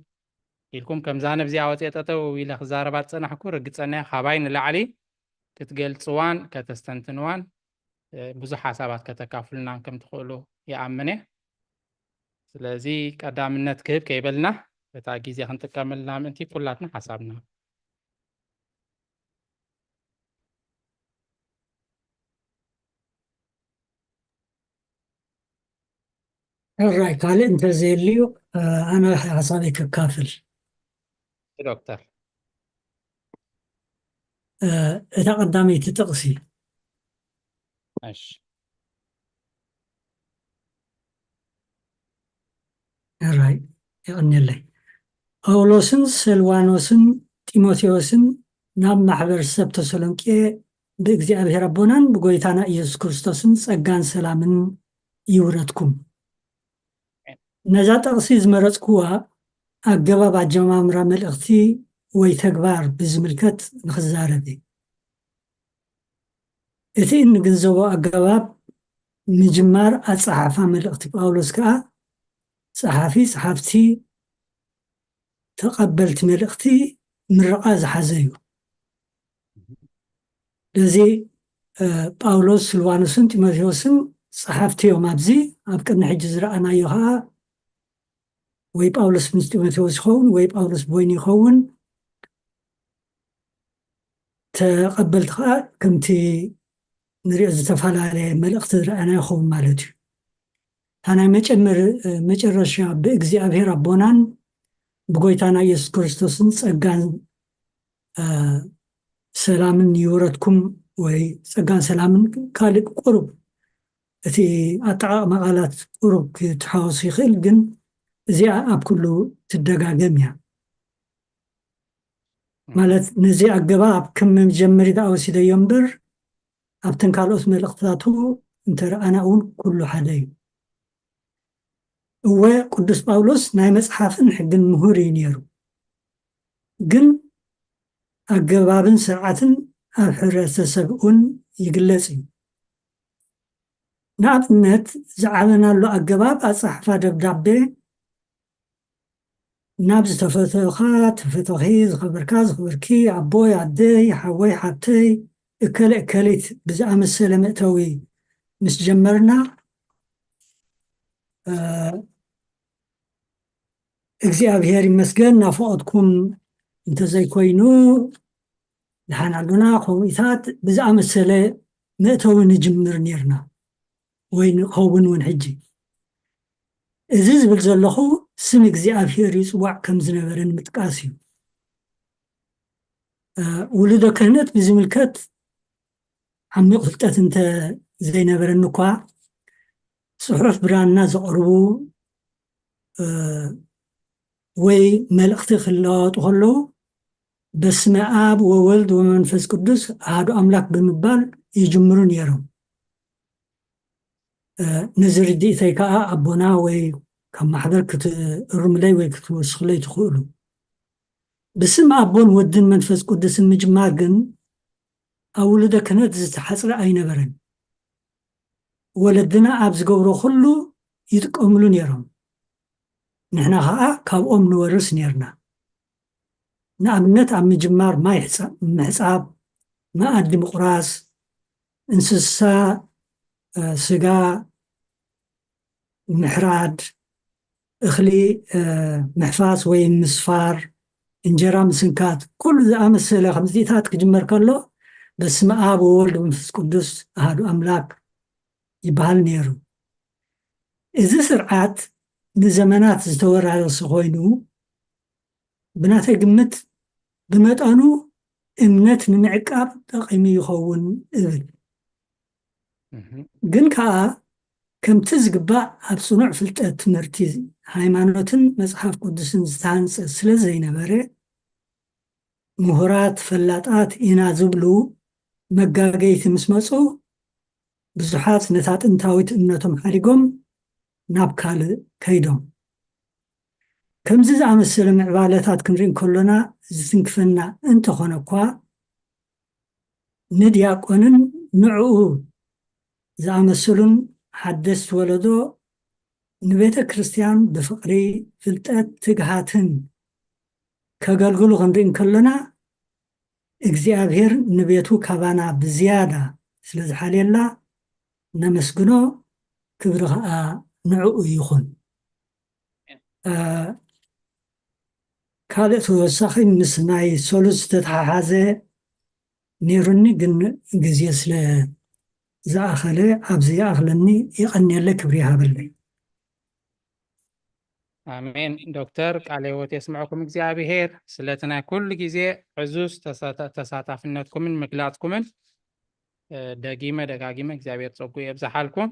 ኢልኩም ከምዛ ነብዚኣ ወፅአ ጠጠው ኢለ ክዛረባ ዝፀናሕኩ ርግፀና ካባይ ንላዕሊ ክትገልፅዋን ከተስተንትንዋን ብዙሕ ሓሳባት ከተካፍሉናን ከም ትኽእሉ ይኣምን እየ። ስለዚ ቀዳምነት ክህብ ከይበልና በታ ግዜ ክንጥቀመልና ምእንቲ ኩላትና ሓሳብና ሕራይ ካልእ እንተዘየልዩ ኣነ ሓሳበይ ክካፍል። ዶክተር እታ ቀዳመይቲ ጥቕሲ እሺ ሕራይ የቐንየለይ። ጳውሎስን ሰልዋኖስን ጢሞቴዎስን ናብ ማሕበር ሰብ ተሰሎንቄ ብእግዚኣብሔር ኣቦናን ብጎይታና ኢየሱስ ክርስቶስን ጸጋን ሰላምን ይውረድኩም። ነዛ ጥቕሲ ዝመረጽኩዋ ኣገባብ ኣጀማምራ መልእኽቲ ወይ ተግባር ብዝምልከት ንኽዛረብ እየ። እቲ እንግንዘቦ ኣገባብ ምጅማር ኣጸሓሕፋ መልእኽቲ ጳውሎስ ከኣ ጸሓፊ፣ ጸሓፍቲ፣ ተቐበልቲ መልእኽቲ ምርቓ ዝሓዘ እዩ። ስለዚ ጳውሎስ፣ ስልዋኖስን ጢሞቴዎስን ጸሓፍቲ እዮም። ኣብዚ ኣብ ቅድሚ ሕጂ ዝረኣናዮ ኸዓ ወይ ጳውሎስ ምስ ጢሞቴዎስ ይኸውን ወይ ጳውሎስ ብወይኑ ይኸውን። ተቐበልቲ ከዓ ከምቲ ንሪኦ ዝተፈላለየ መልእኽቲ ዝረኣና ይኸውን ማለት እዩ። እታ ናይ መጨመር መጨረሻ ብእግዚኣብሔር ኣቦናን ብጎይታና ኢየሱስ ክርስቶስን ጸጋን ሰላምን ይውረድኩም ወይ ጸጋን ሰላምን ካልእ ቁሩብ እቲ ኣጠቓቕማ ቃላት ቁሩብ ክትሓወስ ይኽእል፣ ግን እዚኣ ኣብ ኩሉ ትደጋገም እያ። ማለት ነዚ ኣገባብ ከም መጀመሪ ደኣ ወሲደዮ እምበር ኣብተን ካልኦት መልእኽትታቱ እንተረኣና እውን ኩሉ ሓደ እዩ። እወ ቅዱስ ጳውሎስ ናይ መጽሓፍን ሕግን ምሁር እዩ ነይሩ፣ ግን ኣገባብን ስርዓትን ኣብ ሕብረተሰብ እውን ይግለጽ እዩ። ንኣብነት ዝዓበናሉ ኣገባብ ኣጻሕፋ ደብዳቤ ናብ ዝተፈተኻ፣ ተፈተኺ፣ ዝኸበርካ፣ ዝኸበርኪ፣ ኣቦይ፣ ኣደይ፣ ሓወይ፣ ሓብተይ፣ እከለ እከሊት ብዝኣመሰለ መእተዊ ምስ ጀመርና እግዚኣብሔር ይመስገን ናፍቆትኩም እንተዘይኮይኑ ደሓን ኣሉና ከምኡታት ብዝኣመሰለ መእተዊ ንጅምር ነርና ወይ ንኸውን እውን ሕጂ እዚ ዝብል ዘለኹ ስም እግዚኣብሔር ይፅዋዕ ከም ዝነበረ ንምጥቃስ እዩ። ውሉደ ክህነት ብዝምልከት ዓሚቕ ፍልጠት እንተ ዘይነበረኒ እኳ ፅሑፍ ብራና ዘቕርቡ ወይ መልእኽቲ ክለዋወጡ ከለዉ በስመ ኣብ ወወልድ ወመንፈስ ቅዱስ ኣሃዱ ኣምላክ ብምባል ይጅምሩ ነይሮም። ነዚ ርድኢተይ ከዓ ኣቦና ወይ ካብ ማሕበር ክትእርምለይ ወይ ክትወስኽለይ ትኽእሉ። ብስም ኣቦን ወድን መንፈስ ቅዱስን ምጅማር ግን ኣብ ውሉደ ክህነት ዝተሓፅረ ኣይነበረን። ወለድና ኣብ ዝገብሮ ኩሉ ይጥቀምሉ ነይሮም። ንሕና ከዓ ካብኦም ንወርስ ነይርና። ንኣብነት ኣብ ምጅማር ማይ ምሕፃብ፣ መኣዲ ምቑራስ፣ እንስሳ ስጋ ምሕራድ፣ እኽሊ ምሕፋስ ወይ ምስፋር፣ እንጀራ ምስንካት፣ ኩሉ ዝኣመሰለ ከምዚታት ክጅመር ከሎ በስመ ኣብ ወወልድ ወመንፈስ ቅዱስ ኣሃዱ ኣምላክ ይበሃል ነይሩ። እዚ ስርዓት ንዘመናት ዝተወራረሰ ኮይኑ ብናተይ ግምት ብመጠኑ እምነት ንምዕቃብ ጠቒሙ ይኸውን እብል። ግን ከዓ ከምቲ ዝግባእ ኣብ ፅኑዕ ፍልጠት ትምህርቲ ሃይማኖትን መፅሓፍ ቅዱስን ዝተሃንፀ ስለ ዘይነበረ ምሁራት ፈላጣት ኢና ዝብሉ መጋገይቲ ምስ መፁ ብዙሓት ነታ ጥንታዊት እምነቶም ሓዲጎም ናብ ካልእ ከይዶም። ከምዚ ዝኣመሰለ ምዕባለታት ክንርኢ እንከሎና ዝትንክፈና እንተኾነ እኳ ንድያቆንን ንዕኡ ዝኣመሰሉን ሓደስቲ ወለዶ ንቤተ ክርስቲያን ብፍቕሪ፣ ፍልጠት፣ ትግሃትን ከገልግሉ ክንርኢ እንከለና እግዚኣብሔር ንቤቱ ካባና ብዝያዳ ስለ ዝሓልየላ ነመስግኖ፣ ክብሪ ኸኣ ንዕኡ ይኹን። ካልእ ተወሳኺ ምስ ናይ ሰሉስ ዝተተሓሓዘ ነይሩኒ፣ ግን ግዜ ስለ ዝኣኸለ ኣብዚ ይኣኽለኒ። የቐንየለይ፣ ክብሪ ይሃበለይ። ኣሜን። ዶክተር፣ ቃለ ህይወት የስምዐኩም እግዚኣብሔር ስለቲ ናይ ኩሉ ግዜ ዕዙዝ ተሳታፍነትኩምን ምግላፅኩምን ደጊመ ደጋጊመ እግዚኣብሔር ፀጉ የብዝሓልኩም።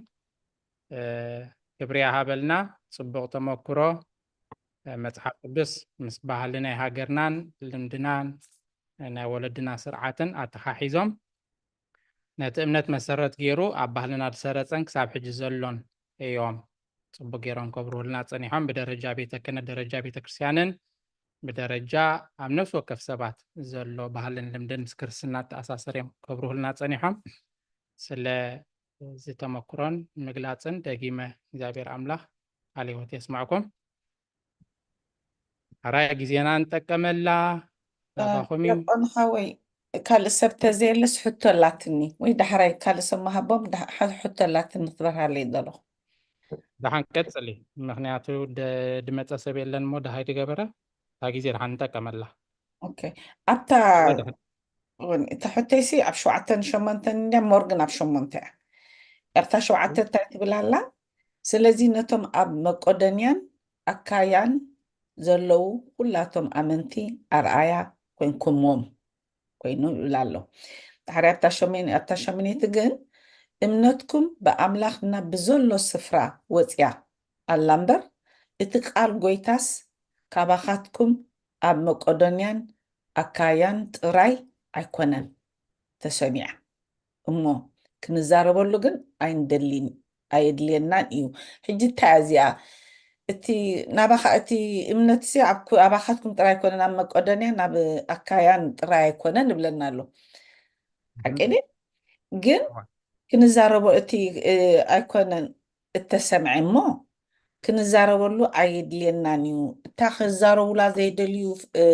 ክብሪ ያሃበልና። ፅቡቕ ተመክሮ። መፅሓፍ ቅዱስ ምስ ባህሊ ናይ ሃገርናን ልምድናን ናይ ወለድና ስርዓትን ኣተሓሒዞም ነቲ እምነት መሰረት ገይሩ ኣብ ባህልና ዝሰረፀን ክሳብ ሕጂ ዘሎን እዮም። ፅቡቅ ገይሮም ከብርሁልና ፀኒሖም። ብደረጃ ቤተ ክህነት፣ ደረጃ ቤተ ክርስቲያንን ብደረጃ ኣብ ነፍሲ ወከፍ ሰባት ዘሎ ባህልን ልምድን ምስ ክርስትና ተኣሳሰር እዮም ከብርሁልና ፀኒሖም። ስለ እዚ ተመክሮን ምግላፅን ደጊመ እግዚኣብሔር ኣምላኽ ቃለ ህይወት የስማዕኩም። ኣራይ ግዜና ንጠቀመላ ናባኹም እዩ። ዲያቆን ሓወይ፣ ካልእ ሰብ ተዘየለስ ሕቶ ኣላትኒ ወይ ዳሕራይ ካልእ ሰብ ምሃቦም ዳ- ሐ- ሕቶ ኣላትኒ ክበርሃለይ ዘለኹ። ደሓን ቀጽሊ፣ ምኽንያቱ ደ- ድመጸ ሰብ የለን እሞ ደሃይ ድገበረ እታ ግዜ ደሓን ንጠቀመላ። ኦኬ፣ ኣብታ እውን እታ ሕቶይሲ ኣብ ሸውዓተን ሸሞንተን እንድያ፣ ሞር ግን ኣብ ሸሞንተ እያ። ኣብታ ሸውዓተ እንታይ ትብል ኣላ? ስለዚ ነቶም ኣብ መቄዶንያን ኣካያን ዘለዉ ኩላቶም ኣመንቲ ኣርኣያ ኮንኩምዎም ኮይኑ ይብል ኣሎ። ድሕሪ ኣብታ ሸሞን ኣብታ ሸሞነይቲ ግን እምነትኩም ብኣምላኽና ብዘሎ ስፍራ ወፅያ ኣላ እምበር እቲ ቃል ጎይታስ ካባኻትኩም ኣብ መቄዶንያን ኣካያን ጥራይ ኣይኮነን ተሰሚዓ እሞ ክንዛረበሉ ግን ኣይንደሊን ኣየድልየናን እዩ። ሕጂ እንታይ እያ እዚኣ እቲ ናባኻ እቲ እምነትሲ ኣብ ኩ- ኣባኻትኩም ጥራይ ኣይኮነን ኣብ መቄዶንያ ናብ ኣካያን ጥራይ ኣይኮነን ይብለና ኣሎ። ሓቂ ድዩ? ግን ክንዛረቦ እቲ እ፣ ኣይኮነን እተሰምዐ እሞ ክንዛረበሉ ኣየድልየናን እዩ። እታ ክዛረቡላ ዘይደልዩ እ፣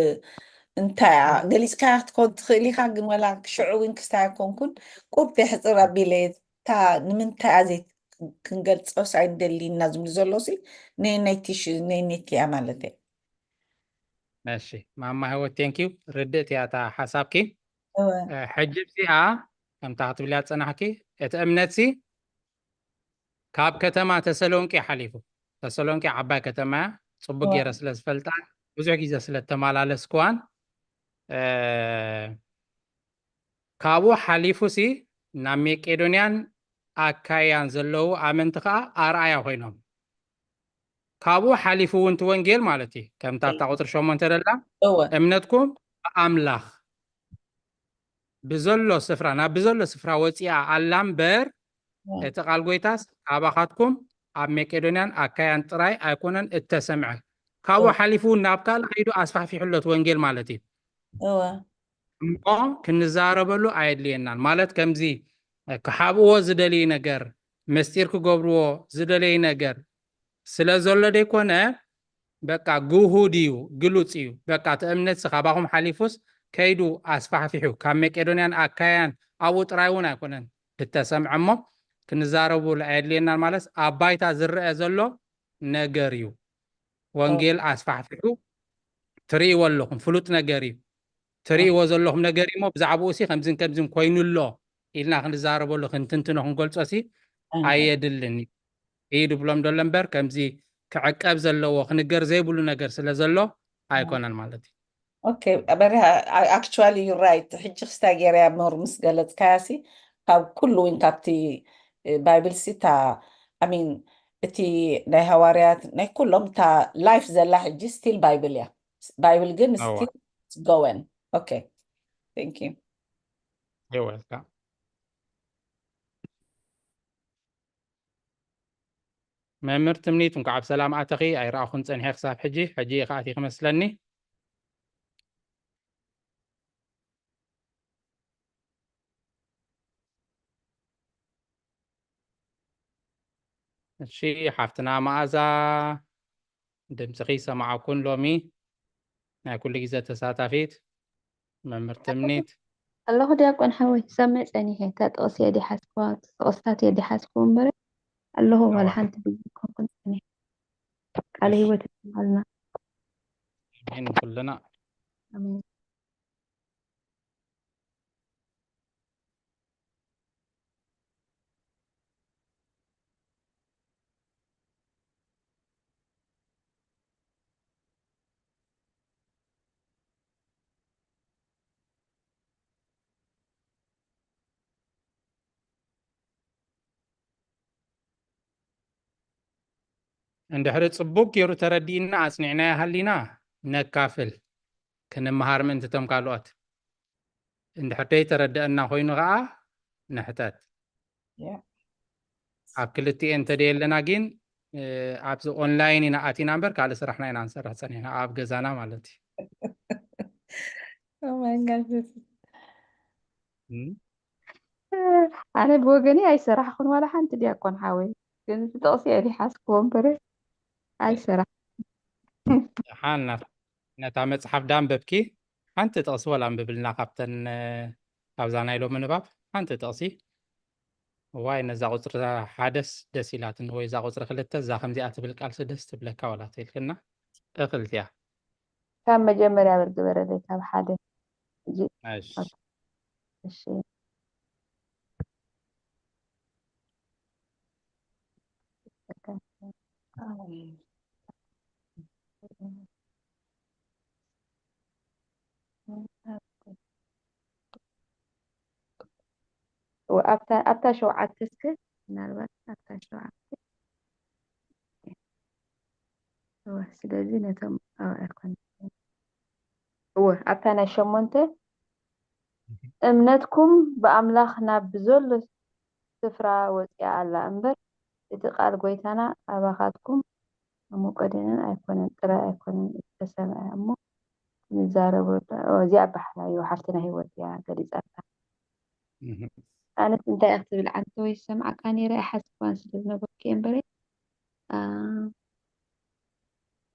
እንታይ እያ ገሊፅካያ ክትኮን ትኽእል ኢኻ፣ ግን ወላ ሽዑ እውን ክስታይ ኣይኮንኩን ቁርጥ የሕፅር ኣቢለ እታ ንምንታይ እያ ዘይ ክንገልፆስ ኣይንደልይና ዝብሉ ዘለውሲ ነየነይቲ ሽ- ነየነይቲ እያ ማለት እየ። እሺ ማማ ህይወት፣ ቴንኪዩ። ርድእቲ እያ እታ ሓሳብኪ። ሕጂ እዚኣ ከምታ ክትብልያ ዝፀናሕኪ፣ እቲ እምነትሲ ካብ ከተማ ተሰሎንቄ ሓሊፉ፣ ተሰሎንቄ ዓባይ ከተማ እያ፣ ፅቡቅ ገይረ ስለ ዝፈልጣ ብዙሕ ግዜ ስለ እተመላለስክዋን፣ እ፣ ካብኡ ሓሊፉሲ ናብ መቄዶንያን ኣካያን ዘለዉ ኣመንቲ ከዓ ኣርኣያ ኮይኖም። ካብኡ ሓሊፉ እውን እቲ ወንጌል ማለት እዩ፣ ከምታ ኣብታ ቁፅሪ ሸሞንተ ደላ እወ እምነትኩም ብኣምላኽ ብዘሎ ስፍራ ናብ ብዘሎ ስፍራ ወፂኣ ኣላ እምበር እወ እቲ ቃል ጎይታስ ካባኻትኩም ኣብ መቄዶንያን ኣካያን ጥራይ ኣይኮነን እተሰምዐ። ካብኡ እወ ሓሊፉ እውን ናብ ካልእ ከይዱ ኣስፋሕፊሑ ኣሎ እቲ ወንጌል ማለት እዩ። እወ እሞ ክንዛረበሉ ኣየድልየናን። ማለት ከምዚ ክሓብእዎ ዝደልይ ነገር፣ መስጢር ክገብርዎ ዝደለይ ነገር ስለ ዘሎ ደይኮነ፣ በቃ ግሁድ እዩ፣ ግሉጽ እዩ። በቃ እቲ እምነት ካባኹም ሓሊፉስ ከይዱ ኣስፋሕፊሑ ካብ መቄዶንያን ኣካያን ኣብኡ ጥራይ እውን ኣይኮነን እተሰምዐ እሞ ክንዛረቡሉ ኣየድልየናን። ማለት ኣብ ባይታ ዝረአ ዘሎ ነገር እዩ። ወንጌል ኣስፋሕፊሑ ትርእይዎ ኣለኹም፣ ፍሉጥ ነገር እዩ። ትርእይዎ ዘለኹም ነገር እዩ እሞ ብዛዕባኡ ሲ ከምዝን ከምዝን ኮይኑ ኣሎ ኢልና ክንዛረበሉ ክንትንትኖ ክንገልጾ ሲ ኣየድልን እዩ። እዩ ድብሎም ደሎ እምበር ከምዚ ክዕቀብ ዘለዎ ክንገር ዘይብሉ ነገር ስለ ዘሎ ኣይኮነን ማለት እዩ። ኦኬ በሪሃ፣ actually you right። ሕጂ ክስታይ ገይረያ ሞር ምስ ገለፅካያ ሲ ካብ ኩሉ እውን ካብቲ ባይብል ሲ እታ ኣሚን እቲ ናይ ሃዋርያት ናይ ኩሎም እታ ላይፍ ዘላ ሕጂ ስቲል ባይብል እያ። ባይብል ግን እዋ ስቲል ጎወን። ኦኬ thank you። You're welcome። መምህር ትምኒት እንኳዕ ብሰላም ኣተኺ። ኣይረኣኹን ፀኒሐ ክሳብ ሕጂ። ሕጂ ኢኻ ኣቲኺ መስለኒ። እሺ ሓፍትና መኣዛ ድምፅኺ ይሰማዓኩን ሎሚ። ናይ ኩሉ ግዜ ተሳታፊት መምህር ትምኒት። ኣለኹ ዲያቆን ሓወይ፣ ሰምዕ ጸኒሐ። እታ ጥቕሲ እየ ዲሓዝኩዋ፣ ጥቕስታት እየ ዲሓዝኩ እምበር ኣለኹ፣ ዋላ እዋ። ሓንቲ ብዝኮንኩን ጸኒሐ። ቃለ እሺ። ህይወት ይስምዓልና። ኣሜን። ኩልና ኣሜን። እንድሕሪ ጽቡቅ ገይሩ ተረዲእና ኣጽኒዕናዮ ሃሊና ነካፍል፣ ክንመሃር ምእንቲ እቶም ካልኦት። እንድሕር ደይተረደአና ኮይኑ ከኣ ንሕተት። Yeah. ኣብ ክልቲኤን እንተደየለና ግን፣ እ፣ ኣብዚ ኦንላይን ኢና ኣቲና እምበር ካልእ ስራሕና ኢና ንሰርሕ ጸኒሕና ኣብ ገዛና ማለት እዩ። Oh my God, this is እም? ኣነ ብወገኒ ኣይሰራሕኩን ዋላ ሓንቲ ዲያቆን ሓወይ፣ ግን እቲ ጥቕሲ እየ ዲሓዝኩዎ እምበር ኣይሰራሕ ደሓን ናት-፣ ነታ መጽሓፍ ዳንበብኪ ሓንቲ ጥቕሲ ወላ ኣንብብልና ካብተን፣ እ፣ ካብዛ ናይ ሎሚ ንባብ ሓንቲ ጥቕሲ። እዋይ ነዛ ቁጽሪ ሓደስ ደስ ኢላትኒ ወይ እዛ ቁጽሪ ክልተ እዛ ከምዚኣ ትብል ቃልሲ ደስ ትብለካ ወላ ተይልክና እኽልቲ እያ። ካብ መጀመርያ በል ግበረለይ ካብ ሓደ ሕጂ እሺ። እሺ። ወ-፣ ኣብታ፣ ኣብታ ሸውዓተ እስከ ምናልባት ኣብታ ሸውዓተ። እወ፣ ስለዚ ነቶም፣ እወ፣ ኣይኮነን። እወ፣ ኣብታ ናይ ሸሞንተ፣ እምነትኩም ብኣምላኽ ናብ ብዘሎ ስፍራ ወጺኣ ኣላ እምበር፣ እቲ ቃል ጎይታና ኣባኻትኩም ኣብ መቄዶንያን ኣይኮነን፣ ጥራይ ኣይኮነን እቲ ተሰምዐ እሞ፣ ክንዛረበሉ፣ እዚኣ ባሕራ እዩ፣ ሓፍትና ህይወት እያ ገሊጻታ። እህ። ኣነስ እንታይ እያ ክትብል ዓንተ ወይ ዝሰምዓካ ነይረ ኣይሓስባን ስለ ዝነበርኩ እየ እምበረ፣ ኣ፣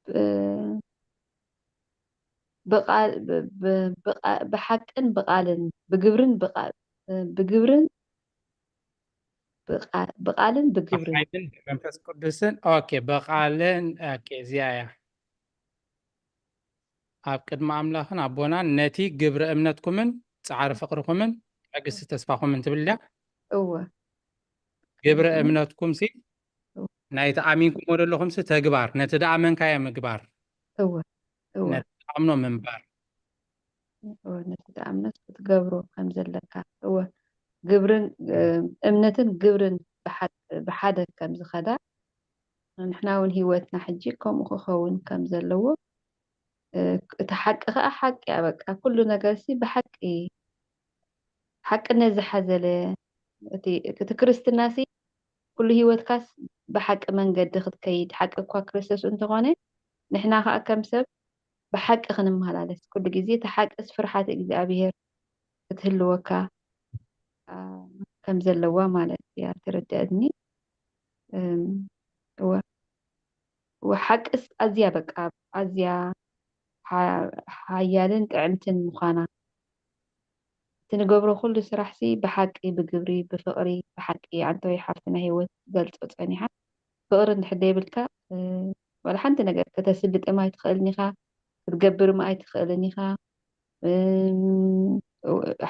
ብ-፣ ብቓል-፣ ብ-፣ ብ-፣ ብቓ-፣ ብሓቅን ብቓልን፣ ብግብርን ብቓ-፣ ብግብርን ብቓ-፣ ብቓልን ብግብርን። ብሓይልን ብመንፈስ ቅዱስን፣ ኦኬ፣ ብቓልን፣ ኦኬ፣ እዚኣ እያ። ኣብ ቅድሚ ኣምላኽን ኣቦናን ነቲ ግብሪ እምነትኩምን ጻዕሪ ፍቕርኹምን ትዕግስቲ ተስፋኹምን ትብል እያ። እወ። ግብሪ እወ። እምነትኩም ሲ እወ። ናይቲ ኣሚንኩሞ ዘለኹም ሲ ተግባር፣ ነቲ ደኣመንካዮ ምግባር፣ እወ። እወ። ነቲ ትኣምኖ ምንባር። እወ፣ ነቲ ትኣምኖስ ክትገብሮ ከም ዘለካ። እወ። ግብርን፣ እ፣ እምነትን ግብርን ብሓ-፣ ብሓደ ከም ዝኸዳ፣ ንሕና እውን ህይወትና ሕጂ ከምኡ ክኸውን ከም ዘለዎ፣ እ፣ እቲ ሓቂ ኸኣ ሓቂ እያ። በቃ፣ ኩሉ ነገርሲ ብሓቂ፣ ሓቅነት ዝሓዘለ፣ እቲ፣ እቲ ክርስትናሲ፣ ኩሉ ህይወትካስ ብሓቂ መንገዲ ክትከይድ፣ ሓቂ እኳ ክርስቶስ እንተኾነ፣ ንሕና ኸኣ ከም ሰብ ብሓቂ ክንመላለስ፣ ኩሉ ግዜ እቲ ሓቅስ ፍርሓት እግዚኣብሔር ክትህልወካ፣ ኣ፣ ከም ዘለዋ ማለት እያ ተረድኣኒ። እም፣ እወ፣ እወ፣ ሓቅስ ኣዝያ በቃ፣ ኣዝያ ሓ-፣ ሓያልን ጥዕምትን ምዃና፣ እቲ ንገብሮ ኩሉ ስራሕሲ ብሓቂ፣ ብግብሪ፣ ብፍቕሪ፣ ብሓቂ፣ ኣንተ ወይ ሓፍቲ ናይ ህይወት ትገልጾ ጸኒሓ። ፍቕሪ እንድሕር ዘይብልካ፣ እ፣ ዋላ ሓንቲ ነገር ከተስልጥም ኣይትኽእልን ኢኻ፣ ክትገብርም ኣይትኽእልን ኢኻ። እም፣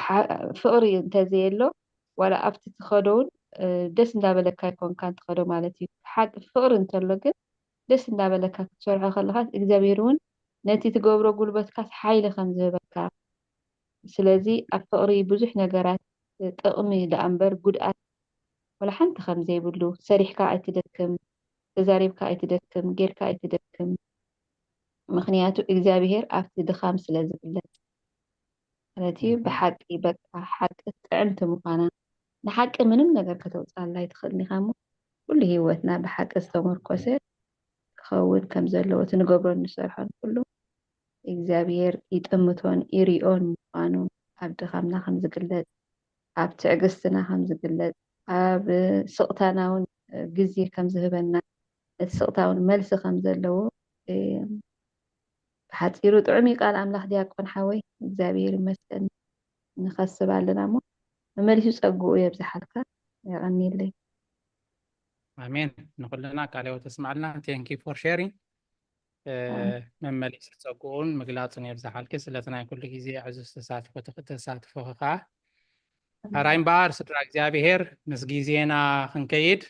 ሓ-፣ ፍቕሪ እንተዘየሎ፣ ዋላ ኣብቲ ትኸዶ እውን፣ እ፣ ደስ እንዳበለካ ኣይኮንካን ትኸዶ ማለት እዩ። ሓቂ ፍቕሪ እንተሎ ግን፣ ደስ እንዳበለካ ክትሰርሖ ከለኻስ፣ እግዚኣብሔር እውን ነቲ ትገብሮ ጉልበትካስ ሓይሊ ከም ዝህበካ። ስለዚ ኣብ ፍቕሪ ብዙሕ ነገራት፣ ጥቕሚ ደኣ እምበር ጉድኣት ዋላ ሓንቲ ከም ዘይብሉ፣ ሰሪሕካ ኣይትደክም፣ ተዛሪብካ ኣይትደክም፣ ጌርካ ኣይትደክም። ምኽንያቱ እግዚኣብሔር ኣብቲ ድኻም ስለ ዝግለጽ። ማለት እዩ። እህ። ብሓቂ በቃ ሓቂ ጥዕምቲ ምዃና፣ ንሓቂ ምንም ነገር ከተውጽኣላ ኣይትኽእልን ኢኻ እሞ፣ ኩሉ ህይወትና ብሓቂ ዝተመርኮሰ ክኸውን ከም ዘለዎ፣ እቲ ንገብሮን ንሰርሖን ኩሉ እግዚኣብሔር ይጥምቶን ይሪኦን ምዃኑ፣ ኣብ ድኻምና ከም ዝግለጽ፣ ኣብ ትዕግስትና ከም ዝግለጽ፣ ኣብ ስቕታና እውን ግዜ ከም ዝህበና፣ እቲ ስቕታ እውን መልሲ ከም ዘለዎ፣ እ፣ ሓፂሩ ጥዑም እዩ ቃል ኣምላኽ ዲያቆን ሓወይ። እግዚኣብሔር ይመስገን። ንኸስብ ኣለና እሞ መመሊሱ ጸግኡ የብዝሓልካ። የቐንየለይ። ኣሜን። ንኹልና ቃለ ህይወት ተስማዕልና። Thank you for sharing። መመሊሱ ጸግኡን ምግላጹን የብዝሓልኪ። ስለቲ ናይ ኩሉ ግዜ ዕዙዝ ተሳትፎ ተሳትፎ ከዓ ሕራይ እምበኣር ስድራ እግዚኣብሔር ምስ ግዜና ክንከይድ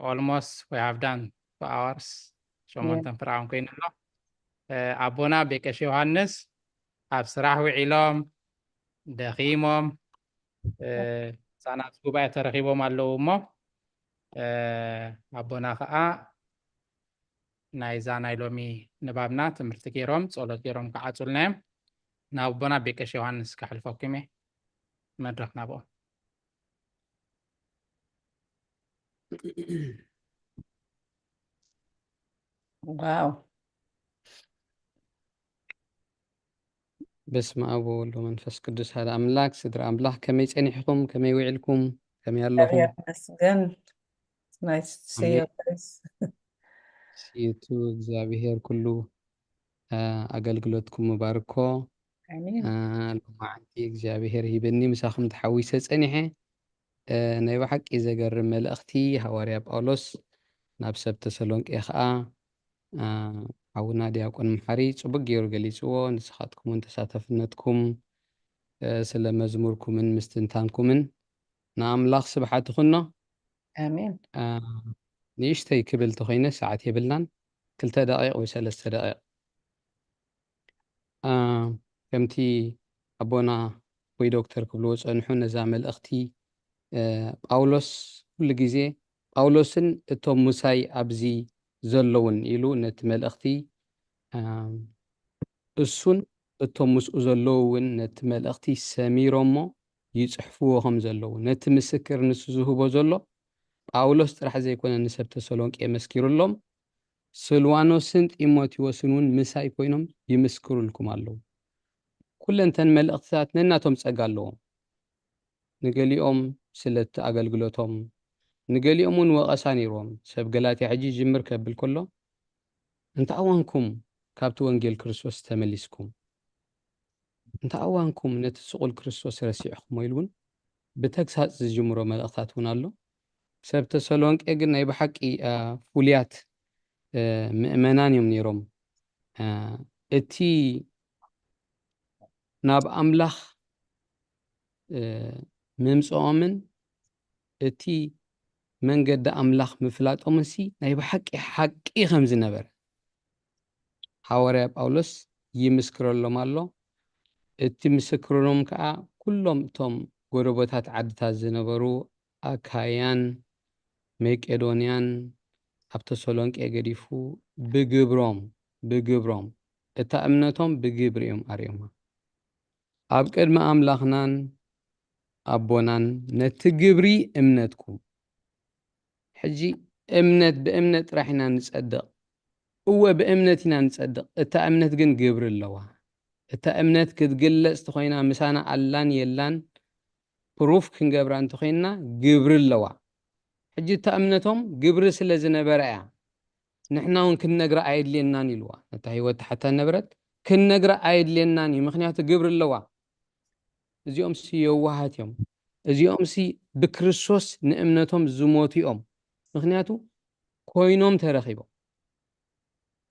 almost we have done two hours ሸሞንተን ፍርኣውን ኮይኑ ኣሎ። ኣቦና ቤቀሽ ዮሃንስ ኣብ ስራሕ ውዒሎም ደኺሞም ህፃናት ጉባኤ ተረኺቦም ኣለዉ እሞ ኣቦና ከዓ ናይዛ ናይ ሎሚ ንባብና ትምህርቲ ገይሮም ጸሎት ገይሮም ክዓጹልና እዮም። ናብ ኣቦና ቤቀሽ ዮሃንስ ከሕልፈኩም እየ። መድረኽ ናብኦም። ዋው በስመ ኣብ ወወልድ ወመንፈስ ቅዱስ ሓደ ኣምላክ። ስድራ ኣምላክ ከመይ ጸኒሕኩም? ከመይ ውዒልኩም? ከመይ ኣለኹም? ይመስገን። Nice to see you guys. ሲቱ እግዚኣብሄር ኩሉ ኣገልግሎትኩም ምባርኮ። ሎማዓንቲ እግዚኣብሄር ሂበኒ ምሳኹም ተሓዊሰ ጸኒሐ። ናይ ብሓቂ ዘገርም መልእኽቲ ሃዋርያ ጳውሎስ ናብ ሰብ ተሰሎንቄ ኸዓ ሓውና ዲያቆን መሓሪ ጽቡቅ ገይሩ ገሊጽዎ። ንስኻትኩም እውን ተሳተፍነትኩም ስለ መዝሙርኩምን ምስትንታንኩምን ንኣምላኽ ስብሓት ይኹኖ። ኣሜን። ንእሽተይ ክብል ተኾይነ ሰዓት የብልናን። ክልተ ደቂቕ ወይ ሰለስተ ደቂቕ። ከምቲ ኣቦና ወይ ዶክተር ክብልዎ ጸንሑ ነዛ መልእኽቲ ጳውሎስ ኩሉ ግዜ ጳውሎስን እቶም ምሳይ ኣብዚ ዘለውን ኢሉ ነቲ መልእኽቲ እሱን እቶም ምስኡ ዘለዉ እውን ነቲ መልእኽቲ ሰሚሮሞ ይጽሕፍዎ ከም ዘለዉ ነቲ ምስክር ንሱ ዝህቦ ዘሎ ጳውሎስ ጥራሕ ዘይኮነ ንሰብ ተሰሎንቄ መስኪሩሎም ስልዋኖስን ጢሞቴዎስን እውን ምሳይ ኮይኖም ይምስክሩልኩም ኣለዉ። ኩለንተን መልእኽትታት ነናቶም ጸጋ ኣለዎም። ንገሊኦም ስለቲ ኣገልግሎቶም ንገሊኦም እውን ወቐሳ ነይርዎም። ሰብ ገላትያ ሕጂ ይጅምር ከብል ከሎ እንተ ኣዋንኩም ካብቲ ወንጌል ክርስቶስ ተመሊስኩም እንተ ኣዋንኩም ነቲ ስቑል ክርስቶስ ረሲዕኹሞ ኢሉ እውን ብተግሳጽ ዝጅምሮ መልእኽታት እውን ኣሎ። ሰብ ተሰሎንቄ ግን ናይ ብሓቂ ፍሉያት ምእመናን እዮም ነይሮም። እቲ ናብ ኣምላኽ ምምፅኦምን እቲ መንገዲ ኣምላኽ ምፍላጦምንሲ ናይ ብሓቂ ሓቂ ከም ዝነበረ ሃዋርያ ጳውሎስ ይምስክረሎም ኣሎ። እቲ ምስክርኖም ከዓ ኩሎም እቶም ጎረቦታት ዓድታት ዝነበሩ ኣካያን መቄዶንያን ኣብ ተሰሎንቄ ገዲፉ ብግብሮም ብግብሮም እታ እምነቶም ብግብሪ እዮም ኣርዮማ። ኣብ ቅድሚ ኣምላኽናን ኣቦናን ነቲ ግብሪ እምነትኩም። ሕጂ እምነት ብእምነት ጥራሕ ኢና ንጸድቕ። እወ ብእምነት ኢና ንጸድቕ። እታ እምነት ግን ግብሪ ኣለዋ። እታ እምነት ክትግለጽ ተኾይና ምሳና ኣላን የላን ፕሩፍ ክንገብራ እንተኾይንና ግብሪ ኣለዋ። ሕጂ እታ እምነቶም ግብሪ ስለ ዝነበራ እያ። ንሕና እውን ክንነግራ ኣየድልየናን ኢልዋ። ነታ ህይወት ተሓታ ነበረት ክንነግራ ኣየድልየናን እዩ፣ ምኽንያቱ ግብሪ ኣለዋ። እዚኦም ሲ የዋሃት እዮም። እዚኦም ሲ ብክርስቶስ ንእምነቶም ዝሞቱ እዮም። ምኽንያቱ ኮይኖም ተረኺቦም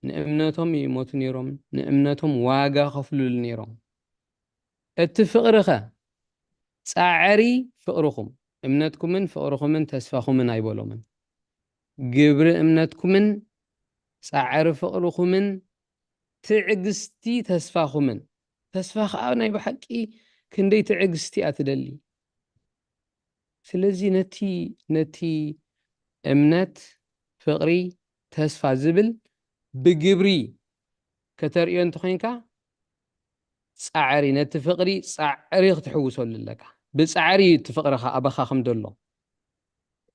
ንእምነቶም ይሞቱ ነይሮም፣ ንእምነቶም ዋጋ ከፍሉሉ ነይሮም። እቲ ፍቕሪ ኸ ጻዕሪ ፍቕርኹም እምነትኩምን ፍቕርኹምን ተስፋኹምን ኣይበሎምን። ግብሪ እምነትኩምን ጻዕሪ ፍቕርኹምን ትዕግስቲ ተስፋኹምን። ተስፋ ኸዓ ናይ ብሓቂ ክንደይ ትዕግስቲ እያ ትደሊ። ስለዚ ነቲ ነቲ እምነት፣ ፍቕሪ፣ ተስፋ ዝብል ብግብሪ ከተርእዮ እንተኾይንካ ጻዕሪ ነቲ ፍቕሪ ጻዕሪ ክትሕውሰሉ ኣለካ። ብጻዕሪ እዩ እቲ ፍቕርኻ ኣባኻ ከም ደሎ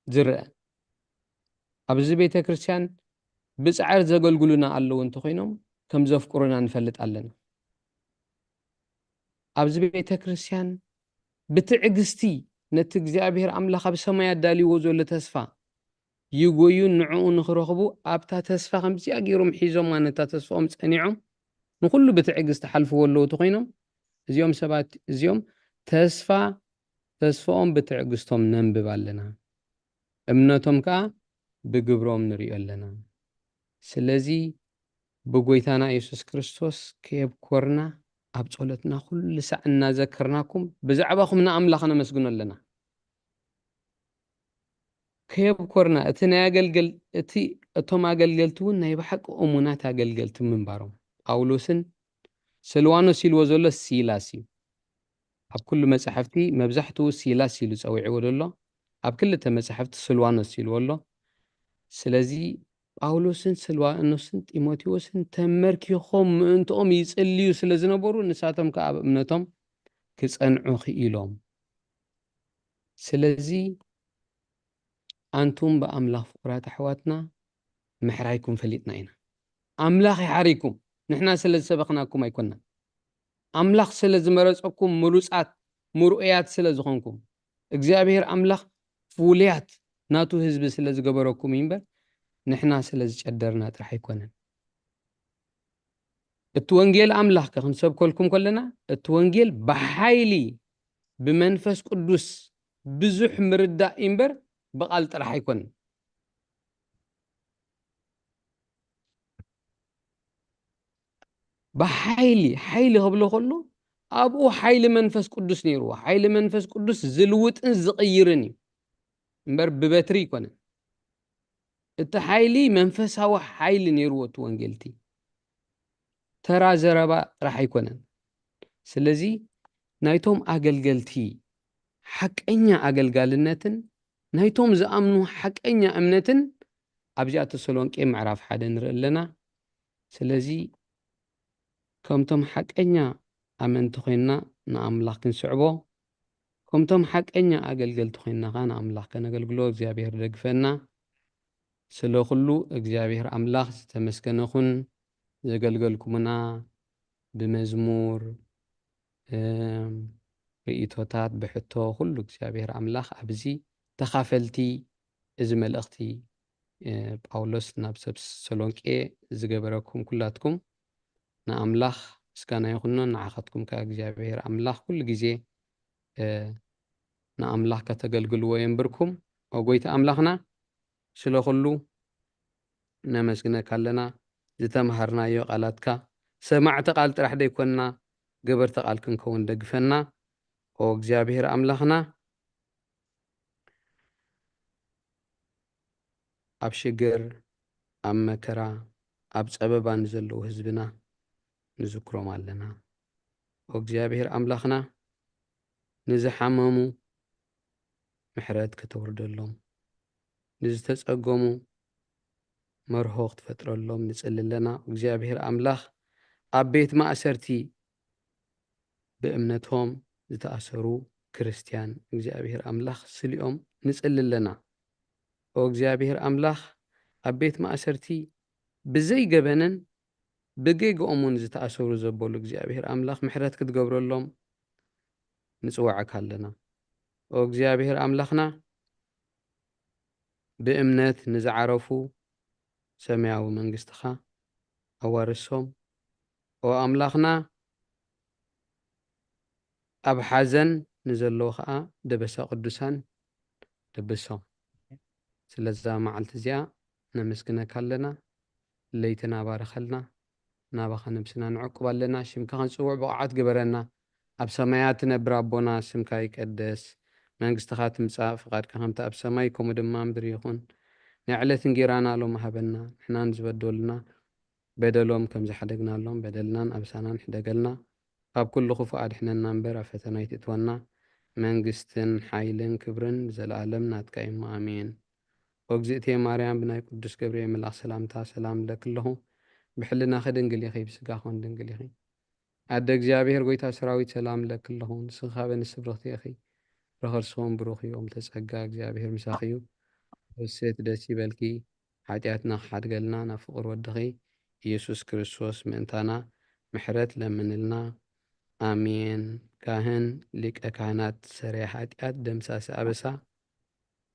ዝረአ። ኣብዚ ቤተ ክርስቲያን ብጻዕሪ ዘገልግሉና ኣለዉ እንተኾይኖም ከም ዘፍቅሩና ንፈልጥ ኣለና። ኣብዚ ቤተ ክርስቲያን ብትዕግስቲ ነቲ እግዚኣብሔር ኣምላኽ ኣብ ሰማይ ኣዳልይዎ ዘሎ ተስፋ ይጎዩ ንዕኡ ንኽረኽቡ ኣብታ ተስፋ ከምዚኣ ገይሮም ሒዞማ ነታ ተስፋኦም ጸኒዖም ንኹሉ ብትዕግስቲ ሓልፍዎ ኣለዉ እንተኾይኖም፣ እዚኦም ሰባት እዚኦም ተስፋ ተስፋኦም ብትዕግስቶም ነንብብ ኣለና፣ እምነቶም ከኣ ብግብሮም ንሪኦ ኣለና። ስለዚ ብጎይታና የሱስ ክርስቶስ ከየብኮርና ኣብ ጸሎትና ኩሉ ሳዕ እናዘከርናኩም ብዛዕባኹም ንኣምላኽ ነመስግኖ ኣለና። ከየብኮርና እቲ ናይ ኣገልገል እቲ እቶም ኣገልገልቲ እውን ናይ ብሓቂ እሙናት ኣገልገልቲ ምንባሮም ጳውሎስን ስልዋኖስ ኢልዎ ዘሎ ሲላስ እዩ። ኣብ ኩሉ መጻሕፍቲ መብዛሕትኡ ሲላስ ኢሉ ጸዊዕዎ ዘሎ፣ ኣብ ክልተ መጻሕፍቲ ስልዋኖስ ኢልዎ ኣሎ። ስለዚ ጳውሎስን ስልዋኖስን ጢሞቴዎስን ተመርኪኾም ምእንትኦም ይጽልዩ ስለ ዝነበሩ ንሳቶም ከኣ ኣብ እምነቶም ክጸንዑ ክኢሎም። ስለዚ ኣንቱም ብኣምላኽ ፍቑራት ኣሕዋትና ምሕራይኩም ፈሊጥና ኢና። ኣምላኽ ይሓርይኩም። ንሕና ስለ ዝሰበኽናኩም ኣይኮናን። ኣምላኽ ስለ ዝመረጸኩም ምሩጻት ምርኡያት ስለ ዝኾንኩም እግዚኣብሔር ኣምላኽ ፍሉያት ናቱ ህዝቢ ስለ ዝገበረኩም እዩ እምበር ንሕና ስለ ዝጨደርና ጥራሕ ኣይኮነን። እቲ ወንጌል ኣምላኽ ከ ክንሰብከልኩም ከለና እቲ ወንጌል ብሓይሊ ብመንፈስ ቅዱስ ብዙሕ ምርዳእ እዩ እምበር ብቓል ጥራሕ ኣይኮነን። ብሓይሊ ሓይሊ ክብሎ ከሎ ኣብኡ ሓይሊ መንፈስ ቅዱስ ነይርዎ። ሓይሊ መንፈስ ቅዱስ ዝልውጥን ዝቕይርን እዩ እምበር ብበትሪ ኣይኮነን። እቲ ሓይሊ መንፈሳዊ ሓይሊ ነይርዎ እቲ ወንጌልቲ ተራ ዘረባ ጥራሕ ኣይኮነን። ስለዚ ናይቶም ኣገልገልቲ ሓቀኛ ኣገልጋልነትን ናይቶም ዝኣምኑ ሓቀኛ እምነትን ኣብዚኣ ተሰሎንቄ ምዕራፍ ሓደ ንርኢ ኣለና። ስለዚ ከምቶም ሓቀኛ ኣመንቲ ኮይንና ንኣምላኽ ክንስዕቦ ከምቶም ሓቀኛ ኣገልገልቲ ኮይንና ኸዓ ንኣምላኽ ከነገልግሎ እግዚኣብሔር ደግፈና። ስለ ኩሉ እግዚኣብሔር ኣምላኽ ዝተመስገነ ኩን። ዘገልገልኩምና ብመዝሙር ርእይቶታት ብሕቶ ኩሉ እግዚኣብሔር ኣምላኽ ኣብዚ ተኻፈልቲ እዚ መልእኽቲ ጳውሎስ ናብ ሰብ ተሰሎንቄ ዝገበረኩም ኩላትኩም ንኣምላኽ ምስጋና ይኹኖ። ንዓኻትኩም ከኣ እግዚኣብሔር ኣምላኽ ኩሉ ግዜ ንኣምላኽ ከተገልግልዎ የንብርኩም። ኦ ጎይታ ኣምላኽና ስለ ኩሉ ነመስግነካ ኣለና። ዝተምሃርናዮ ቃላትካ ሰማዕቲ ቃል ጥራሕ ደይኮንና ገበርቲ ቃል ክንከውን ደግፈና። ኦ እግዚኣብሔር ኣምላኽና ኣብ ሽግር ኣብ መከራ ኣብ ጸበባ ንዘለዉ ህዝብና ንዝክሮም ኣለና። ኦ እግዚኣብሔር ኣምላኽና ንዝሓመሙ ምሕረት ከተውርደሎም ንዝተጸገሙ መርሆ ክትፈጥረሎም ንጽሊ ኣለና። እግዚኣብሔር ኣምላኽ ኣብ ቤት ማእሰርቲ ብእምነቶም ዝተኣሰሩ ክርስትያን እግዚኣብሔር ኣምላኽ ስሊኦም ንጽሊ ኣለና። ኦ እግዚኣብሔር ኣምላኽ ኣብ ቤት ማእሰርቲ ብዘይ ገበንን ብጌግኦም እውን ዝተኣሰሩ ዘበሉ እግዚኣብሔር ኣምላኽ ምሕረት ክትገብረሎም ንጽውዐካ ኣለና። ኦ እግዚኣብሔር ኣምላኽና ብእምነት ንዝዓረፉ ሰማያዊ መንግስትኻ ኣዋርሶም። ኦ ኣምላኽና ኣብ ሓዘን ንዘለዉ ኸዓ ደበሳ ቅዱሳን ደብሶም። ስለዛ መዓልቲ እዚኣ ነመስግነካ ኣለና። ለይትና ባርኸልና፣ ናባኻ ነብስና ንዕቁብ ኣለና። ሽምካ ክንጽውዕ ብቕዓት ግበረና። ኣብ ሰማያት ትነብር ኣቦና ስምካ ይቀደስ፣ መንግስትኻ ትምጻእ፣ ፍቓድካ ከምቲ ኣብ ሰማይ ከምኡ ድማ ምድሪ ይኹን። ናይ ዕለት እንጌራና ሎም ሃበና፣ ንሕና ንዝበደሉና በደሎም ከም ዝሓደግናሎም በደልናን ኣበሳናን ሕደገልና፣ ካብ ኩሉ ክፉእ ኣድሕነና እምበር ኣብ ፈተና ኣይትእትወና፣ መንግስትን ሓይልን ክብርን ንዘለኣለም ናትካ እዩ እሞ ኣሜን። ኦ እግዝእትየ ማርያም ብናይ ቅዱስ ገብርኤል መልኣኽ ሰላምታ ሰላም እብለኪ ኣለኹ፣ ብሕልናኺ ድንግል ኢኺ፣ ብስጋኺ እውን ድንግል ኢኺ። ኣደ እግዚኣብሔር ጎይታ ሰራዊት ሰላም እብለኪ ኣለኹ፣ ንስኺ ካብ ኣንስቲ ብርኽቲ ኢኺ፣ ፍረ ከርስኺ እውን ብሩኽ እዩ። እምተ ጸጋ እግዚኣብሔር ምሳኺ እዩ፣ ወሴት ደስ ይበልኪ፣ ሓጢኣትና ክሓድገልና ናብ ፍቕር ወድኺ ኢየሱስ ክርስቶስ ምእንታና ምሕረት ለምንልና። ኣሜን። ካህን ሊቀ ካህናት ሰሪያ ሓጢኣት ደምሳሲ ኣበሳ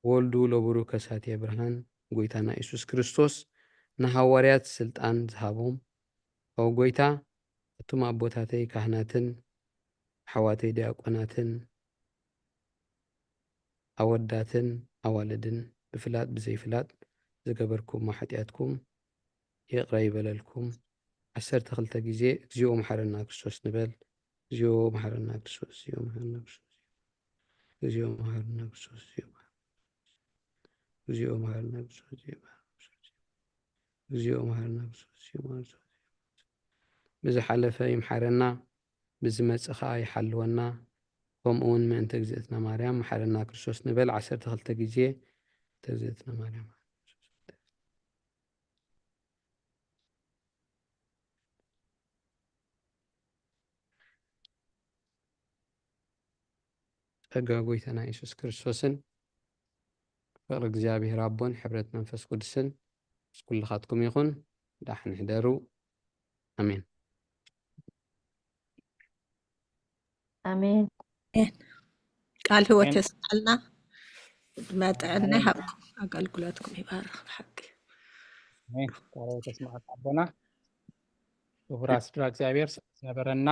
ወልዱ ለቡሩ ከሳቴ ብርሃን ጎይታና ኢየሱስ ክርስቶስ ንሃዋርያት ስልጣን ዝሃቦም ኦ ጎይታ ኣቱም ኣቦታተይ ካህናትን ኣሕዋተይ ዲያቆናትን ኣወዳትን ኣዋልድን ብፍላጥ ብዘይፍላጥ ዝገበርኩሞ ሓጢኣትኩም ይቕረ ይበለልኩም። ዓሰርተ ክልተ ግዜ እግዚኦ መሓረና ክርስቶስ ንበል። እግዚኦ መሓረና ክርስቶስ፣ እግዚኦ መሓረና ክርስቶስ፣ እግዚኦ መሓረና ክርስቶስ፣ ብዝሓለፈ ይምሓረና፣ ብዝመጽእ ኸኣ ይሓልወና። ከምኡ እውን ምእንቲ እግዝእትነ ማርያም መሓረና ክርስቶስ ንበል ዓሰርተ ክልተ ግዜ። እግዝእትነ ማርያም ጸጋ ጎይታና የሱስ ክርስቶስን ፍቕሪ እግዚኣብሔር ኣቦን ሕብረት መንፈስ ቅዱስን ምስ ኩልኻትኩም ይኹን። ዳሕን ሕደሩ። ኣሜን። ኣሜን። ቃል ህይወት የስማልና። ዕድመ ጥዕና ይሃብኩም። ኣገልግሎትኩም ይባርኽ ብሓቂ። ቃል ህይወት የስማዓካ ኣቦና። ክቡራት ስድራ እግዚኣብሔር ዝነበረና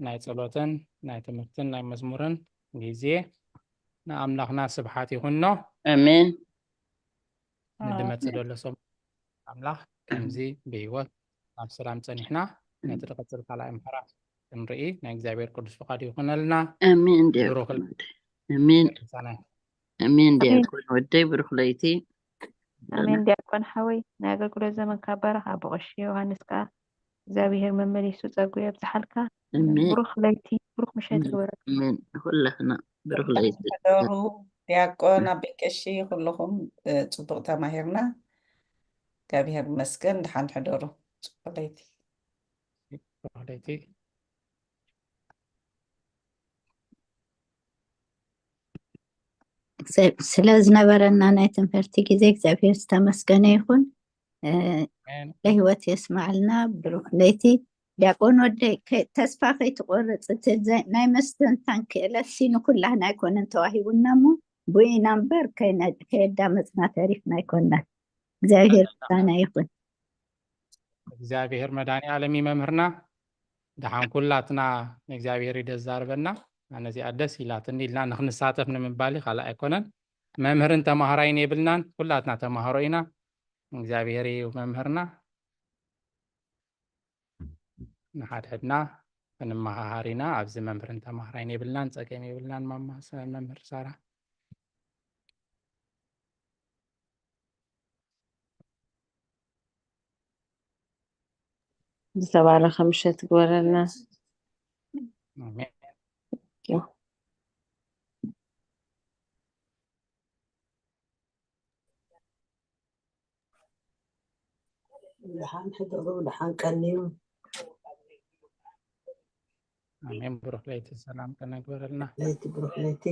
ናይ ጸሎትን ናይ ትምህርትን ናይ መዝሙርን ግዜ ንኣምላኽና ስብሓት ይኹኖ። ኣሜን። ንድመጽእ ዘሎ ሰሙን ኣምላኽ ከምዚ ብህይወት ኣብ ሰላም ጸኒሕና ነቲ ዝቕጽል ካልኣይ ምዕራፍ ክንርኢ ናይ እግዚኣብሔር ቅዱስ ፍቓዱ ይኹነልና። ኣሜን ብሩኽ ዲያቆን። ኣሜን ቅዱሳና ኣሜን ዲያቆን ወደይ ብሩኽ ለይቲ። ኣሜን። ዲያቆን ሓወይ ናይ ኣገልግሎት ዘመንካ ባረኽ። ኣቦ ቀሺ ዮሃንስ ከኣ እግዚኣብሔር መመሊሱ ጸጉ የብዝሓልካ። ኣሜን ብሩኽ ለይቲ ብሩኽ ምሸት ይግበረልካ። ኣሜን። ንኹላህና ብሩኽ ለይቲ። ሕደሩ ዲያቆን ኣቦይ ቀሺ ኩልኹም እ፣ ጽቡቕ ተማሂርና። እግዚኣብሔር ይመስገን። ደሓን ሕደሩ። ጽቡቕ ለይቲ። ብሩኽ ለይቲ። ስለ ዝነበረና ናይ ትምህርቲ ግዜ እግዚኣብሔር ዝተመስገነ ይኹን። እ፣ ኣሜን። ለህይወት የስማዕልና። ብሩኽ ለይቲ ዲያቆን ወደይ፣ ከ- ተስፋ ከይትቆርጽ። እቲ ዘ- ናይ መስተንታን ክእለት ሲ ንኩላህና ኣይኮነን ተዋሂቡና እሞ፣ ብኢና እምበር ከይነ- ከየዳመጽና ተሪፍና ኣይኮናን። እግዚኣብሔር ምስጋና ይኹን። እግዚኣብሔር መድኃኔ ዓለም ይመምህርና። ደሓን ኩላትና ንእግዚኣብሔር ይደዛርበና። ኣነ እዚኣ ደስ ኢላትኒ ኢልና ንክንሳተፍ ንምባል ካልእ ኣይኮነን። መምህርን ተማሃራይን የብልናን፣ ኩላትና ተማሃሮ ኢና። እግዚኣብሔር እዩ መምህርና። ንሓድሕድና ክንመሃሃር ኢና። ኣብዚ መምህርን ተማሃራይን የብልናን፣ ጸገም የብልናን። ማማ ሰ- መምህር ሳራ ዝተባረኸ ምሸት ግበረልና። ኣሜን። ደሓን ሕደሩ፣ ደሓን ቀንዩ። ኣሜን። ብሩኽ ለይቲ ሰላም ከነግበረልና። ለይቲ ብሩኽ ለይቲ።